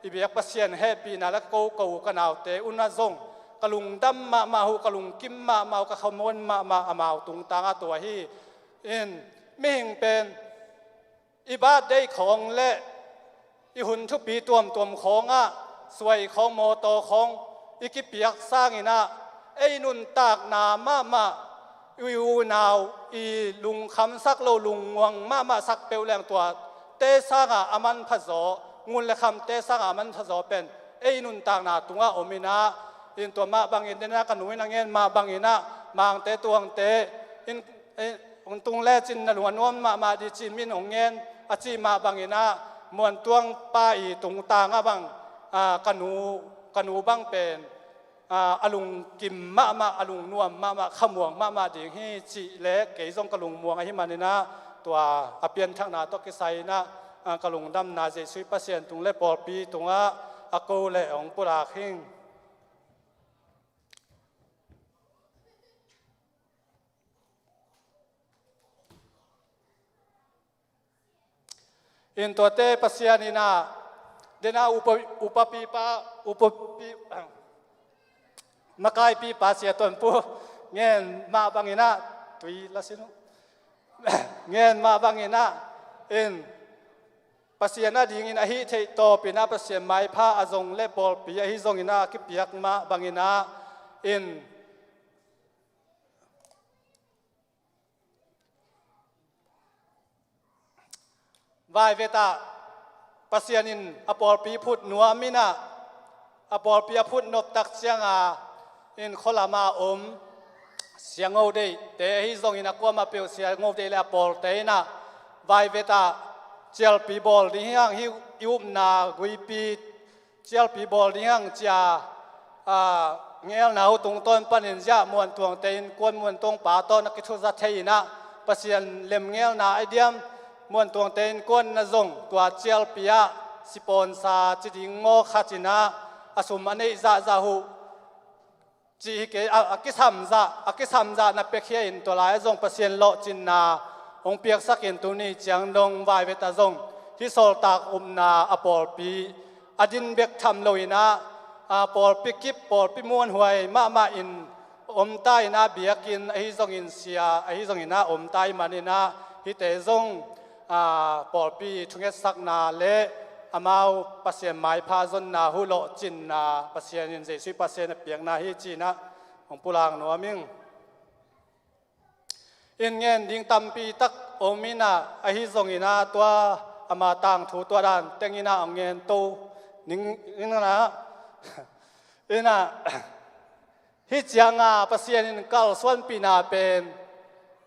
i biak Pasian hehpihna le ka koko uh ka naute unah zong ka lungdam mahmah hu ka lungkim mahmah hu ka khamuan mahmah amau tungtangah tua hi. In mihing pen i birthday khawng le i hun thupi tuamtuam khawngah suai khawng mawtaw khawng i kipiak sanginah ei nuntakna mahmah i unau i lungkhamsak lo lungmuang mahmah sak peuh leng tua te sangah a manpha zaw ngun le kham te sangah a manpha zaw pen ei nuntakna tungah ominah in tua mah bangin dena ka nu in a ngen mah banginah mangte tuangte in hong tung lecin na lung a nuam mahmah dih cin min hong ngen A cih mah bangin ah Muantuang pa i tungtang ah bang, ah, ka nu, ka nu bang pen, ah, a lungkim mahmah, a lungnuam mahmah, khamuang mahmah ding hi cih le kei zong ka lungmuang ahih manin ah tua a pianthakna tawh kisai in ah, ah, ka lungdamna Jesuh Pasian tung le pawlpi tungah a ko le hong pulak hing. In tuate Pasian in ah, den a upa, upapipa, upapi, makaipipa Sia Tuan Pu ngen mah bangin ah, tui la sin uh. Ngen mah bangin ah, in Pasian a dingin a hih theih tawpin ah Pasian maipha a zong le pawlpi ahi zongin ah a kipiak mah bangin ah, in Vaivet ah Pasian in a pawlpi phut nuam in ah, a pawlpi a phut nop tak ciang a, in khualama om Sia Ngo Deih te ahi zongin a kuamah peuh Sia Ngo Deih le a pawlte in ah, vaivet ah cialpi bawl ding hi hang, hih i upna guipi cialpi bawl ding hang cia, ah, ngelna uh tungtawn panin ziah Muantuangte innkuan Muantuang pa tawh na kithuza thei in ah, Pasian lemngelna a diam Muantuangte innkuan na zong tua cialpi ah sipawnsa ci ding maw khat in ah, a sum a neih zahzah uh cih hi kei, a, a kisamzah, a kisamzah na piakhia in tua lai-ah zong Pasian lawhcinna hong piaksak in tuni ciang dong vaivet ah zong hih sawltak upna a pawlpi a din bek tham lo in ah, a pawlpi kip, pawlpi muanhuai mahmah in om ta in ah, biakinn ahi zongin sia ahi zongin ah om ta ahih manin ah, hihte zong, ah, pawlpi thungetsakna le amau Pasian maipha zonna uh lawhcinna Pasian in Jesuh Pasian a piakna hi ci-in ah hong pulak nuam ing. In ngen ding tampi tak om in ah, ahi zongin ah tua ama tangthu tua dan teng in ah hong ngen to ning in ah, in ah, hih ciang a Pasian in kalsuanpihna pen,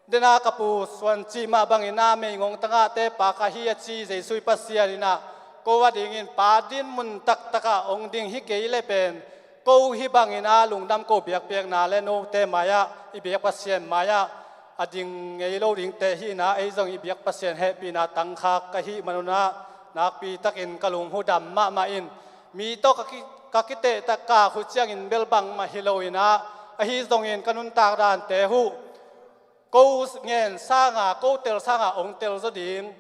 den a ka pu suan cih mah bangin ah meigong tagahte pa ka hi a ci Jesuh Pasian in ah, ko a dingin pa din mun taktak ah hong ding hi kei le pen, ko hih bangin ah lungdam ko biakpiakna le note mai-ah i biak Pasian mai-ah a ding ngei lo dingte hi in ah, ei zong i biak Pasian hehpihna tangkhak ka hih manun ah, nakpi takin ka lung uh dam mahmah in, mi tawh ka ki, ka kitehtak kak uh ciangin bel bangmah hi lo in ah, ahi zongin ka nuntak dante uh ko ngen sang a, ko tel sang a hong tel zaw ding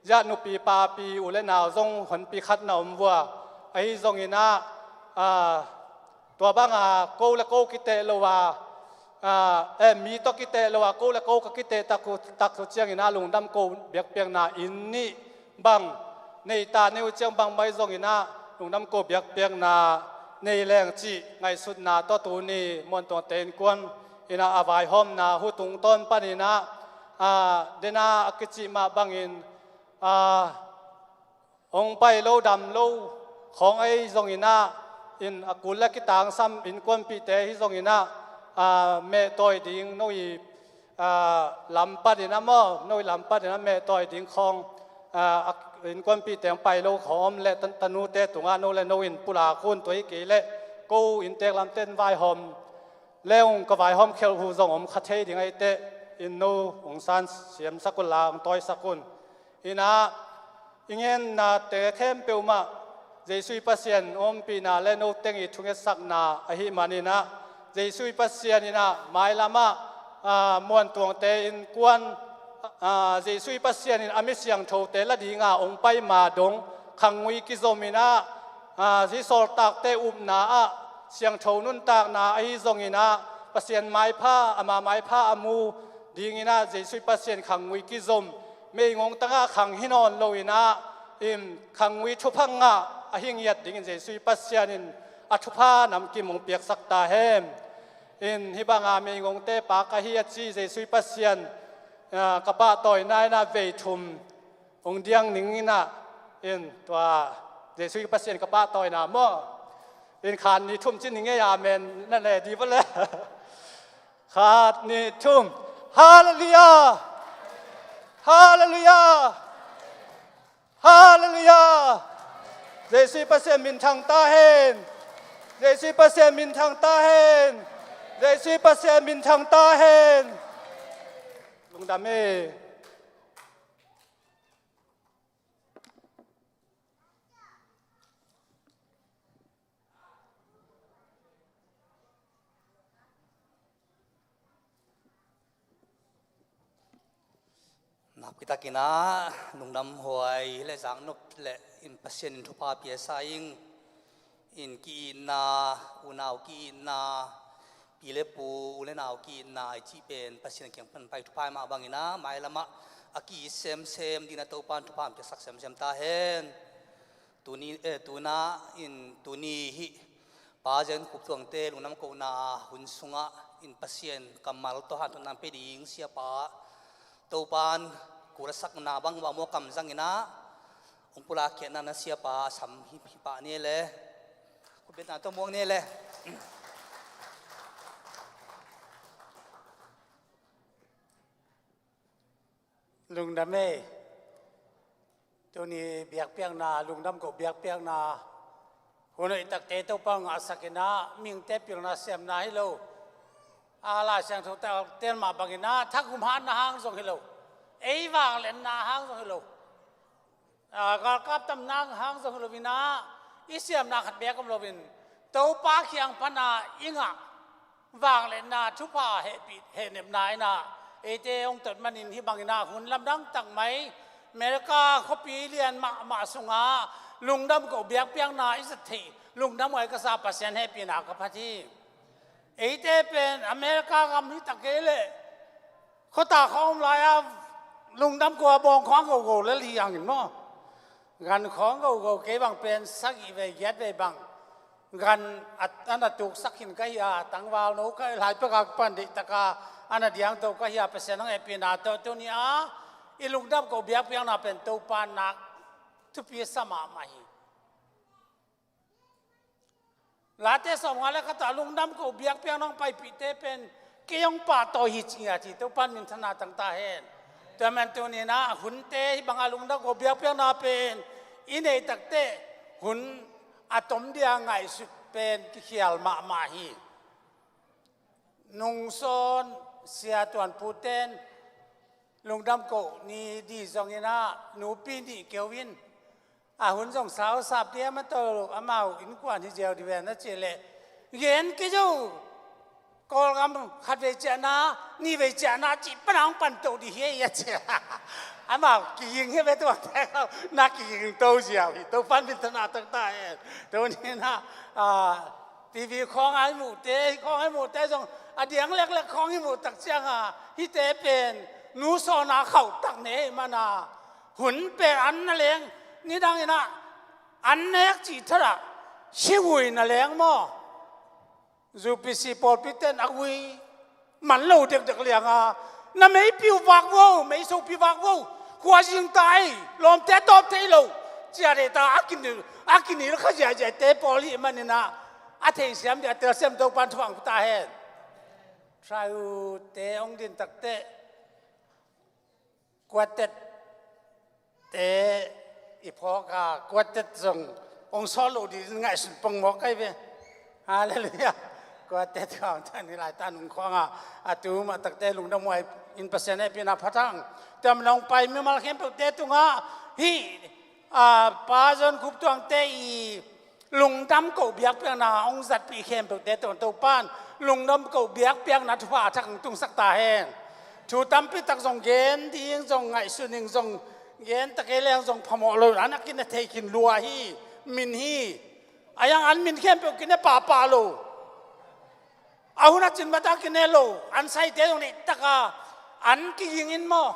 ziah nupi papi u le nau zong honpi khat na om uh a, ahi zongin ah, ah, tua bang a ko le ko kiteh lo a, ah, eh, mi tawh kiteh lo a ko le ko ka kitehtak uh, tak uh ciangin ah lungdam ko biakpiakna inn nih bang nei ta, nei uh ciang bangmah ahi zongin ah lungdam ko biakpiakna nei leng cih ngaihsutna tawh tuni Muantuangte innkuan in ah a vaihawmna uh tungtawn panin ah, ah, den a a kicih mah bangin, ah, hong pai lo dam lo khawng ahi zongin ah, in a kul le kitangsam innkuanpihte ahi zongin ah, ah, mehtawi ding no i, ah, lam panin ah maw, no i lam panin ah mehtawi ding khawng, ah, a, innkuanpihte hong pai lo khawng om leh tan, tanute tungah no le no in pulak un, tua hi kei leh ko inntek lamte in vaihawm le ung, ka vaihawm khelh uh zong om kha thei ding ahih teh, in no hong san siamsak un la, hong tawisak un. In ah, i ngennate khempeuh mah Jesuh Pasian ompihna le no teng i thungetsakna ahih manin ah, Jesuh Pasian in ah mailam ah, ah, Muantuangte innkuan, ah, Jesuh Pasian in a mi siangthote la ding a hong pai ma dong khanggui kizom in ah, ah, hih sawltakte upna ah siangtho nuntakna ahi zongin ah, Pasian maipha, ama maipha a mu dingin ah Jesuh Pasian khanggui kizom, meigong tagah khang hi nawn lo in ah, in khanggui thupha ngah a hi ngiat dingin Jesuh Pasian in a thupha namkim hong piaksak ta hen. In hih bang a meigongte pa ka hi a ci Jesuh Pasian, ah, ka pahtawina in ah vei thum hong diang ning in ah, in tua Jesuh Pasian ka pahtawina maw? In khat nih thum ci ning ei, amen na le di va le. Khat nih thum. Halleluiah! Halleluiah! Jesuh Pasian minthang ta hen. Jesuh Pasian minthang ta hen. Jesuh Pasian minthang ta hen. Lungdam e. Nakpi takin ah lungdam huai le zaknop le in Pasian in thupha pia sa ing. In ki-itna, unau ki-itna, pi le pu, u le nau ki-itna i cih pen Pasian kiang pan pai thupha mah bangin ah mailam ah a ki-it semsem dingin ah Topa'n thupha piaksak semsem ta hen. Tuni, eh, tuna in tuni hih Pa Zen Khup Tuangte lungdam kohna hun sungah in Pasian kammal tawh hanthawn nang pe ding siapa Topa'n kul a sakna bang bang maw kamzang in ah hong pulak khiatna na siapa a sam hi, hi pah ni le. Khutbetna tawh muak ni le. Lungdam e. Tuni biakpiakna, lungdam koh biakpiakna hun hoih takte Topa ngahsak in ah, mihingte pilna siamna hi lo. A Lai Siangtho takte mah bangin ah thakhum hatna hang zong hi lo. Ei vangliatna hang zong hi lo. A, galkap tamna hang zong hi lo in ah, i siamna khat beek om lo in, Topa kiang pan a i ngah vangliatna thupha hehpih, hehnepna in ah, eite hong tot manin hih bangin ah hun lamdang tak mai, America khuapi lian mahmah sungah lungdam koh biakpiakna i zat theih lungdam huai ka sa, Pasian hehpihna ka phat hi. Eite pen America gam hi ta kei leh khuata khawng om lai-a lungdam koh a bawng khawng gogo lel hi hangin maw. Gan khawng gogo kei bang pen sagih vei giat vei bang gan a, a na tuksak khin ka hi a, tangval no ka hi lai pek a kipan deih taka a na diangto ka hi a, Pasian hong hehpihna tawh tuni a i lungdam koh biakpiakna pen Topa nak thupi sa mahmah hi. Late sawmnga le khat ah lungdam koh biakpiakna hong paipihte pen kei hong pahtawi hi ci-in a ci, Topa'n minthanna tang ta hen. Tua man tuni in ah hunte hih banga lungdam koh biakpiakna pen i neih takteh hun a tom dia ngaihsut pen kikhial mahmah hi. Nungsawn sia tuanputen lungdam koh ni di zongin ah nupi nih keu in, a hun zong sausap diam a tawh amau innkuan hi ziau di ven a cih leh gen kei zo. Kawlgam khat vei ciahna, nih vei ciahna cih pan a hong pan to di hi ei a ci. Amau kiging hi ve tuate kau na kiging to ziau hi, Topa'n minthanna tang ta hen. Tuni in ah, a, TV khawng a i muhte, khawng a i muhte zong a diang leklek khawng i muh tak cianga hihte pen nu sawna khauh tak ne hi mana hun pen an na leng, nidang in ah an nek cih thadah sivuina leng maw. UPC pawlpi ten a vui man lo dekdek lianga na meipi uh vak vo, meisopi vak vo, khua zing ta ei, lawmte tawp thei lo, ciah deh ta a kinil, a kinil kha ziahziahte pawl hih manin ah a theisiam dia telsiam Topa'n thupha hong pia ta hen. Thaute hong din takteh quartet te i phawk a, quartet zong hong sawt loh ding ngaihsun pongmawk kai ve. Halleluiah. Quartet kawm tan hi lai ta nung khawng a, a tu mah takte lungdam huai in Pasian hehpihna phat hang. Tuam nong pai mimal khempeuhte tungah hih, a, Pa John Khup Tuangte i lungdam koh biakpiakna hong zatpih khempeuhte tawh Topa'n lungdam koh biakpiakna thupha a thak hong tungsak ta hen. Thu tampi tak zong gen ding zong ngaihsun ding zong gen ta kei leng zong phamawh lo, an a kine thei khin lua hi, min hi. A yang an min khempeuh kine pahpah lo. A hun a cin bata kine lo, an saite zong neih taka an kiging in maw.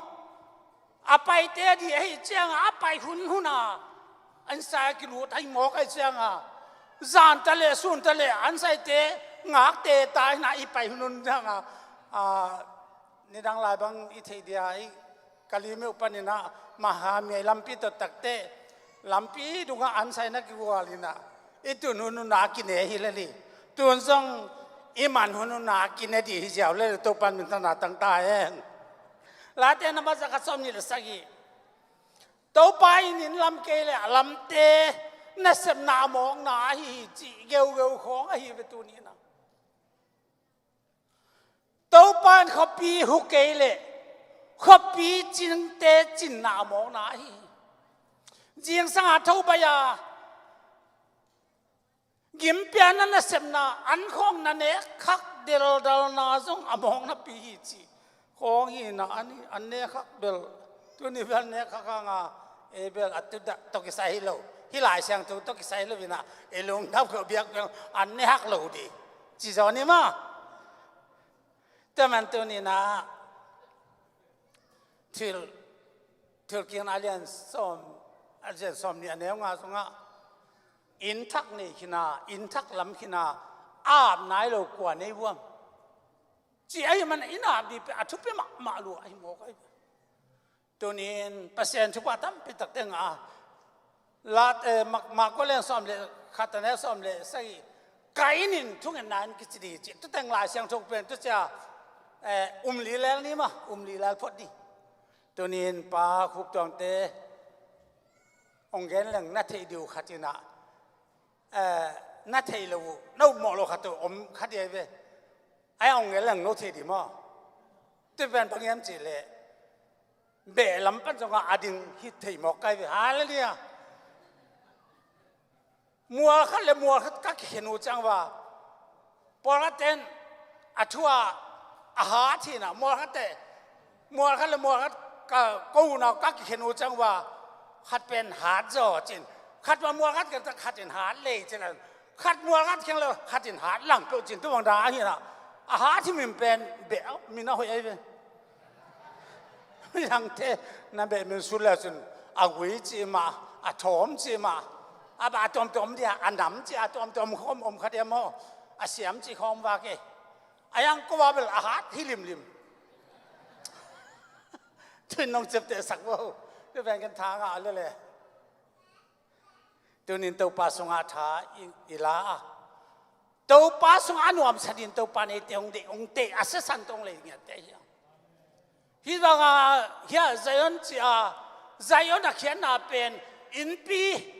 A paite a di ahih cianga a pai hunhun a an sai a kilut ahih mawk ahih cianga zan ta leh sun ta leh an saite ngakte ta hina i pai hunhun cianga, a, nidang lai bang i theih dia i Kalaymyo panin ah Mahamyaing lampi tawh takteh lampi dungah an sai na kigual in ah i tun hunhun a kine hi lel hi. Tun zong i man hunhun a kine dih hi ziau lel hi. Topa'n minthanna tang ta hen. Late na masa khat sawm nih le sagih. Topa in inn lam kei le a lamte nasepna a mawkna ahi hi cih geugeu khawng ahi ve tuni-in ah. Topa in khuapi hu kei leh khuapi cingte cinna a mawkna ahi hi. Zingsang a tho baih a gimpiakna nasepna an khawng na nek khak deldalna zong a mawknapi hi ci khawng hi-in ah, an, an nek khak bel, tuni bel nek khak hang a, ei bel a tu dah tawh kisai hi lo, hih Lai Siangtho tawh kisai hi lo-in ah, ei lungdam khawh biakpiak an nek khak lo ding ci zaw ni maw. Tua man tuni-in ah Thil, Thil Kikna a lian sawm, a lian sawmnih a neu nga sungah, inn thak nei khin a, inn thak lam khin a, a ap nai lo kua nei vuam? Ci ahih manin inn ap ding pen a thupi mahmah lua ahi mawk ahi. Tuni-in Pasian thupha tampi takte ngah a, Lat, eh, Mak-, Marka lian sawm le khat a neu sawm le sagih, ka inn in thungetna inn kici ding hi ci. Tuteng Lai Siangtho pen tucia, eh, um lilel ni maw, um lilel phot ding. Tuni-in Pa Khup Tuangte hong gen leng na theih ding uh khat in ah, eh, na theih loh uh, na upmawh loh khat uh om kha ding ahi ve. Ai hong gen leng no theih ding maw. Tua pen bang hiam cih leh, beh lam pan zongah a ding hi thei mawk ka hi ve. Halleluiah. Mual khat le mual khat ka kikhen uh ciang va, pawlkhatte in a thu ah a hat hi-in ah, mual khatte, mual khat le mual khat ka ko unau ka kikhen uh ciang va, khat pen hat zaw cin, khat va mual khat khen, khat in hat lei cin, khat mual khat khen le khat in hat lang peuh cin, tu bang dan ahi-in ah, a hat hi min pen beh min a hoih ahi ve. Midangte na beh min sut le cin, a gui cih mah, a thawm cih mah, a bah a tuamtuam dia, a nam cih a tuamtuam khawng om kha dia maw, a siam cih khawng va kei. A yang ko va bel a hat hi limlim. Tuin nong ciaptehsak vo. Tua pen ken tha ngah lel e. Tunin Topa sungah tha i, i la a, Topa sungah a nuamsa dingin Topa in eite hong deih, hong teh a, sisan tawh hong lei ngiatte hi hang. Hih bangah hiah Zion ci a, Zion a khiatna pen innpi,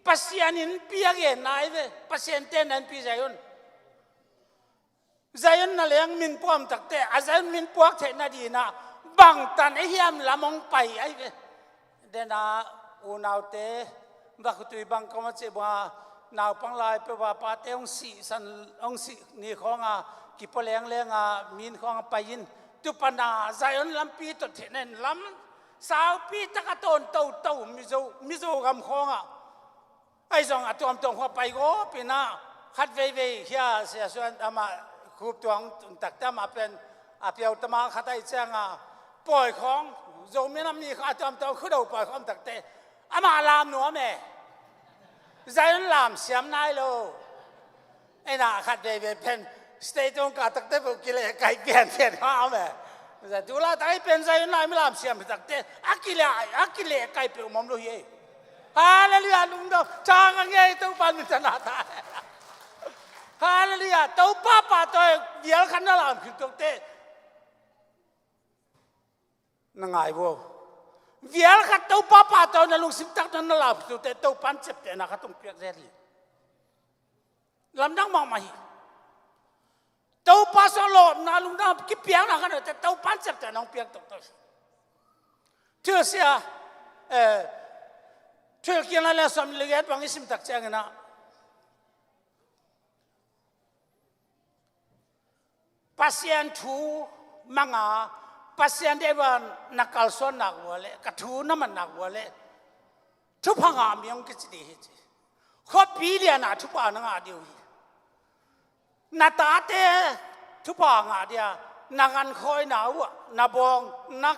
Pasian innpi a genna ahi ve. Pasian tenna innpi Zion. Zion na leng min puak takte, a Zion min puak theihna dingin ah bangtan ei hiam lam hong pai ahi ve. Dena unaute, va khutui bang kawm a cih bang a, naupang lai peuh va pate hong sihsan, hong sih ni khawng a, kipua lengleng a, min khawng a pai in, tu pan a Zion lampi tot theihna in lam saupi tak a tawn toto, Mizo, Mizo gam khawng ah. Ahi zong a tuamtuam khawng a pai gawp in ah, khat veivei hia Sia Suan amah Khup Tuang tun takte amah pen a piau tama khat ahih ciang a, pawi khawng, Zomi nam mi khawng a tuamtuam khuado pawi khawng takte amah lam nuam e. Zion lam siam nai lo. Ei na khat veivei pen state hong kah takte peuh kilehkai pianpian kha om e. Tu laitak ei pen Zion lai mi lam siam takte a kileh, a kilehkai peuh om lo hi ei. Halleluiah, lungdam. Thang a ngei Topa min thang ta. Halleluiah. Topa pahtawi vial khat na lam khit takte na ngai vo. Vial khat Topa pahtawi na lungsim tak na lam khit takte Topa in ciaptehna khat hong piak zel hi. Lamdang mahmah hi. Topa sungah lawpna, lungdam, kipiakna khat na te Topa in ciaptehna hong piak toktok hi. Thilsia, eh, Thil Kikna lian sawm le giat bang i sim tak ciangin ah, Pasian thu mang a, Pasian deih bang na kalsuan nak uh leh, ka thu na man nak uh leh, thupha ngah mi hong kici ding hi ci. Khuapi lian ah thupha na ngah ding uh hi. Na tate thupha ngah ding a, na gankhawina uh ah, na bawng, na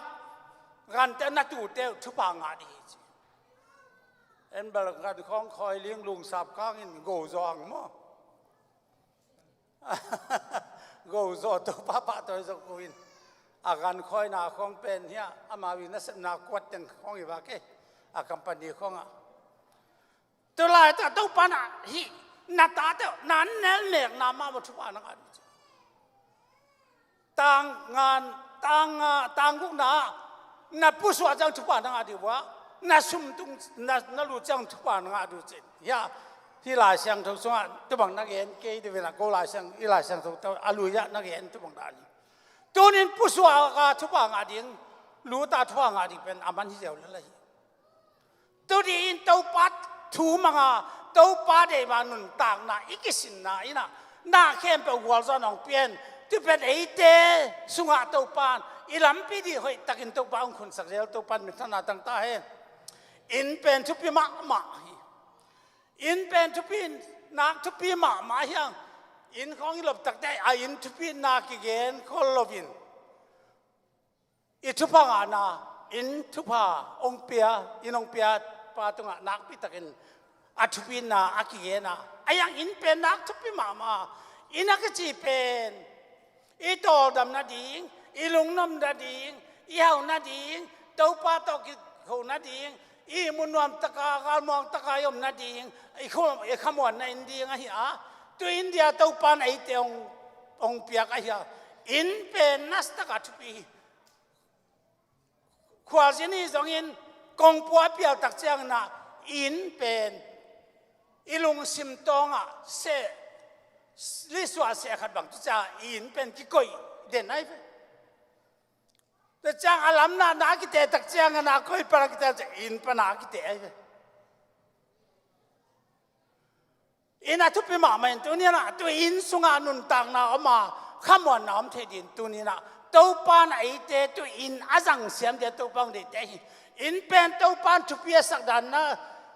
gante, na tute uh thupha ngah ding hi ci. En bel gankhawng khawi ling lungsap kangin go zawng maw? Go zaw Topa pahtawi zong uh in. A gankhawina khawng pen hiah amau i nasepna kuat teng khawng hi va kei. A company khawngah. Tu laitak Topa in ah hih na tate uh na an nelnekna mah maw thupha na ngah ding ci. Tang ngan, tang nga, tang gukna ah na pusuah ciang thupha na ngah ding uh ah, Na sum tung, na, na lu ciang thupha na ngah duh cin. Hia, hih Lai Siangtho sungah tubang na gen kei dih ve na, ko Lai Siang, hih Lai Siangtho tawh a lui ah na gen tubang dan hi. Tunin pusuak a thupha ngah ding, lu ta thupha ngah ding pen a man hi ziau lel ahi. Tuni in Topa thu manga, Topa deih ma nuntakna i kisinna in ah, na khempeuh gualzawhna hong pia in, tu pen eite sungah Topa in i lampi dih hoih takin Topa hong khunsak zel, Topa in minthanna tang ta hen. Inn pen thupi mahmah hi. Inn pen thupi, nak thupi mahmah hi hang. Inn khawng i lop takte a inn thupina kigen khol loin, i thupha ngahna, inn thupha hong pia, inn hong pia pa tungah nakpi takin a thupina a kigen a. Ahi hang inn pen nak thupi mahmah. Inn a kici pen i tawldam nading, i lungnuam nading, i hau nading, Topa tawh kikho nading, i ihmu nuam taka, galmuang taka i om nading, i kho-, i khamuanna inn ding ahi a. Tu inn dia Topa in eite hong, hong piak ahi a. Inn pen nasa taka thupi hi. Khualzin hi zongin kongpua a pial tak ciangin ah inn pen i lungsim tawngah seh, lisuah seh khat bang tu ciang inn pen kikoih den ahi ve. Tu ciang a lamna na a kite tak ciangin ah koi pan a kite tak ciang inn pan a kite ahi ve. Inn a thupi mahmah in tuni in ah, tu inn sungah nuntakna om a, khamuanna om thei ding tuni in ah, Topa in eite tu inn a zang siam dia Topa hong deihte hi. Inn pen Topa in thupi a sak dan na,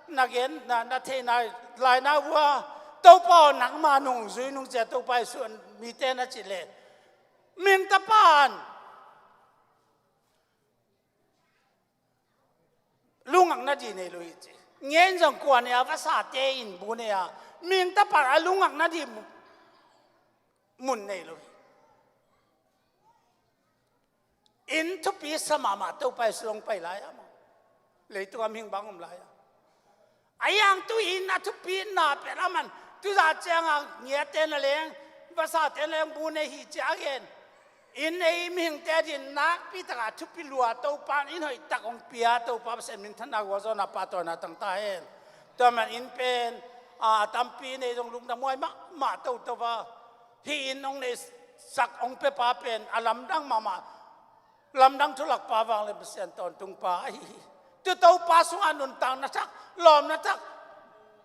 na gen, na, na theihna lai na vua, Topa aw nangma nung zui nung cia Topa i suan mite na cih leh, mintapa in lungngakna dih nei lo hi ci. Ngen zong kua nei a, vasate in bu nei a, mintapa a lungngakna dih mu-, mun nei lo hi. Inn thupi sa mahmah Topa i suang pai lai a maw. Leitung a mihing bang om lai a. Ahi hang tu inn a thupina pen a man, tu zah ciangah ngiate na leng, vasate na leng bu nei hi ci a gen. Inn ei mihingte a din nakpi takah thupi lua Topa in inn hoih tak hong pia Topa Pasian minthanna gualzawhna pahtawina tang ta hen. Tua man inn pen, a, tampi nei zong lungdam huai mahmah toto a. Hih inn hong neihsak hong pia pa pen a lamdang mahmah, lamdang thulak pa, vanglian Pasian tawntung pa ahi hi. Tu Topa sungah nuntakna thak, lawmna thak,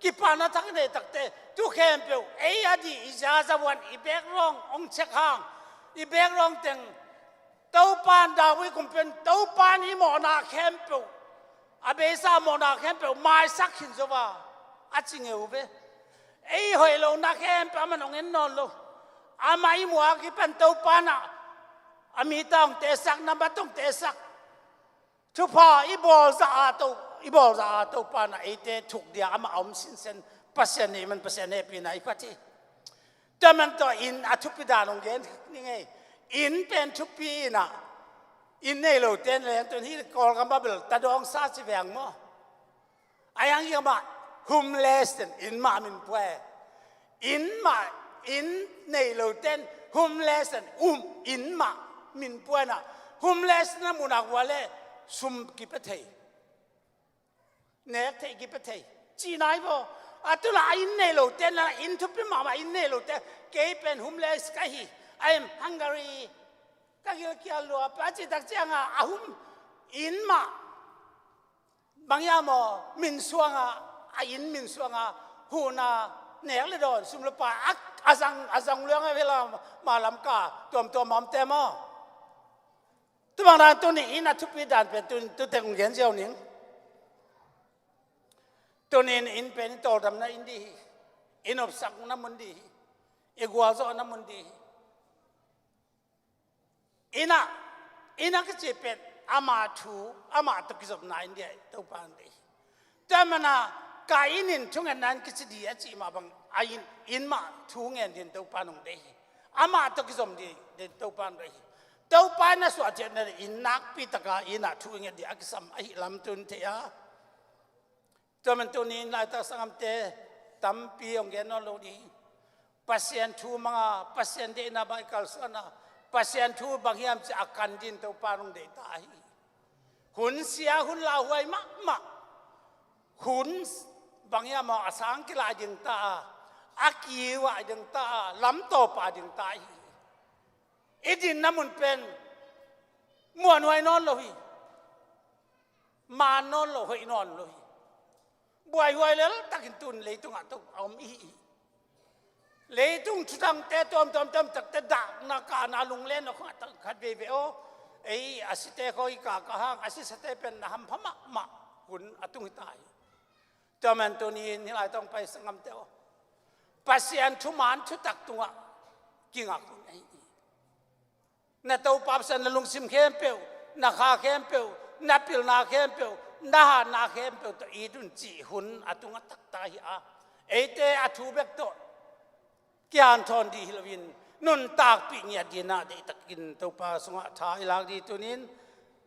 kipahna thak i neih takte, tu khempeuh ei a dih i zazavuan i background hong check hang, i background teng Topa in, David kumpipa in, Topa in i mawhna khempeuh, a beisa mawhna khempeuh maisak khin zo a, a ci ngeu ve. Ei hoih lohna khempeuh amah in hong en nawn lo. Amah i muak i pan Topa in ah, a mite hong tehsak, na mate hong tehsak. Thupha i bawl zah a To, i bawl zah a Topa in ah eite thuk dia amah a om sinsen, Pasian nih man Pasian hehpihna i phat hi. Tua man tawh inn a thupi dan hong gen ni ngei. Inn pen thupi in ah, inn nei lote in leng tun hih Kawlgam a bel tadawngsa ci veng maw. Ahi hang i gam ah homeless ten inn mah min pua e. Inn mah, inn nei lote in homeless ten um, inn mah min pua in ah, homeless na muhna gual leh sum kipia thei, nek thei, kipia thei cihna hi vaw. A tu la a inn nei lote in, inn thupi mahmah inn nei lote, kei pen homeless ka hi, I am hungry, ka gilkial lua, a cih tak ciangah a hum, inn mah bang hiam aw, min suangah, a inn min suangah huhna, nek le dawn, sum le pai a, a zang, a zang luang a vela, ma lam ka tuamtuam a omte maw. Tua bang dan tuni inn a thupi dan pen tu, tu teng gen ziau ning. Tuni in inn pen i tawldamna inn dih hi. I nopsakna mun dih hi. I gualzawhna mun dih hi. Inn ah, inn ah kici pen ama thu, amah tawh kizopna inn dih ah Topa in deih hi. Tua mana ka inn in thungetna inn kici dih a cih mah bang, a inn, inn mah thu ngen dih in Topa in hong deih hi. Amah tawh kizom dih, dih Topa in deih hi. Topa in a suahciamna inn nakpi taka inn ah thu i nget dih a kisam ahih lam tun thei a. Tua man tuni in laitak sanggamte tampi hong gen nawn lo dih hi. Pasian thu manga, Pasian deihna bang i kalsuanna, Pasian thu bang hiam ci a kan dih in Topa in hong deih ta hi. Hun sia, hun lauhuai mahmah, Khun bang hiam maw, a sang kilai ding ta a, a kiu a ding ta a, lamtawp a ding ta hi. I dinna mun pen muanhuai nawn lo hi. Maan nawn lo, hoih nawn lo hi. Buaihuai lel takin tun leitungah tawh a om i hi hi. Leitung thudangte tuamtuam tuam takte dahna kahna lunglen aw khong a tak khat veivei aw. Ei a site khong i kah kah hang, a sisate pen na hampha mahmah hun a tung hi ta hi. Tua man tuni-in hih lai tawh hong pai sanggamte aw, Pasian thuman thutak tungah kingak hun ahi hi. Na Topa Pasian na lungsim khempeuh, na kha khempeuh, na pilna khempeuh, na hatna khempeuh tawh it un cih hun a tung a taktak hi a, eite a thu bek tawh kihanthawn dih hi loin, nuntakpih ngiat dingin ah deihtakin Topa sungah tha i lak ding tunin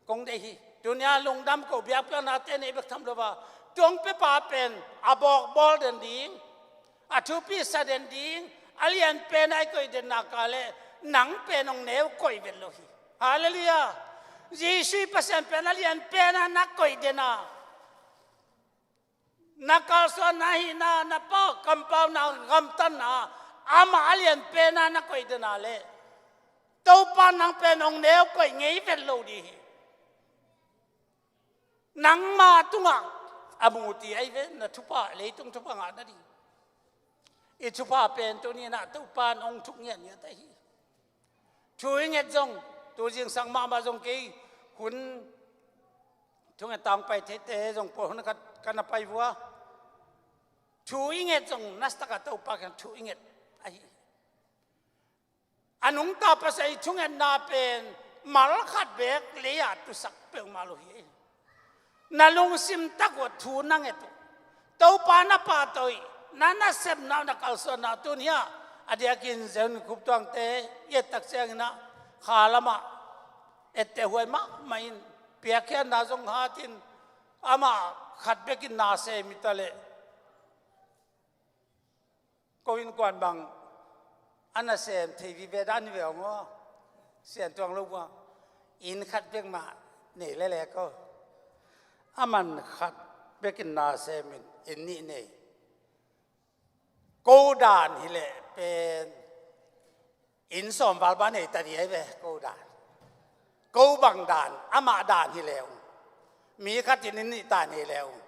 kong deih hi. Tuni-a lungdam ko, biakpiaknate nei bek tham lo a, tua hong piapa pen a bawkbawl den ding, a thupi sa den ding, a lianpen a i koih den nak leh nang pen hong neu koih vet lo hi. Halleluiah. Jesuh Pasian pen a lianpen a na koih den a, na kalsuanna, hihna, na pau, kampauna, gamtatna, amah a lianpen a na koih den a leh Topa nang pen hong neu koih ngei vet lo ding hi. Nangma tungah a muti ahi ve, na thupha, leitung thupha ngah nading. I thupha pen tuni-in ah Topa in hong thuk ngiatngiat ahi hi. Thu i nget zong, tu zingsang mahmah zong kei hun thunget tang pai theite zong pawl hun khat ka na pai vua. Thu i nget zong, nasataka Topa kiang thu i nget ahi hi. A nungta Pasian i thungetna pen mal khat beek lei-ah tusak peuhmah lo hi. Na lungsim tak uh a thu na nget uh, Topa na pahtawi, na nasepna uh, na kalsuanna uh tuni-ah a diakin Zion Khup Tuangte i et tak ciangin ah kha lamah etteh huai mahmah in, piakkhiatna zong hatin, amah khat bekin na sem hi ta leh ko innkuan bang a nasem thei vive dan hi ve hong aw. Sian tuang lo bua, inn khat bek mah nei lele ko. Aman khat bekin na semin inn nih nei. Ko dan hileh pen inn sawm val bang nei ta ding ahi ve, ko dan. Ko bang dan, amah dan hi leh ung. Mi khat in inn nih ta nei leh ung.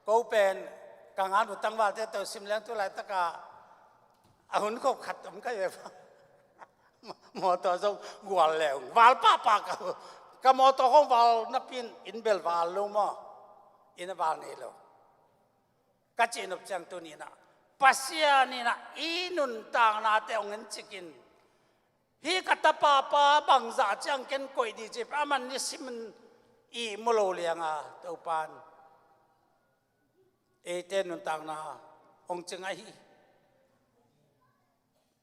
Ko pen ka ngan uh tangvalte tawh sim leng tu laitaka a hun khop khat om ka hi ve. Mawtaw zong gual leh ung. Val pahpah ka, ka mawtaw khong val napi-in inn bel val lo maw. Inn a val nei lo. Ka cihnop ciang tuni-in ah Pasian in ah i nuntaknate hong encik in, hih ka tapapa bangzah ciang ken koih ding ci-in aman nisimin ihmu lo lianga Topa in eite nuntakna hong cing ahi hi.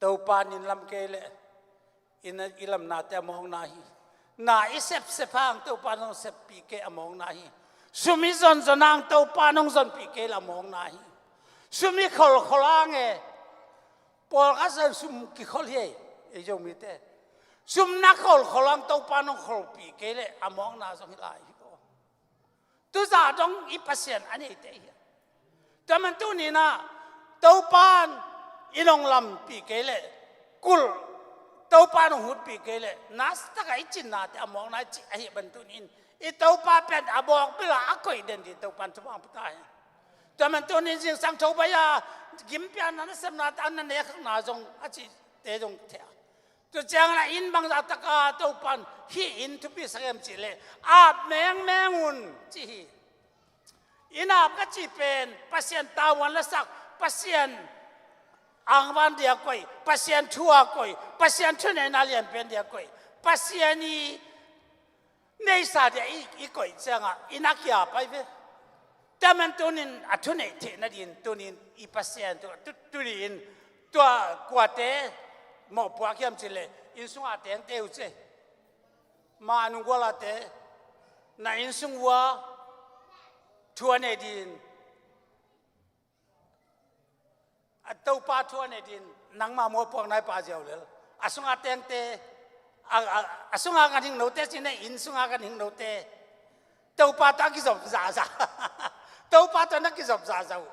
Topa in inn lam kei leh i lamnate a mawkna hi. Na i sepsep hang Topa in hong seppih kei a mawkna hi. Sum i zonzon hang Topa in hong zonpih kei leh a mawkna hi. Sum i kholkhol hang e, pawlkhat san sum kikhol hi ei, ei Zomite. Sum na kholkhol hang Topa in hong kholpih kei leh a mawkna zong hi lai hi ko. Tuzah dong i Pasian a neite hi a. Tua man tuni-in ah Topa in hong lampih kei leh, kulh Topa in hong hutpih kei leh, nasataka i cinnate a mawkna hi cih ahi ban tuni-in i Topa pen a bawk bela a koih den ding Topa in thupha pia ta hi. Tua man tuni-in zingsang tho bai-a gimpiakna nasepnate a na nekhakna zong a cihte zong thei a. Tua ciangin ah inn bangzah taka Topa in hih inn thupi sak hiam cih leh ap mengmeng un ci hi. Inn ap ka cih pen Pasian tavuan lasak, Pasian angvan dia koih, Pasian thu a koih, Pasian thuneihna lianpen dia koih, Pasian i neihsa dia i, i koih ciangah inn a kiap ahi ve. Tua man tuni-in a thuneih theih nadingin tuni-in i Pasian tu, tu, tuni-in tua kuate mawhpuak hiam cih leh inn sunga tengte uh ci. Mah nunggualate na inn sung uh a thu a nei dingin, a Topa thu a nei dingin nangma mawhpuakna i pah ziau lel. A sunga tengte, a, a, a sunga kan hing note ci-in, inn sunga kan hing note Topa tawh a kizom zahzah. Topa tawh na kizop zahzah uh.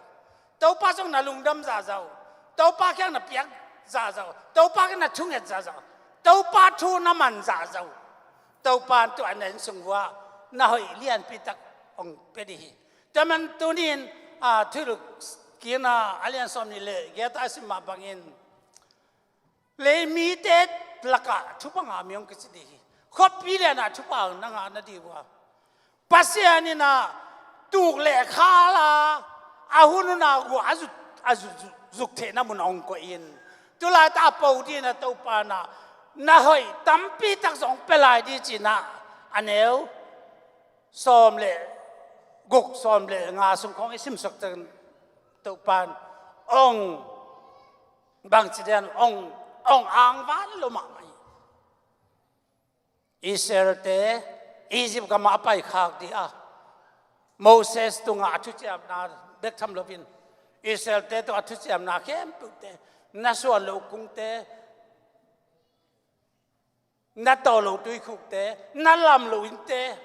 Topa zong na lungdam zahzah uh. Topa kiang na piak zahzah uh. Topa kiang na thunget zahzah uh. Topa thu na man zahzah uh. Topa in tua na inn sung uah na hoih lianpi tak hong pia dih hi. Tua man tunin, a, Thuhilhkikna a lian sawm nih le giat a i sim mah bangin, lei mite lakah thupha ngah mi hong kici dih hi. Khuapi lianah thupha na ngah nading uh a, Pasian in a tuk le khal a, a hun hun a gua a zuk, a zuk, zuk, zuk theihna mun hong koih in, tu laitak a po dingin a Topa in a na hoih tampi tak zong pia lai ding ci-in a, a neu sawm le guk, sawm le nga sung khawng i simsuak ciangin Topa in hong bangci dan hong, hong angvan lo mahmah hi. Israelte Egypt gamah a paikhak ding a, Moses tungah a thuciamna bek tham loin, Israelte tungah a thuciamna khempeuhte, na suan loh kungte, na tawh loh tuikhukte, na lam loh innte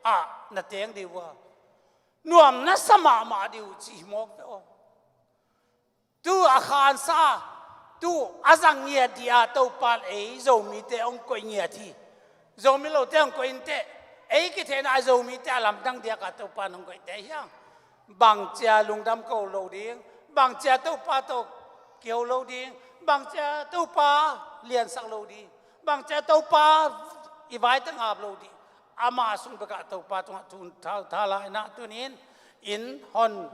ah na teng ding uh a, nuam na sa mahmah ding uh cih hi mawk ve aw. Tu a khansa, tu a zang ngiat ding a Topa in ei Zomite hong koih ngiat hi. Zomi lote hong koih inteh, ei kitheihna a Zomite a lamdang diak a Topa in hong koih teh hiang. Bangcia lungdam ko lo ding, bangcia Topa tawh kiho lo ding, bangcia Topa liansak lo ding, bangcia Topa i vaite ngap lo ding. Ama sung bekah Topa tungah thu tha, tha lai in a, tunin inn hon,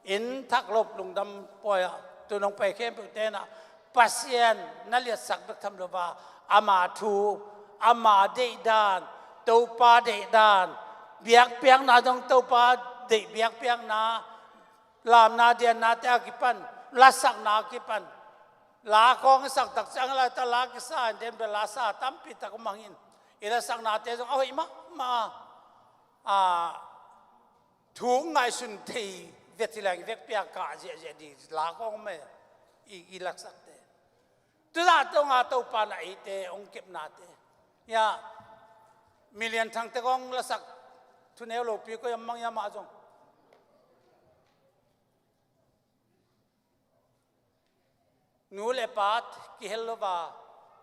inn thak lop lungdam pawi ah tun hong pai khempeuhte in a, Pasian na liatsak bek tham lo a, ama thu, ama deihdan, Topa deihdan, biakpiakna zong Topa deih biakpiakna, lamna diannate a kipan, lasakna a kipan, la khawng i sak tak ciang laitak la kisa in den bel la sa tampi tak om hangin, i lasaknate zong a hoih mahmah a, thu ngaihsun thei vet hi leng vekpi a kah ziahziah ding la khawng om e, i, i laksakte. Tuzah tonga Topa in a eite hong kepnate, ya, Milian Thangte kong lasak thuneu lopi koi a mang ya mah zong, nu le pa kihel lo a,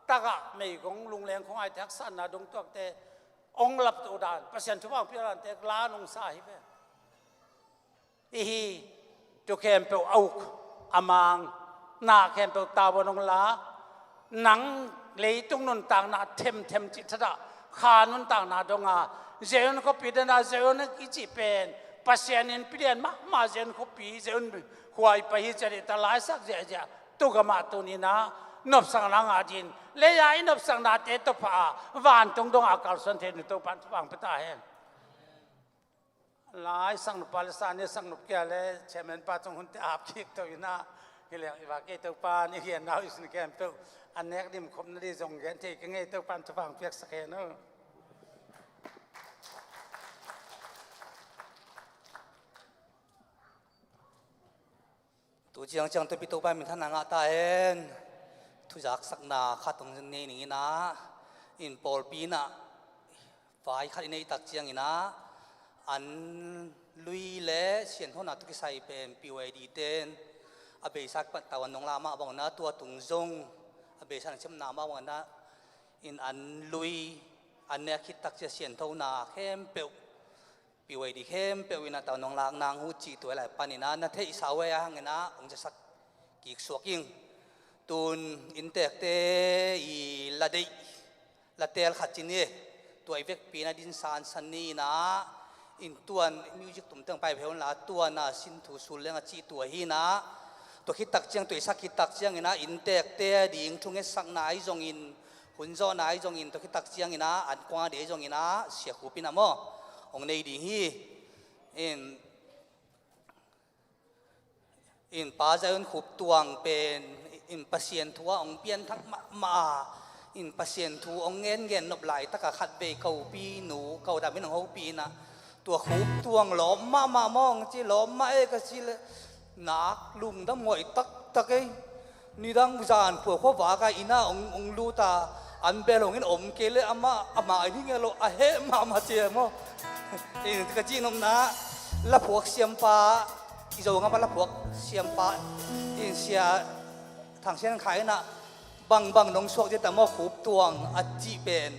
tagah meigong lungleng khong aite haksatna dong tuakte hong laptoh dan, Pasian thupha hong pia dante la nungsa hi ve. Ihi, tu khempeuh a uk a mang, na khempeuh tavuan hong la, nang leitung nuntakna themthem cih thadah kha nuntakna donga, Zion khuapi dena Zion i cih pen Pasian in pilian mahmah Zion khuapi, Zion huai pai hi ciah dih ta laisak ziahziah, tu gamah tuninah nopsakna ngah din, leia i nopsaknate tawh pha a vantung dongah a kalsuan thei nu Topan thupha hong pia ta hen. Lai saknop pa le sani saknop kia le chairman pa cung hunte ap kik to inah, hi leng i va kei Topa ni hian nau i sun khempeuh a nek dim khop na di zong gen thei ka ngei Topan thupha hong piaksak hen aw. Tu ciangciang Topi Topa min thanna ngah ta hen. Thuzaksakna khat hong nei ning inah, in pawlpi inah vai khat i neih tak ciang inah, an lui le sianthona tawh kisai pen P Y D ten a beisa kipan tau an nong la mah bang inah, tua tung zong a beisa na ciamna mah bang inah, in an lui an nek khit tak ciang sianthona khempeuh P Y D khempeuh inah tau nong lak nang uh cih tua lai pan inah na theihsa uh ei a hang inah hong ciasak kik suak ing. Tun inntekte i la deih la tel khat ci ni. Tua i vekpi inah din sansan ni inah, in tuan music tumteng pai pheu inla tuan a sin thu sul leng a cih tua hi inah, tua khit tak ciang tua i sak khit tak ciang inah inntekte a ding thungetsakna ahi zongin, hun zawhna ahi zongin, tua khit tak ciang inah an kuang a dei ahi zongin ah siakhup inah maw hong nei ding hi. In, in Pa Zion Khup Tuang pen in Pasian thu ah hong pianthak mahmah a, in Pasian thu hong ngen ngen nop laitak a khatvei ka upi nu ka u dam in hong hopih inah, tua Khup Tuang lawm mahmah maw hong ci, lawm mah e ka ci le, nak lungdam huai taktak ei. Nidang zan phual khuavak a inah hong, hong lut a, an bel hong in om kei le amah, amah in hi ngel lo a heh mahmah ci e maw. In ka cihnopna laphuak siampa, i Zogam a laphuak siampa, in Sia Thang Sian Khai in ah, bangbang nong suak ding tam aw, Khup Tuang a cih pen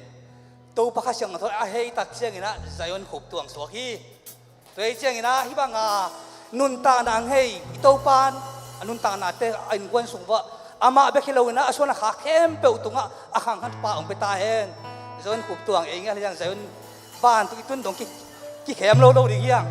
Topa Kha Siangtho a hei tak ciangin ah Zion Khup Tuang suak hi. Tua hi ciangin ah hih bang a nuntakna hong hei i Topa in a nuntaknate a innkuan sung uah amah bek hi loin ah a suan a khak khempeuh tungah a khangkhat pa hong pia ta hen. Zion Khup Tuang ei ngial hi ciang Zion vantung i tun dong ki, kikhem lo lo ding hi hang.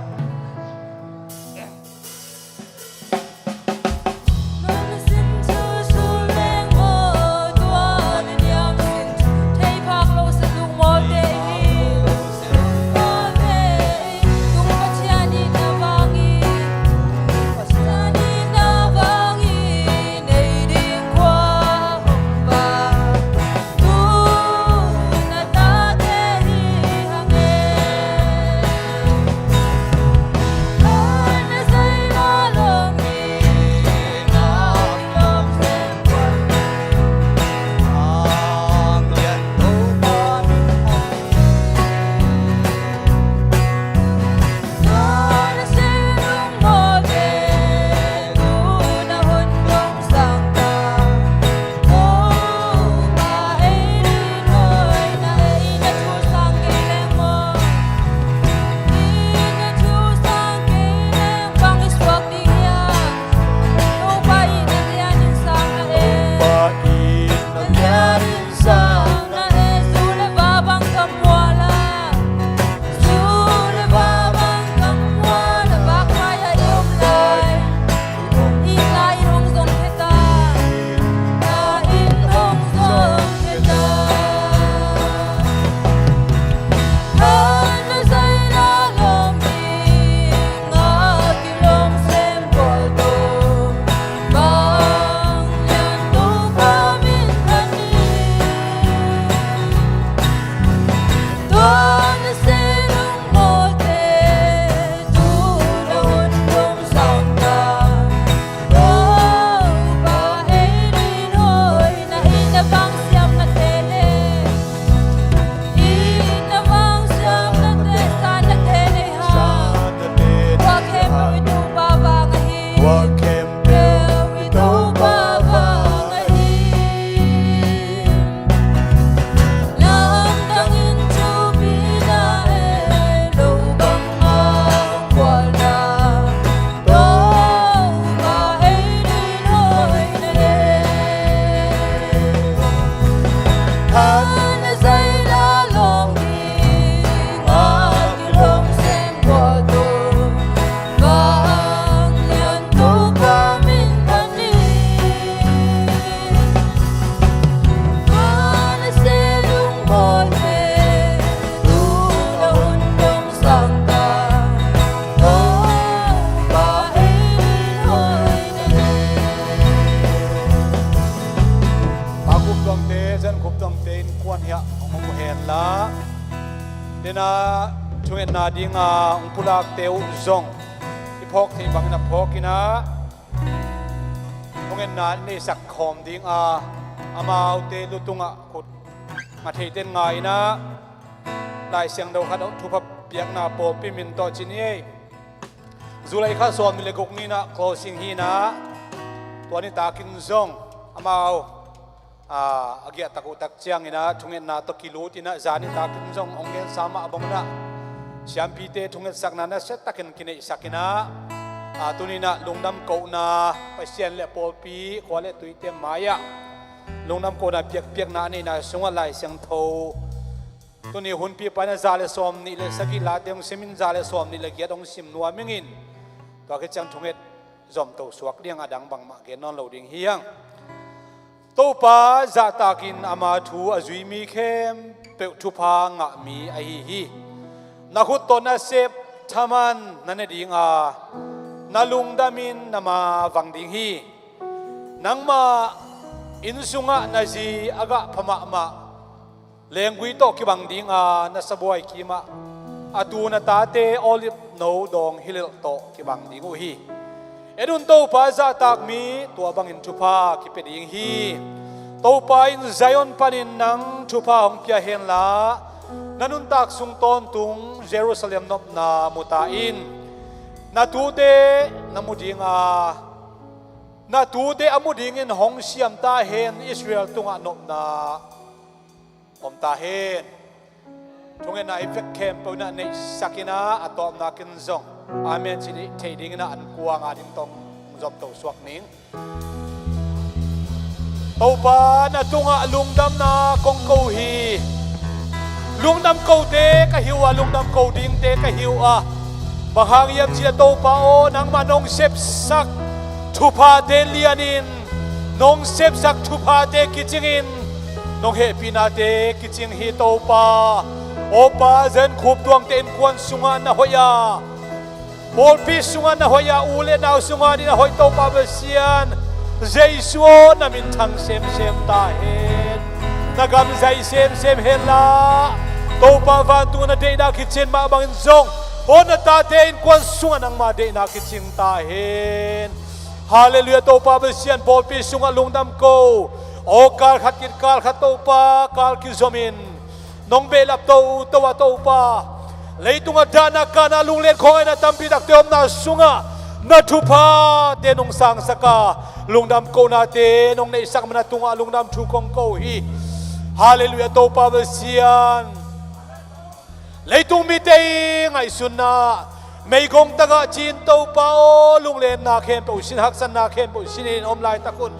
Pa Khup Tuangte, Zion Khup Tuangte innkuan hiah hong om uh hen la, dena thungetna dinga hong pulakte uh zong i phawk theih bangin a phawk in ah, thungetna i neisak khawm dinga amaute lu tungah khut nga theiten nga in ah, Lai Siangtho khat thupha piakna pawlpi min tawh ci ni ei. July kha sawm nih le guk ni in ah closing hi in ah, tua nitakin zong amau, aa, a giahtak uh tak ciangin ah thungetna tawh kilut in ah, zan nitakin zong hong gensa mah bangin ah siampite thungetsakna nasia takin kineihsak in ah, aa, tuni in ah lungdam kohna, Pasian le pawlpi, khua le tuite mai-ah lungdam kohna piakpiakna a neihna sungah Lai Siangtho tuni hunpipa in ah za le sawm nih le sagih Late hong simin za le sawm nih le giat hong sim nuam ing in, tua khit ciang thunget zomto suak ding a, dang bangmah gen nawn lo ding hi hang. Topa zahtakin ama thu a zui mi khempeuh thupha ngah mi ahi hi. Na khut tawh nasep thaman na ne ding a, na lungdamin na ma vang ding hi. Nangmah inn sungah na zi a gah pha mahmah lenggui tawh kibang ding a, na sabuai kimah a tu na tate olive no dawng hilelh tawh kibang ding uh hi. En un, Topa zahtak mi tua bangin thupha kipia ding hi. Topa in Zion panin nang thupha hong pia hen la, na nuntak sung tawntung Jerusalem nopna mu ta in. Na tute na mu dinga, na tute a mu dingin hong siam ta hen. Israel tungah nopna om ta hen. Thungetna i vek khempeuh in ah neihsak in ah, a tawpna kin zong amen ci thei dingin ah an kuanga ding tawh zom to suak ning. Topa, na tungah lungdamna kong ko hi. Lungdam kote ka hi uh a, lungdam ko dingte ka hi uh a, bang hang hiam cih leh Topa aw, nangmah nong sepsak thuphate lianin, nong sepsak thuphate kicingin, nong hehpihnate kicing hi Topa. Aw Pa, Zen Khup Tuangte innkuan sungah na hoih a, pawlpi sungah na hoih a, u le nau sungah ding na hoih Topa Pasian Jesu aw, na minthang semsem ta hen. Na gam zaih semsem hen la, Topa vantung na deihna kicin mah bangin zong, aw, na tate innkuan sungah nangmah deihna kicing ta hen. Halleluiah. Topa Pasian, pawlpi sungah lungdam ko. Aw, kal khat khit kal khat Topa kal kizomin nong behlap toto a Topa, leitungah dahna kahna lunglen khawngaihna tampi takte omna sungah na thuphate nong sangsak a, lungdam kohnate nong neihsak man na tungah lungdam thu kong ko hi. Halleluiah. Topa Pasian, leitung mite i ngaihsunna meigong tagah cin Topa aw, lunglenna khempeuh sin, haksatna khempeuh sin in om laitak un,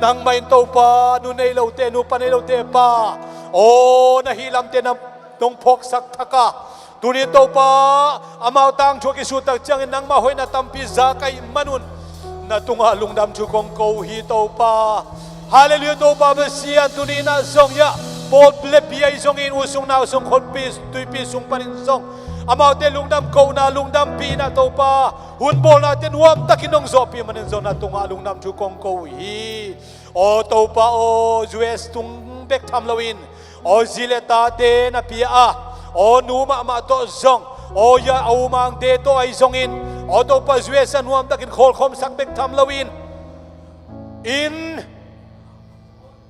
nangmah in Topa, nu nei lote, nupa nei lote Pa aw, na hih lamte na nong phawksak thak a, tuni Topa, amau tangthu a kisut tak ciangin nangmah hoihna tampi za ka hih manun na tungah lungdam thu kong ko hi Topa. Halleluiah. Topa Pasian, tuni in ah zong hiah pawl le pi ahi zongin, u sung nau sung, khuapi tuipi sung panin zong amaute lungdam kohna, lungdampihna Topa, hun bawlnate nuamtakin nong zawhpih manin zong na tungah lungdam thu kong ko hi. Aw Topa aw, U S tung bek tham loin, aw, zi le tate na pia a, aw, nu mahmah tawh zong, aw, ya a umangte tawh ahi zongin, aw Topa, U S a nuamtakin khawlkhawmsak bek tham loin, inn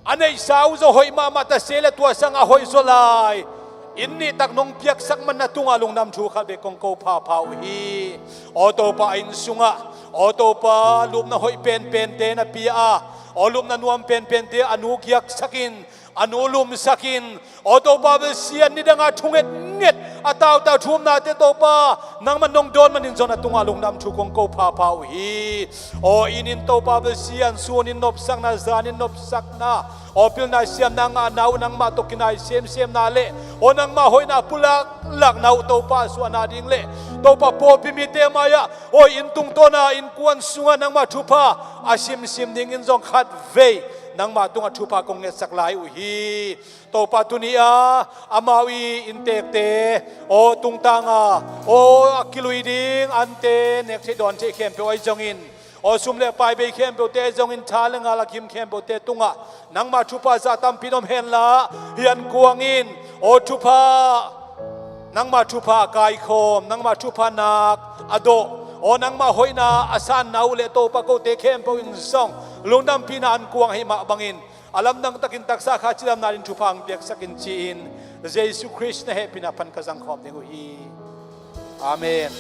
a neihsa uh zong hoih mahmah ta se le tua sang a hoih zaw lai inn nihtak nong piaksak man na tungah lungdam thu khat bek kong ko phapha uh hi. Aw Topa, a inn sungah, aw Topa, lupna hoih penpente na pia a, aw, lupna nuam penpente a nu giaksakin, a nu lumsakin, aw Topa Pasian, nidanga thungetnget a tautau thumnate Topa, nangman nong dawn manin zong na tungah lungdam thu kong ko phapha uh hi. Aw, inn in Topa Pasian, sunin nopsakna, zanin nopsakna, aw, pilna siamna ngahna uh, nangmah tawh kinai semsemna le, aw, nangmah hoihna pulaklakna uh Topa, suahna ding le, Topa, pawlpi mite mai-ah, aw, inn tungtawna innkuan sungah nangmah thupha a simsim dingin zong khatvei nangmah tungah thupha kong ngetsak lai uh hi. Topa, tuni-a amau i inntekte, aw, tungtanga, aw, a kilui ding ante, nek theih dawn theih khempeuh ahi zongin, aw, sum le pai bei khempeuhte ahi zongin, tha le ngal a kim khempeuhte tungah nangmah thupha zah tampi in om henla, hih an kuangin, aw, thupha, nangmah thupha a kaikhawm, nangmah thupha nak a dawh, aw, nangmah hoihna a sanna uh le Topa, kote khempeuh in zong lungdampihna an kuang ahih mah bangin, a lamdang takin taksa kha cidamna ding thupha hong piaksak in ci-in, Jesu Khrist na hehpihna pan ka zangkhawm ding uh hi. Amen.